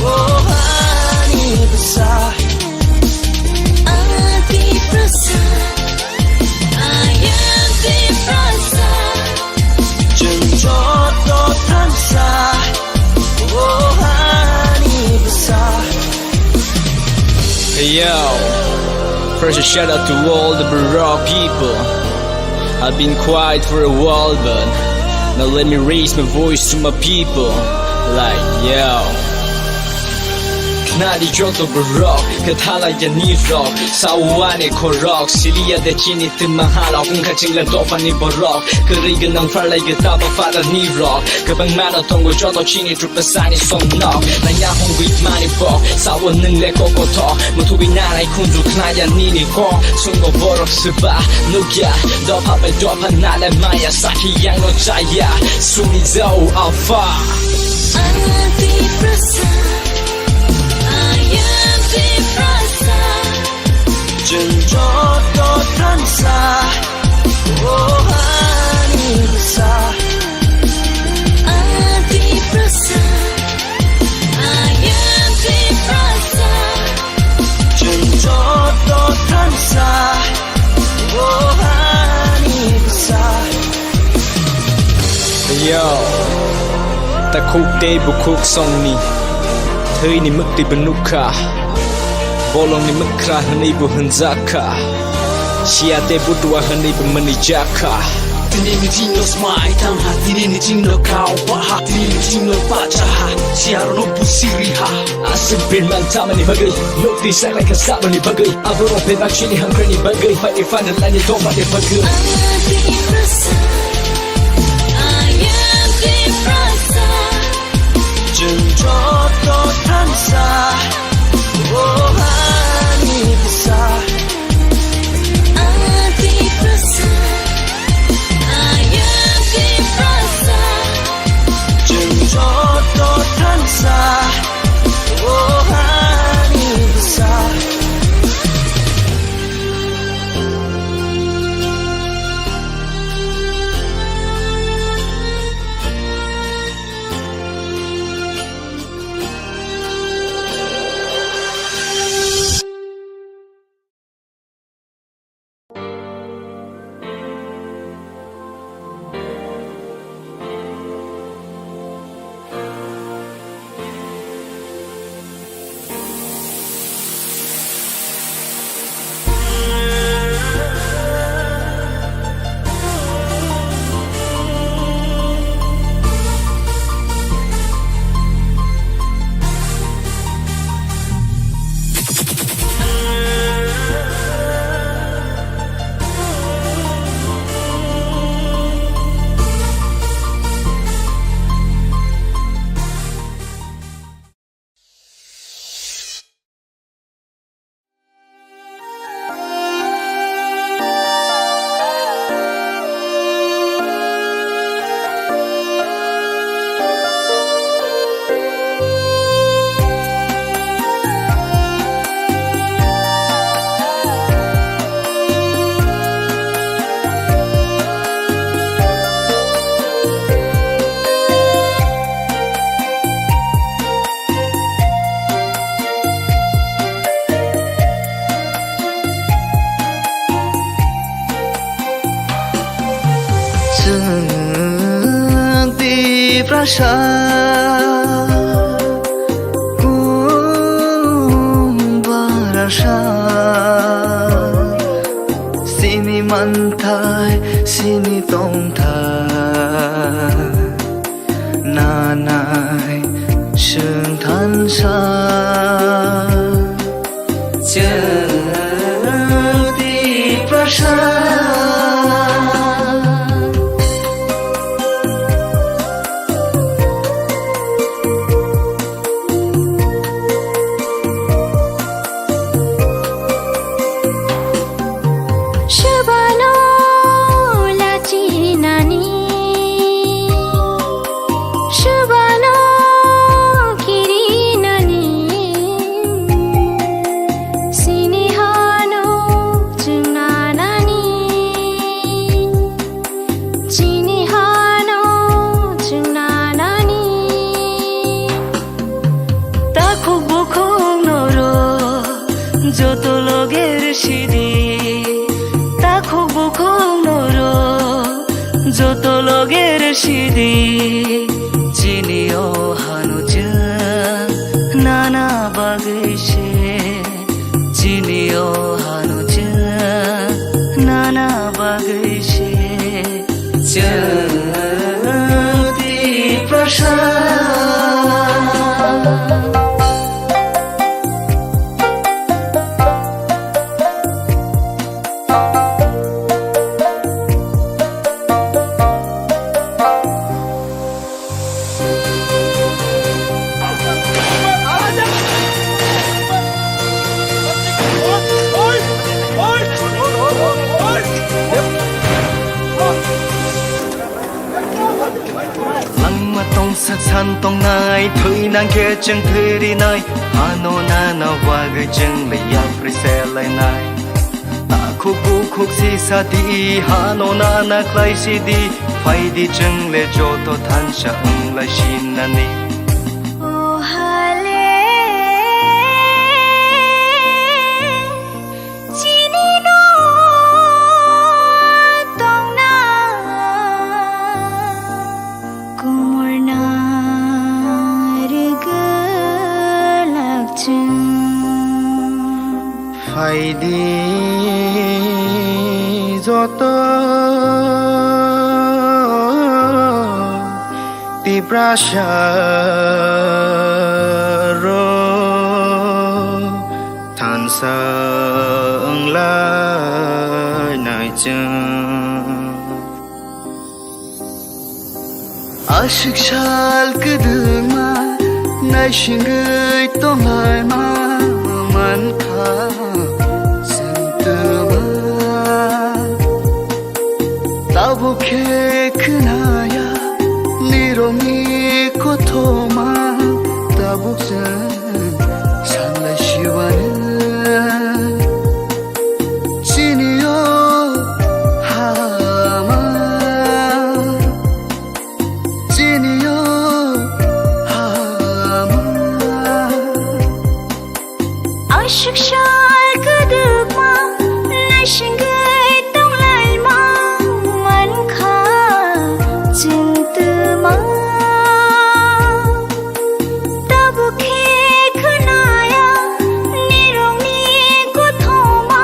o hani bwsa. Tiprasa, I am Yo, first a shout out to all the Barak people. I've been quiet for a while, but now let me raise my voice to my people. Like, yo. Khnadi joto borok, kwthala ya nirok, sawani khorok, siliya de chini twma halok, wngkha chingla dophani borok, kwrwi gwnang pharlai gitaba fada nirok, kwbang mano tongo joto chini Pasani song no, nanya hongwi mani bok, sawo nung le koko to, mutubi nanai khunju khnaya nini ko, sungo borok seba, nukya, dopha bai dopha nale maya, saki yang no chaya, suni zau afa. Anti prasa, ayam di prasa. Chwng joto thansa, o hani bwsa. Anti prasa, ayam di prasa. Chwng joto thansa, o hani bwsa. Yo, takhuk tei bukhuk songni thwini mwktwi bo nukha. Bolongni mwkhra hwnwi bo hwnjakha. Siya tei butua hwnwi bo mwnijakha. Tini ni chingno smai tangha, tini ni chingno kau paha, tini ni chingno pachaha, siya rokno busiri ha. Aswk birman tamani bagwi, lokti saklai kha saboni bagwi, aborok bebak chini hamkrani bagwi, fight ni final line ni dopha ni bagwi. Chwng joto thansa, o hani bwsa. Anti prasa, ayam di prasa. Chwng joto thansa, o hani bwsa. Chwng Tiprasa kung barasa, sini manthai, sini tongthai. Nanai chwng thansa chwng Tiprasa. Swbano lachinani, swbano kirinani, sini hano chwngnanani. Chini hano chwngnanani. Takhuk bukhuk norok joto loger sidi. Takhuk bukhuk norok joto loger sidi. Chini o hano chwng nana bagwi se. Chini o hano chwng nana bagwi se chwng Tiprasa. Langma tongsak san tongnai, thwi nang khe chwng thwi rinai, hano nana bagwi chwng le yapri se lainai. Takhuk bukhuk sisa di, hano nana khlai si di, phai di chwng le joto thansa wng lai sinani. O hale, chini no tongna. Kumurna rwgwlak chwng. Phaidi joto Tiprasa rok thansa wnglainai chwng. Aswk sal kwdwkma naisingwi tonglaima mankha chwng twma. Tabuk khe khwnaya nirokni kothoma, tabuk chwng sanlai siwano. Chini o hama, chini o hama. Aswk sal kwdwkma naisingwi tonglaima mankha chwng twma. Tabuk khe khwnaya nirokni kothoma,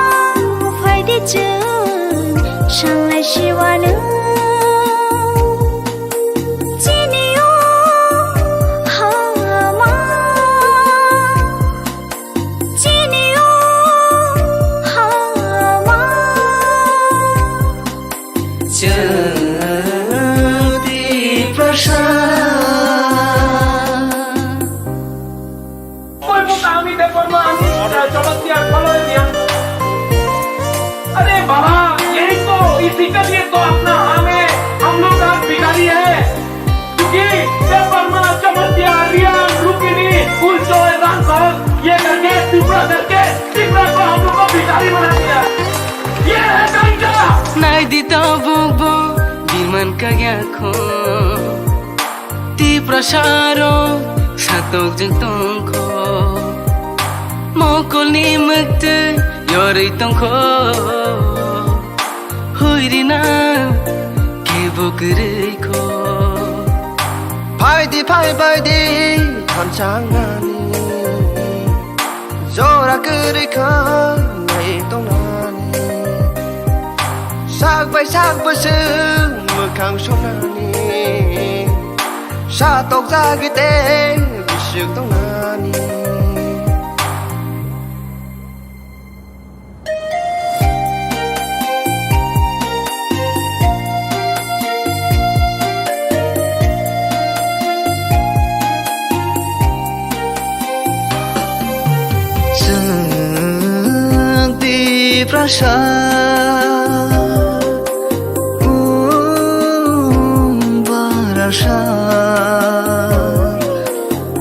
phaidi chwng sanlai siwano. Chini o hama, chini o hama. Chwng Tiprasa. Koi bo kami de porma ami, eh, chamatkar phaloi diya. अरे बाबा, यही तो, इसी के लिए तो अपना हमें, हम लोग आज भिखारी है। क्योंकि देव वर्मा चमत्कार, रियान, रुक्मिणी, कुल जो है राम सहर, ये करके, टुकड़ा करके, टुकड़ा को हम लोग को भिखारी बना दिया। ये है तरीका। Nai di tabuk bo, diman kagya kho. Tiprasa rok satok jeng tongkho. Mokolni mwktwi yorwi tongkho. Huirina kebo kwrwi kho. Phaidi, phai baidi thansa wngnani. Jora kwrwi kho nai tongnani. Sak bai sak bwswk mwkhang sonani. Satok jagwi tei biswk tongnani. Chwng Tiprasa um barasa.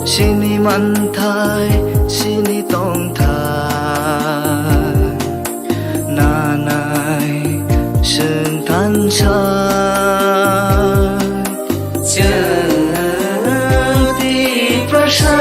Chini manthai, chini tongthai, nanai chwng thansa. Chwng Tiprasa.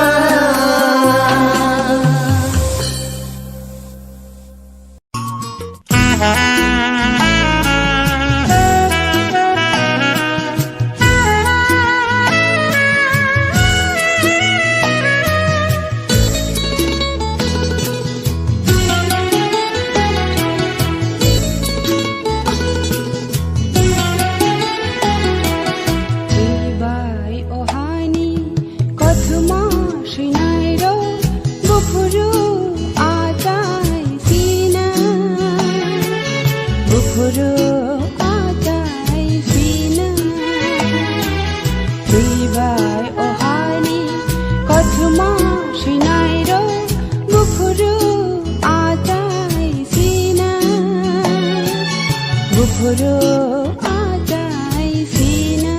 Buphuru achai sina.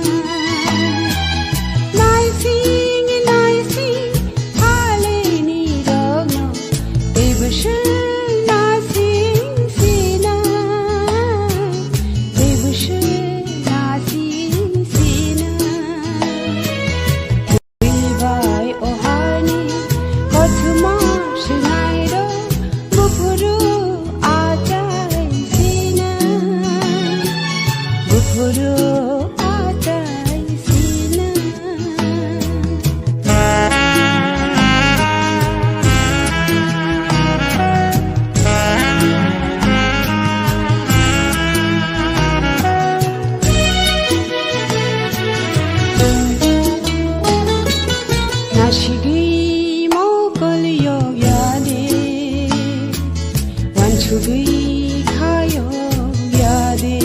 Naising naising halini rokno tei bwswk naising sina. Tei bwswk naising sina. Twi bai o hani kothoma swnairok buphuru achai sina, buphuru achai sina. Nasigwi mokol yok ya de, wansugwi kha yok ya de.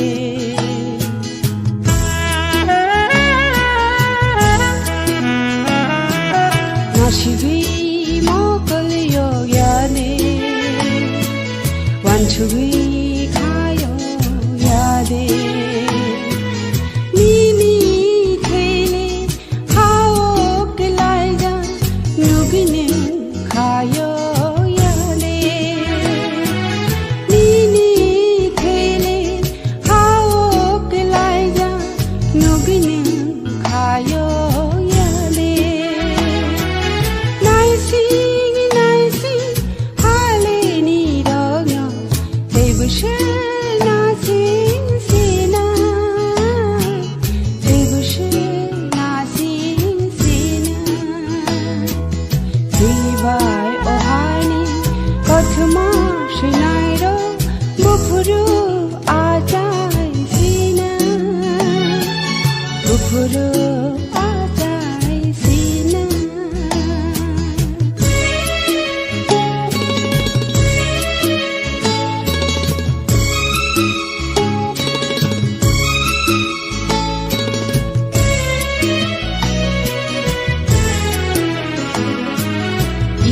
Nasigwi mokol yok ya de, wansugwi kha yok ya de. Nini thele hao kwlaijak nugwi nwng kha yok ya de. Nini thele hao kwlaijak nugwi nwng kha yok ya de. Naising naising halini rokno tei bwswk naising sina, tei bwswk naising sina. Twi bai o hani kothoma swnairok buphuru achai sina, buphuru achai sina.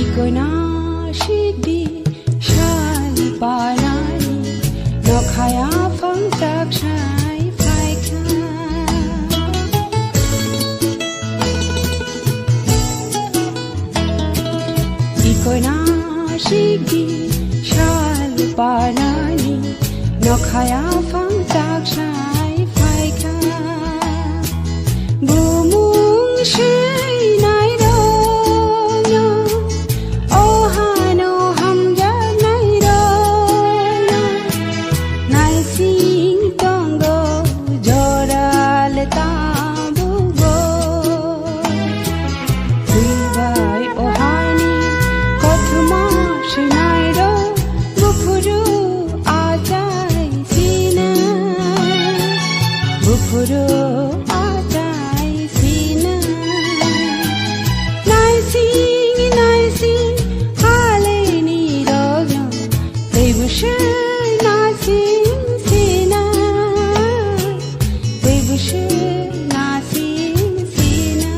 Ikoina sikdi sal panani nokhaya phangchak sai phaikha. Ikoina sikdi sal panani nokhaya phangchak sai phaikha. Bumung swinai rokno, o hano hamjaknai rokno, naising tongo jora le tabukbo. Twi bai o hani kothoma swinairok buphuru achai sina, buphuru achai sina. Naising naising halini rokno tei bwswk naising sina, tei bwswk naising sina.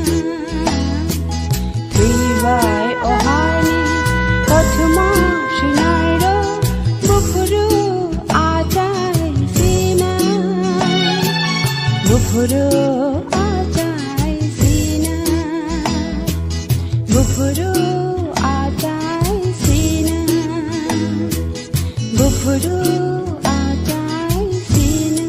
Twi bai o hani kothoma swinairok buphuru achai sina, buphuru achai sina, buphuru achai sina. Buphuru achai sina.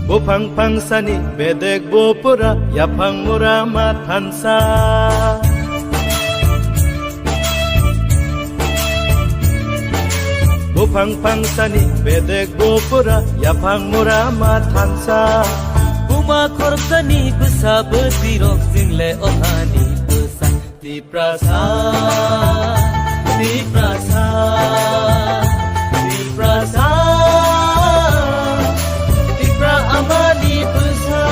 Buphang phangsani bedek buphuru yaphang mura ma thansa. Buphang phangsani bedek buphuru yaphang mura ma thansa. Buma khoroksani bwsa bwtwirok chwngle o hani bwsa. Twi Tiprasa, Tiprasa, Tiprasa, Tipra amani bwsa.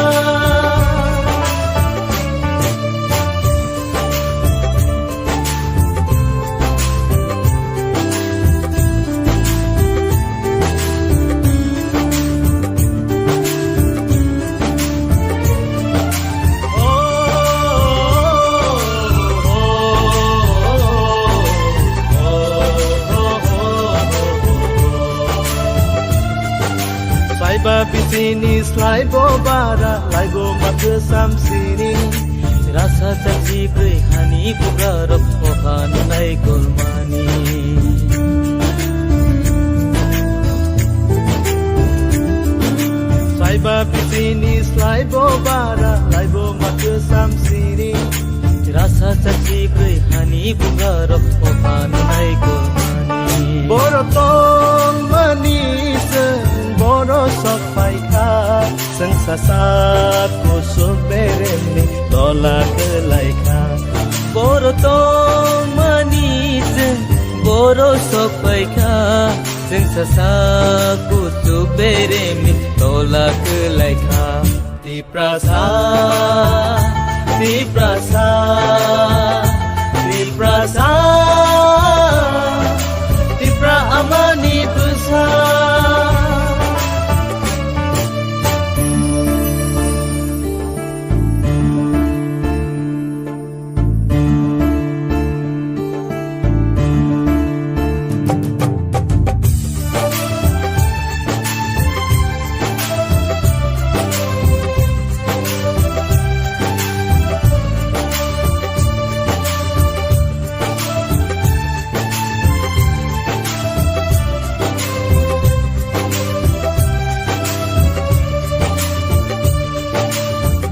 Slaiba bisini slaibo bara, laibo mathwsam sini. Rasa chachi bwrwi hani bugrarok oha nunai kolmani. Slaiba bisini slaibo bara, laibo mathwsam sini. Rasa chachi bwrwi hani bugrarok oha nunai kolmani. Boro tongmani chwng boro sok phaikha. Chwng sasak kusuk beremni tola kwlaikha. Boro tongmani chwng boro sok phaikha. Chwng sasak kusuk beremni tola kwlaikha. Tiprasa, Tiprasa, Tiprasa, Tipra amani bwsa.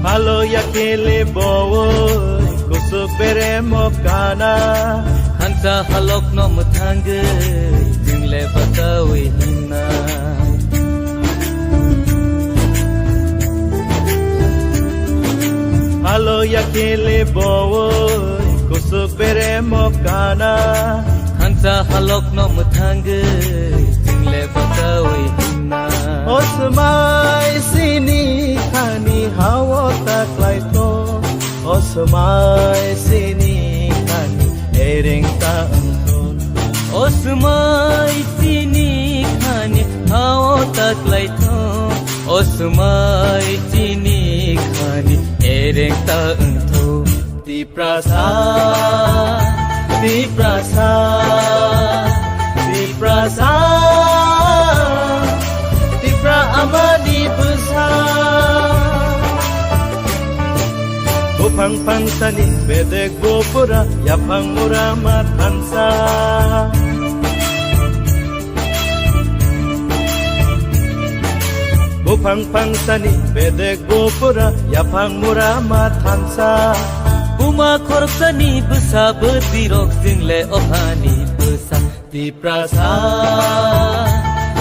Malo ya kele bowoi, kusuk beremo kana. Hansa halok no mwthangwi, jingle batawi hinna. Malo ya kele bowoi, kusuk beremo kana. Hansa halok no mwthangwi, jingle batawi hinna. Osmai sini khani hawo taklai to. Osmai sini khani ereng ta wngkho. Osmai sini khani hawo taklai to. Osmai sini khani ereng ta wngkho. Tiprasa, Tiprasa, Tiprasa, Tipra amani bwsa. Buphang phangsani bedek bupura, yaphang mura ma thansa. Buphang phangsani bedek bupura, yaphang mura ma thansa. Buma khoroksani bwsa bwtwirok, jingle ohani bwsa. Tiprasa,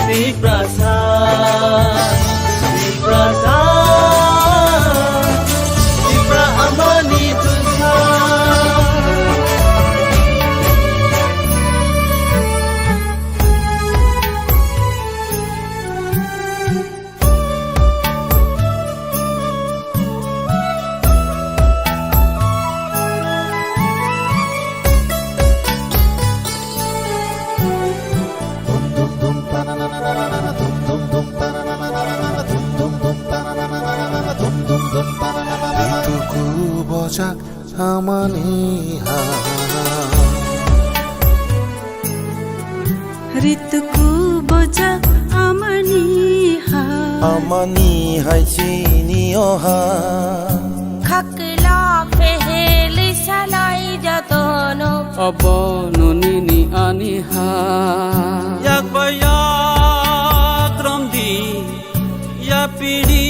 Tiprasa, Tiprasa, Tipra amani bwsa. Rituku bojak amani ha. Rituku bojak amani ha. Amani hai chini oha. Khakla peheli salai jatono. Abono nini ani ha. Yak ba yak romdi. Yapiri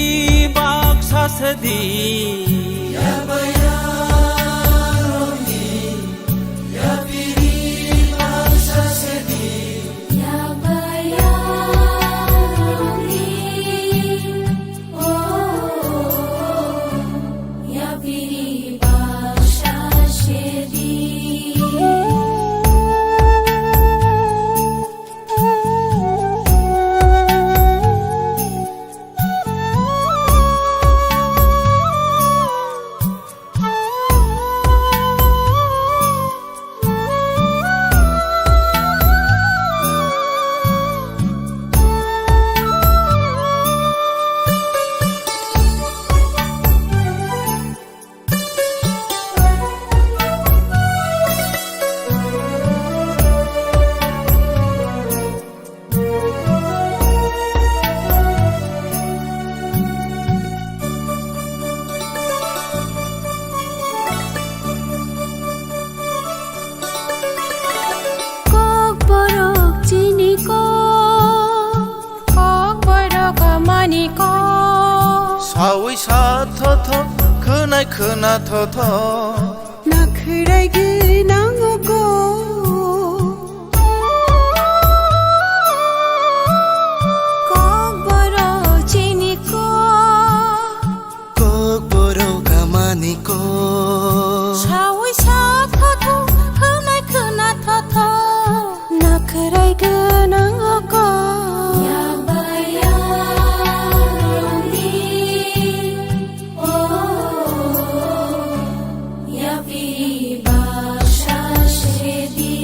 baksa sedi. Yabaya romdi, yapiri baksa sedi. Yabaya romdi, oh, yapiri baksa sedi. Sawi sa thotho, khwnai khwna thotho. Nakhwrai gwnang o kok. Kokborok chini kok. Kokborok amani kok. Sawi sa thotho, khwnai khwna thotho. Nakhwrai gwnang o kok. Yakbai yakromni, o, yapiri baksa sedi.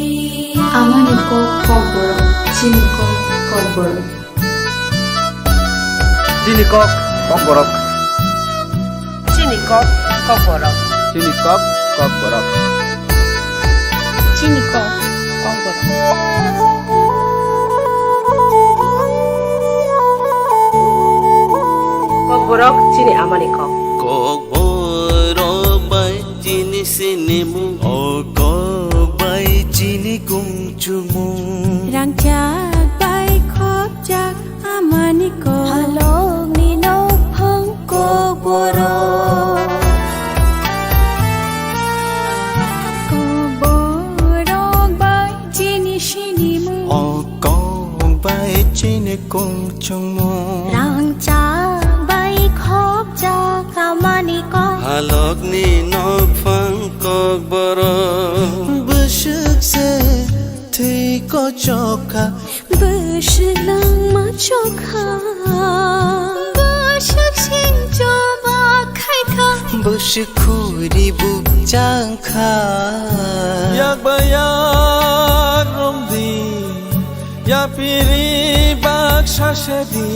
Amani kok, kokborok, chini kok, kokborok. Chini kok, kokborok. Chini kok, kokborok. Chini kok, kokborok. Chini kok, kokborok. Kokborok chini amani kok. Kokborok bai chini sinimung. O kok bai chini kung chumung. Rangchak bai khopjak amani kok. Halokni nokphang kokborok. Kokborok bai chini sinimung. O kok bai chini kung chumung. Rangchak bai khopjak amani kok. Halokni nokphang kokborok. Bwswk se thwi kochok kha. Bwswk langma chokha. Bwswk sing choba khaikha. Bwswk khuri bukchang kha. Yakbai yakromdi, yapiri baksa sedi.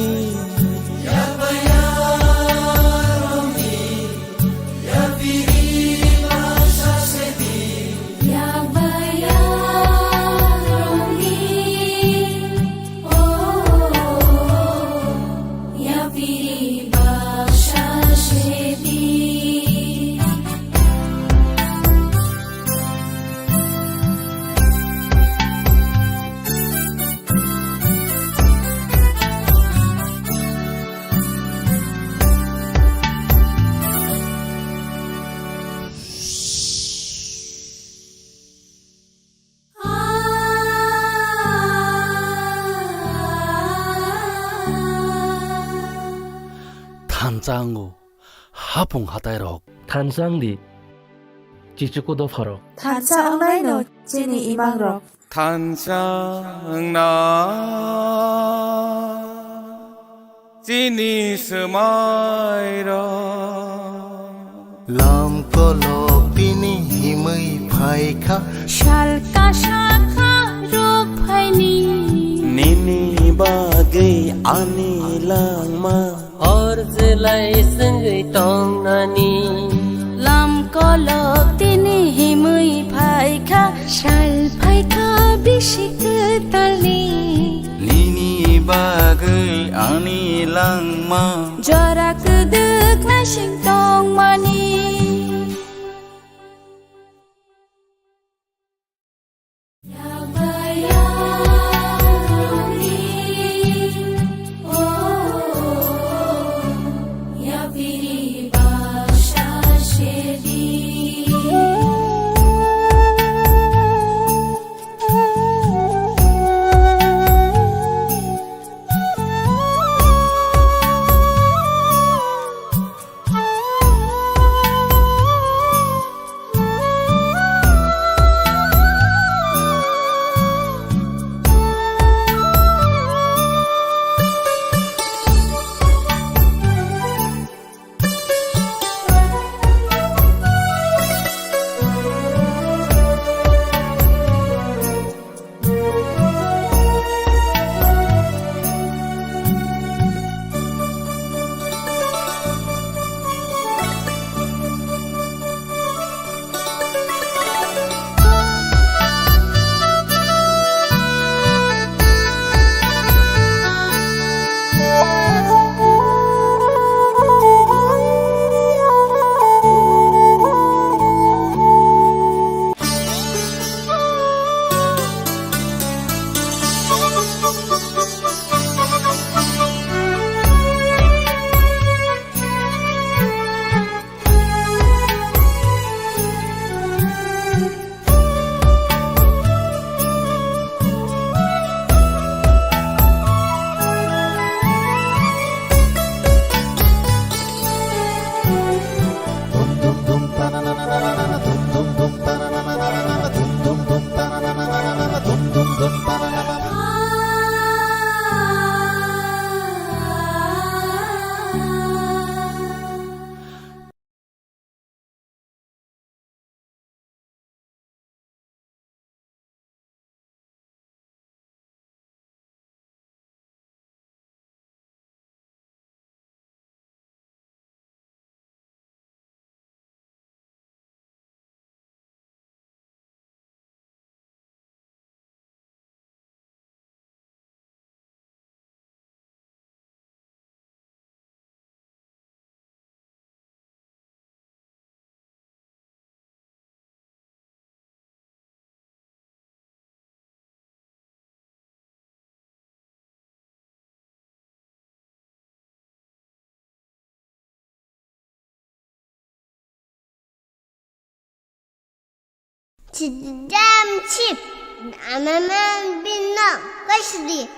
Thansa wngo hapung hatairok. Thansa wngdi chichuku dopharok. Thansa wngnaino chini imangrok. Thansa wngna chini swmairok. Lam kolok tini himwi phaikha. Sal kasa kha rok phaini. Nini bagwi ani langma. Hor jelai swngwi tongnani. Lam kolok tini himwi phaikha, sal phaikha bisi kwtalni. Nini bagwi ani langma. Jora kwdwk naising tongmani. Damn cheap. Amaman bin no question.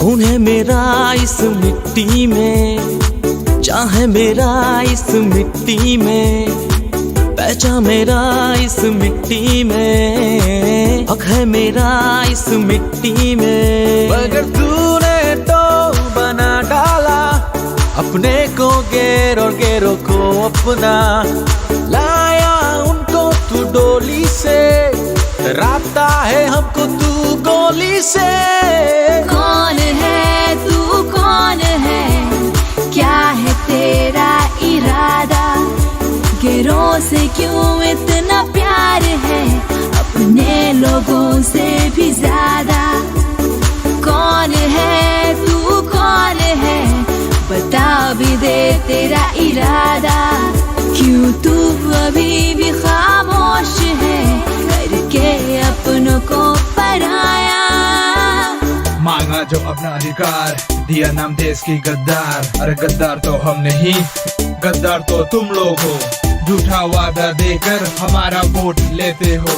कौन है मेरा इस मिट्टी में, चाहे मेरा इस मिट्टी में, पहचान मेरा इस मिट्टी में, हक है मेरा इस मिट्टी में। मगर तूने तो बना डाला अपने को गैर और गैरों को अपना, लाया उनको तू डोली से, डराता है हमको तू गोली से। कौन है तू, कौन है, क्या है तेरा इरादा? गैरों से क्यों इतना प्यार है, अपने लोगों से भी ज्यादा। कौन है तू, कौन है, बता भी दे तेरा इरादा। क्यों तू अभी भी खामोश है, करके अपनों को पराया। मांगा जो अपना अधिकार, दिया नाम देश की गद्दार। अरे गद्दार तो हम नहीं, गद्दार तो तुम लोग हो। झूठा वादा देकर हमारा वोट लेते हो,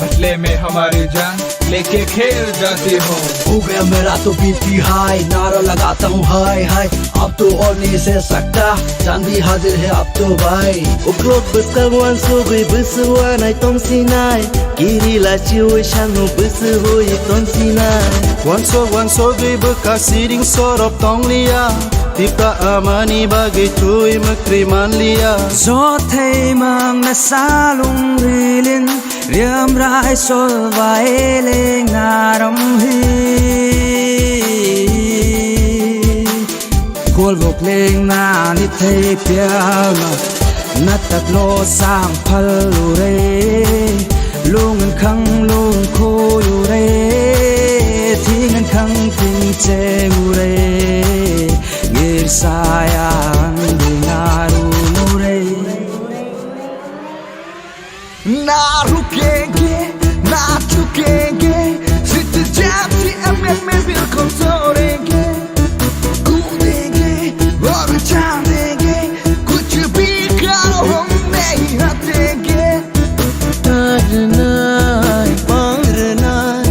बदले में हमारी जान लेके खेल जाते हो। हो गया मेरा तो बीपी हाई, नारा लगाता हूँ हाय हाय। Ab to all ni se sakta, chandi hajir he ab to bhai. Uklok bwskang wansugwi bwswk wanai tongsinai. Kiri lachiwi sangno bwswk hui tongsinai. Wansuk wansugwi bwkha siring sorop tongliya. Tipra amani bagwi twi mwkri manliya. Jothai mangna salung rilin. Riam rai sol vai leng naram hi. Kol bok leng na ni thei piang. Na tak lo sang phal u re. Lung an khang lung khoi u re. Thing an khang thing che u re. Ngir sayang ding aru mu re. ना रुकेंगे, ना झुकेंगे, जीत जाती एमएनए बिल्कुल तोड़ेंगे। कूदेंगे और उछालेंगे, कुछ भी करो हम नहीं हटेंगे। Tarnai, pangrnai,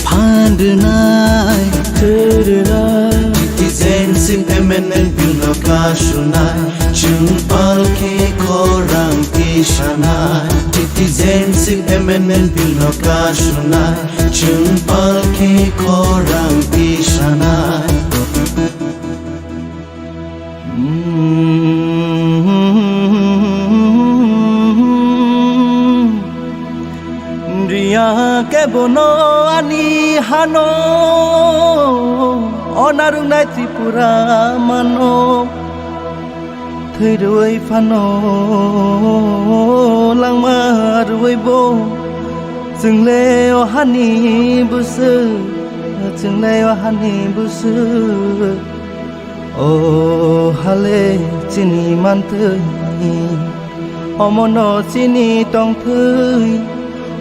phandnai, tvrnai. Citizenship amendment bill no kasunai. Chwng palkhe khorang tisanai, Citizenship Amendment Bill no kasunai. Chwng palkhe khorang tisanai. Riya kebono ani hano, onarungnai Tripura mano. Thwirwi phano langma rwi bo, chwngle o hani bwswk, chwngle o hani bwswk. O hale chini manthwi, omono chini tongthwi,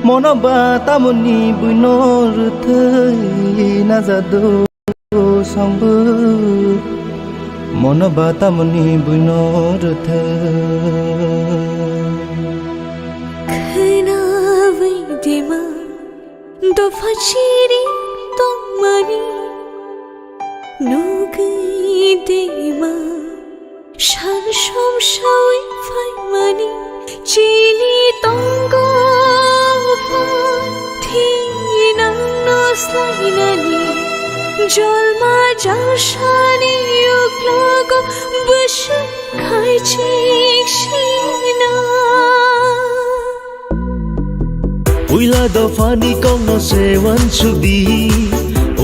mono ba tamoni buino rwthwi najado. Songbo mono ba tamoni buino rwthai. Khwnawi dima dopha chiri tongmani, nugwi dima sal somsawi phaimani. Chini tongo pha thinangno slainani, jolma jalsani uklogo bwswk khaichik sina. Puila dophani kokno se uansuk di,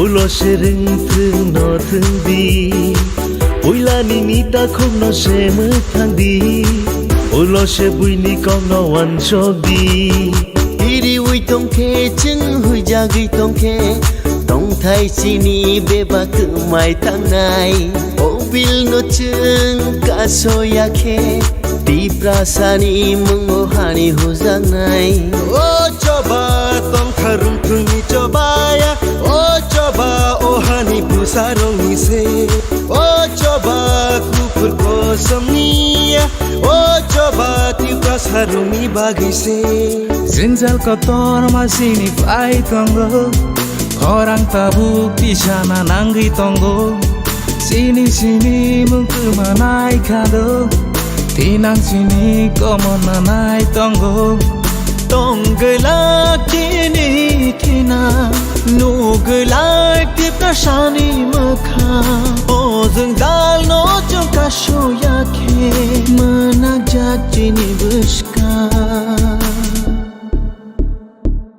ulo se rwngthwng no thwng di. Puilani nita khokno se mwthang di, ulo se buini kokno uansuk di. Riwi tongkhe, chwng huijagwi tongkhe, tongthai chini bebak kwmai tangnai. O bilno chwng kasoya khe, Tiprasani mungo hani hujaknai. O choba tongkha rungthungni chobaya, o choba o hani bwsarokni se. O choba kuphur kosomni ya, o choba Tiprasarokni bagwi se. Jwngjal kotor ma sini phai tongo, khorang tabuk tisana nangwi tongo. Sini sini mung kwma nai kha do, tinang sini komon na nai tongo. Tong glak chini thina, nuk glak Tiprasani mwkhang. O jwngjal no chwng kasoya khe, mwnakjak chini bwskang.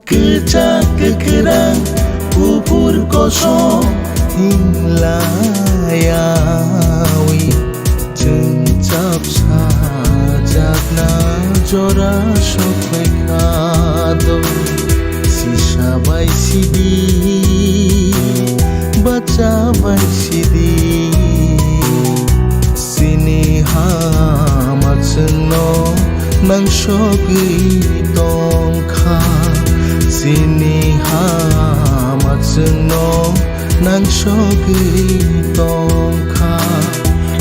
Kwchak kwkhrang kuphur kosom hinlayawi, chwng chapsa chapna jora sokphai kha do. Sisa bai sidi, bacha bai sidi. Chini hama chwngno nangsogwi tongkha, chini hama chwngno nangsogwi tongkha.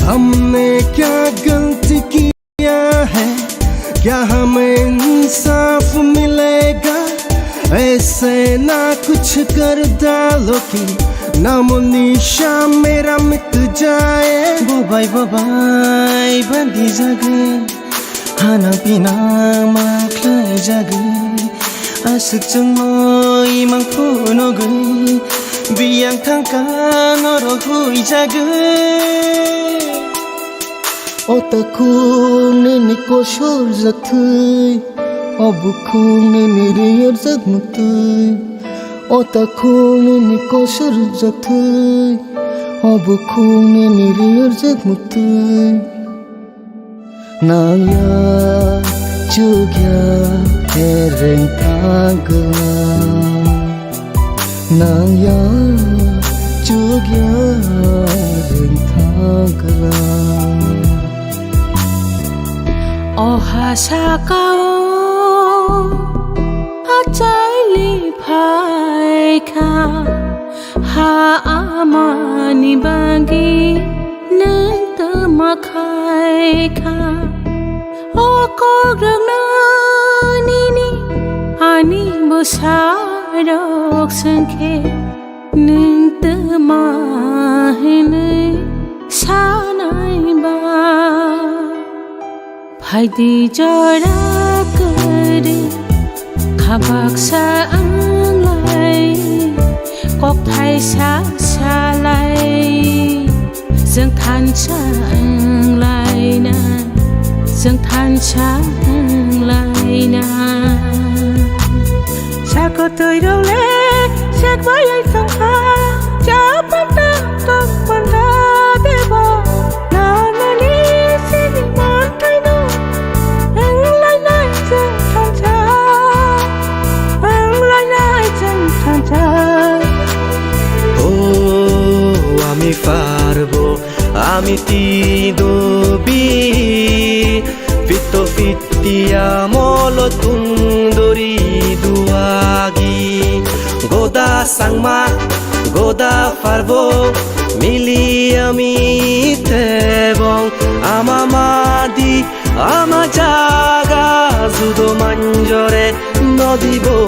हमने क्या गलती किया है, क्या हमें इंसाफ मिलेगा? ऐसे ना कुछ कर डालो कि नामो निशान मेरा मिट जाए। Bobai bobai bandi jagwi, hanang pinang ma khlai jagwi, aswk chwngno imang phunugwi, biyang thangkha norok hui jagwi. O takhuk nini kosor jak thwi, o bukhuk nini riyar jak muktwi. O takhuk nini kosor jak thwi, o bukhuk nini riyar jak muktwi. Nang ya chuk ya rwng thang kwlang. Nang ya chuk ya rwng thang kwlang. O ha sakao achaili phaikha, ha amani bagwi nwng twma khaikha. O kok rwngna nini ani bwsarok swngkhe, nwng twma hinwi sanai ba? Phaidi jora kwrwi, kha baksa wnglai, kok thaisa salai. Chwng thansa wnglaina, chwng thansa wnglaina. Sakotwi rok le sekbai ai tongkha, chapanta tongpanta deba, nanani sini manthaino wnglainai chwng thansa, wnglainai chwng thansa. O ami parbo, ami tido bi, fito fiti amolo tungdori duagi. Goda sangma, goda parbo, mili ami tebong, ama madi, ama jaga judo manjore nodibo.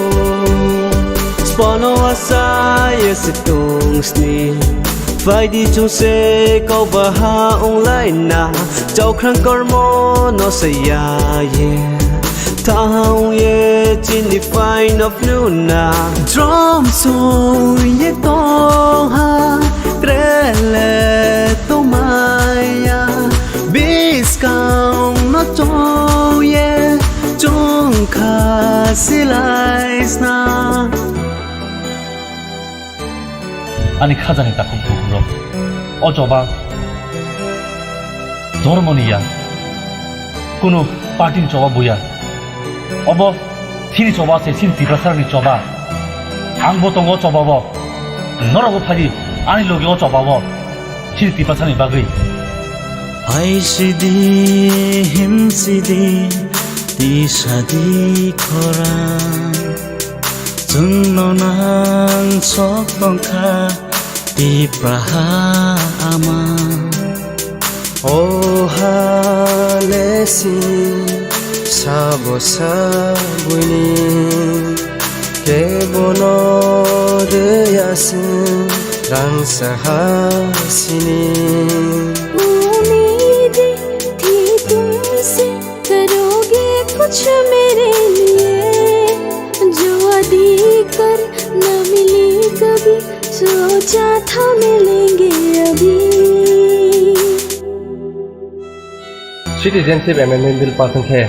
Spono asai ese tungsni, phaidi chungse kok baha wnglaina, chaukrang kormo no se ya ye. Thaha wng ye chini paino phnuna. Drum song ye tongha, krele tongmaya, biskang no chong ye, chungkha silai sna. Ani khajani takhuk bukhuk rok. O choba dhormoni ya, kunu party ni choba buya. Obo Chini choba se chini Tiprasarokni choba. Ang bo tongo o choba bo. Norok bo phai di ani loge o choba bo. Chini Tiprasani bagwi. Hai sidi, him sidi, tisa di khorang. Chwngno nang sok tongkha, Tipraha ama. O ha le si sabo sabuini kebono rwya se rang saha sini. उम्मीदें थी तुमसे, करोगे कुछ मेरे लिए, जो अधी कर ना मिली कभी, सोचा था मिलेंगे अभी। Citizenship Amendment Bill pass wngkhe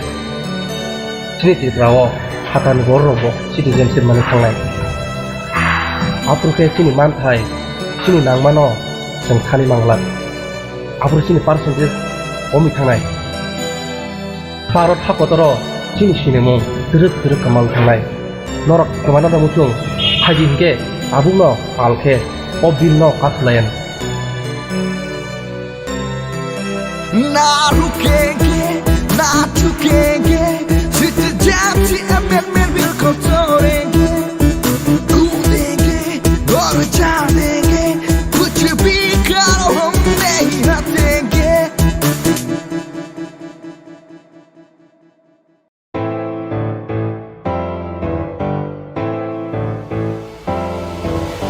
chini Tripura o phatarni bororokbo citizenship manwi thangnai. Aphuru khe chini manthai, chini nangmano chwng thani mangla. Aphuru chini percentage komi thangnai. Bharat hakotoro chini sinimung twrwk twrwk kwmawi thangnai. Norok kwmana da muchung phaidi hinkhe tabukno pal khe o bill no kakhwlaiyan. Na rukenge, na chukenge, Citizenship Amendment Bill ko chorenge, kudenge, aur chanenge, kuch bhi karo hum nahi hatenge.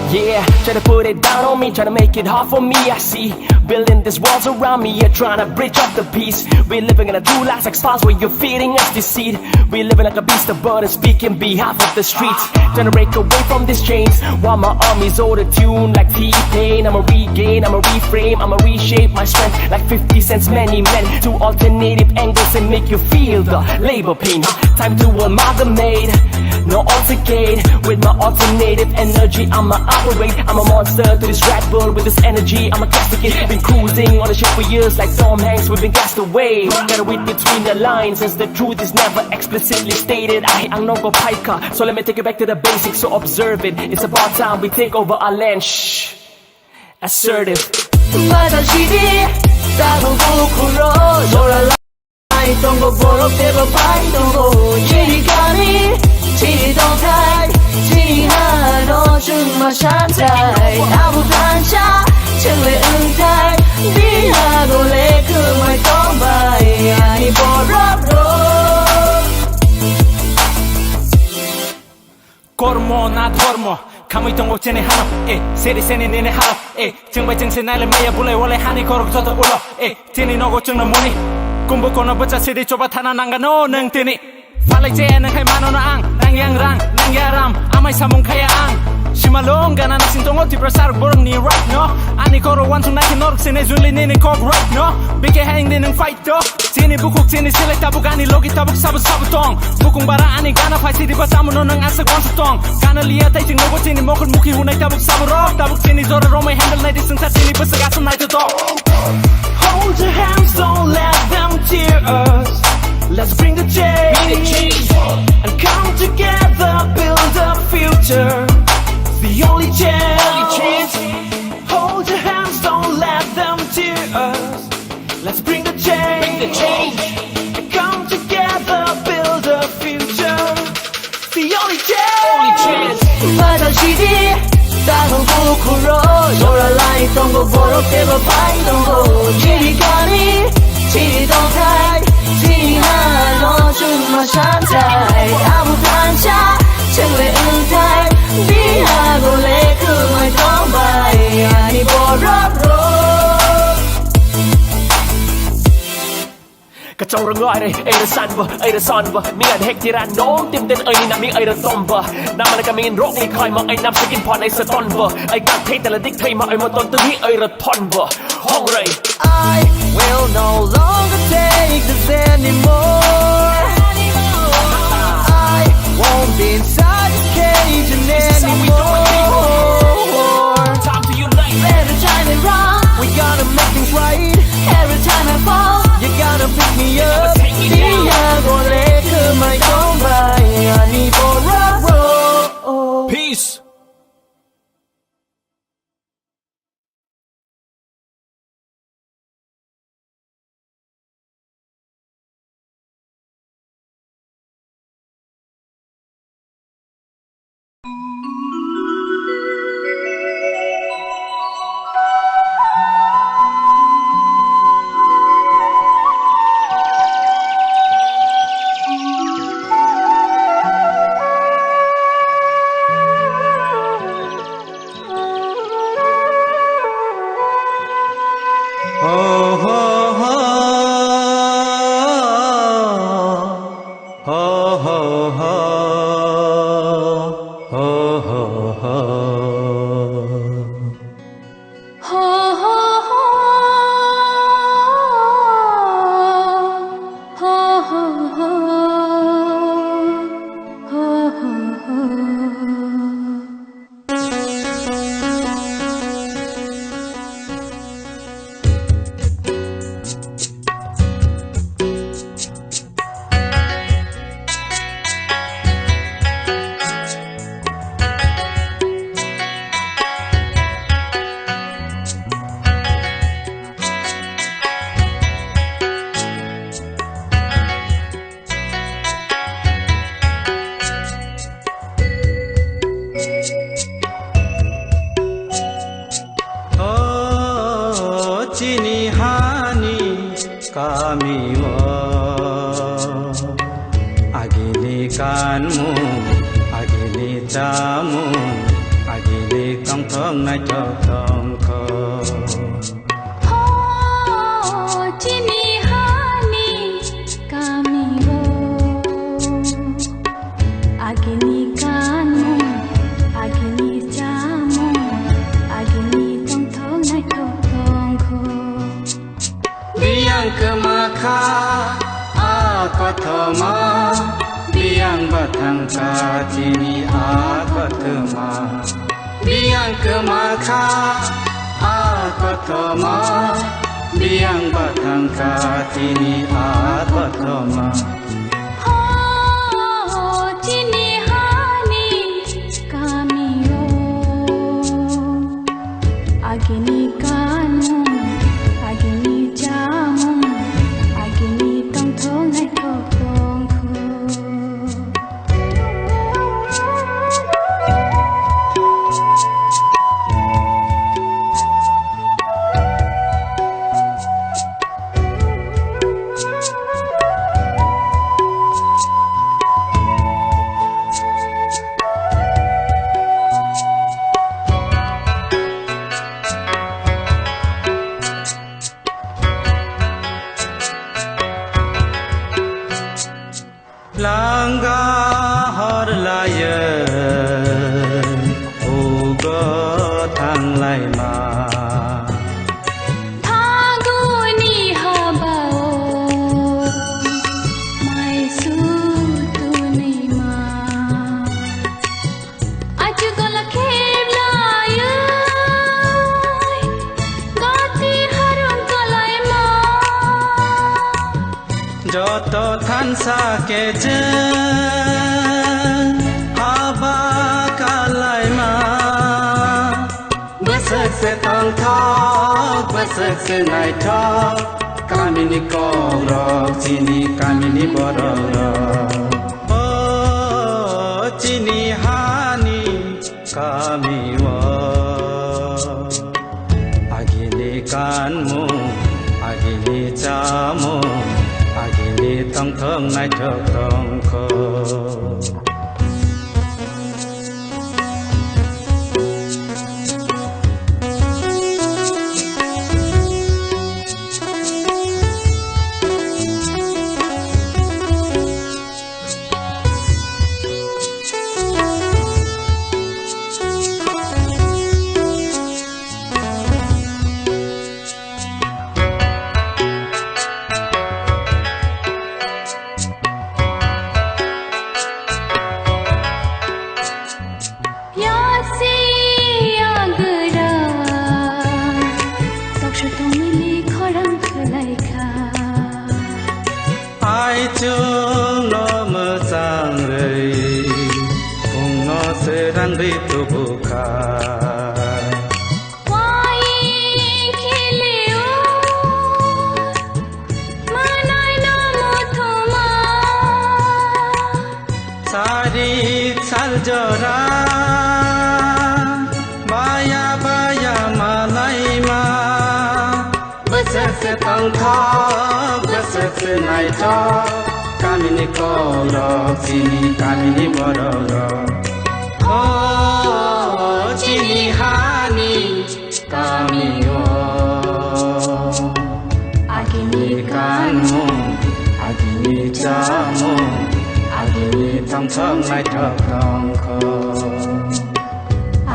Yeah, try to put it down on me, try to make it hard for me. I see building these walls around me, you're trying to breach up the peace. We living in a two lives like spies where you're feeding us deceit. We living like a beast of burden, speaking behalf of the streets. Trying to break away from these chains, while my army's auto-tuned like T-Pain. I'ma regain, I'ma reframe, I'ma reshape my strength like fifty Cent's Many Men. Two alternative angles and make you feel the labor pain. Time to amalgamate, no altercate. With my alternative energy, I'ma operate. I'm a monster to this Red Bull. With this energy, I'ma castigate. Been cruising on the ship for years like Tom Hanks. We've been cast away. Gotta read between the lines, since the truth is never explicitly stated. I ang nongo paika. So let me take you back to the basics. So observe it. It's about time we take over our land. Shh. Assertive. Mata shidi, tabuk bukhuro, jora lai tongo borok tebo pai tongo. Chini kami, chini tongthai, chini hano chwngma santai. Abu tancha, chwngle wngthai, bihago le kwmai tongbai, ani borok rok. Kormo na dhormo, khamwi tongo chini hano, eh, seri seni nini hano, eh, chwng bai chwng se naile maya bulai walai hani korok joto ulo, eh, chini nogo chwngno moni, kumbu kono bwcha sidi choba thana nangano nwng tini. Falai che nwng khai mano na ang, nang yang rang, nang ya ram, amai samung khaya ang. Sima long gana nasing tongo Tiprasa rok borok ni right no, ani koro wansung nai khe norok sene juli nini kok right no, bike haing de nwng fight to. Chini bukhuk chini selai tabuk ani logi tabuk sabu sabu tong. Bukung bara ani gana phai sidi ba tamu no nang asa gwansa tong. Gana liya tai ching nogo chini mokon mukhi hunai tabuk sabu rok. Tabuk chini jora romai handle nai di sengsa chini bwswk asa nai to tong. Hold your hands, don't let them tear us. Let's bring the change. Bring the change. And come together, build a future. It's the only chance. Only chance. Hold your hands, don't let them tear us. Let's bring the change. Bring the change. Come together, build a future. The only chance. Only chance. Mata shidi, tabuk bukhuro, jora lai tongo borok tebo pai tongo. Chini kami, chini tongthai, chini hano chwngma santai. Abu tancha, chwngle wngthai, bihago le kwmai tongbai, ani borok rok. Kachong rong ai re, ai re san ba, ai re san ba. Mi an hek tira nom tim ten ai ni na mi ai re tom ba. Na mana kami in rok ni khai ma ai nam sikin pon ai sa ton ba. Ai ka thei tala dik thei ma ai ma ton tu mi ai re ton ba. Hong rei. I will no longer take this anymore. I won't be inside this cage anymore. Time to unite. Every time I run, we gonna make things right. Every time I fall, you're gonna pick me up. Take me down. Bihago le kwmai tongbai, ani O chini hani kami o, agini kanmung, agini chamung, agini tongthok naithok tongthok. O chini hani kami o, agini kanmung, agini chamung, agini tongthok naithok tongthok. Biyang kwma kha a kothoma, biyang bathang kha chini a kothoma. Biyang kwma kha a kothoma, biyang bathang kha chini a kothoma. Ho, chini hani kami o, agini kanmung, agini chamung, agini tongthok naithok tongthok. Langga hor laye ugo thanglaima. Phaguni habao mai sutunima. Achu gola kheblayoi, gati harung kalaima. Joto thansa kecheng haba kalaima. Bwswk se tongthok, bwswk se naithok, kamini kokrok, chini kamini borokrok. O chini hani kami o, agini kanmung, agini chamung, agini tongthok naithok tongthok. Yasi agra, toksa tongmili khorang khwlaikha. Aichung no mwchang rwi, kung no srang rwi tubu kha. Waing khilio, manai no muthuma. Sarik sal jora, baya baya malaima. Bwswk se tongthok, bwswk se naithok, kamini kokrok, chini kamini borokrok. O chini hani kami o, agini kanmung, agini chamung, agini tongthok naithok tongthok.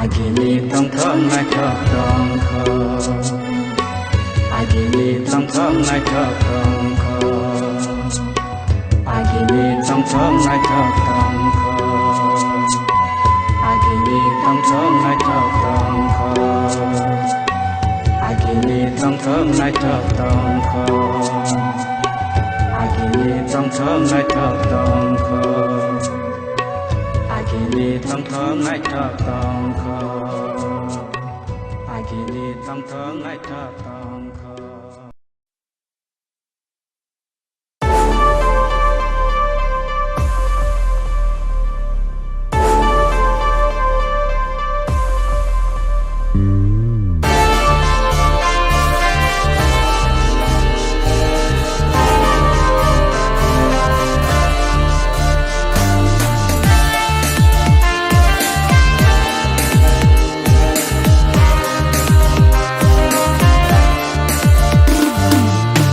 Agini tongthok naithok tongthok. Agini tongthok naithok tongthok. Tongthok naithok tongthok. Agini tongthok naithok tongthok. Agini tongthok naithok tongthok. Agini tongthok naithok tongthok. Agini tongthok naithok tongthok. Agini tongthok naithok tongthok.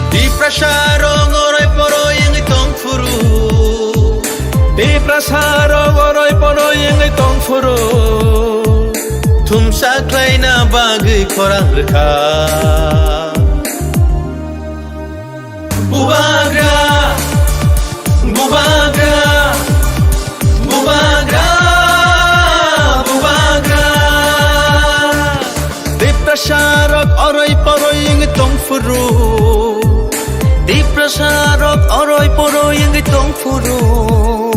Tiprasa rok oroi poroi wngwi tong phuru. Tiprasa rok oroi poroi wngwi tong phuru. Thumsa khlaina bagwi khorang rwkha. Bubagra, bubagra, bubagra, bubagra. Tiprasa rok oroi poroi wngwi tong phuru. Tiprasa rok oroi poroi wngwi tong phuru.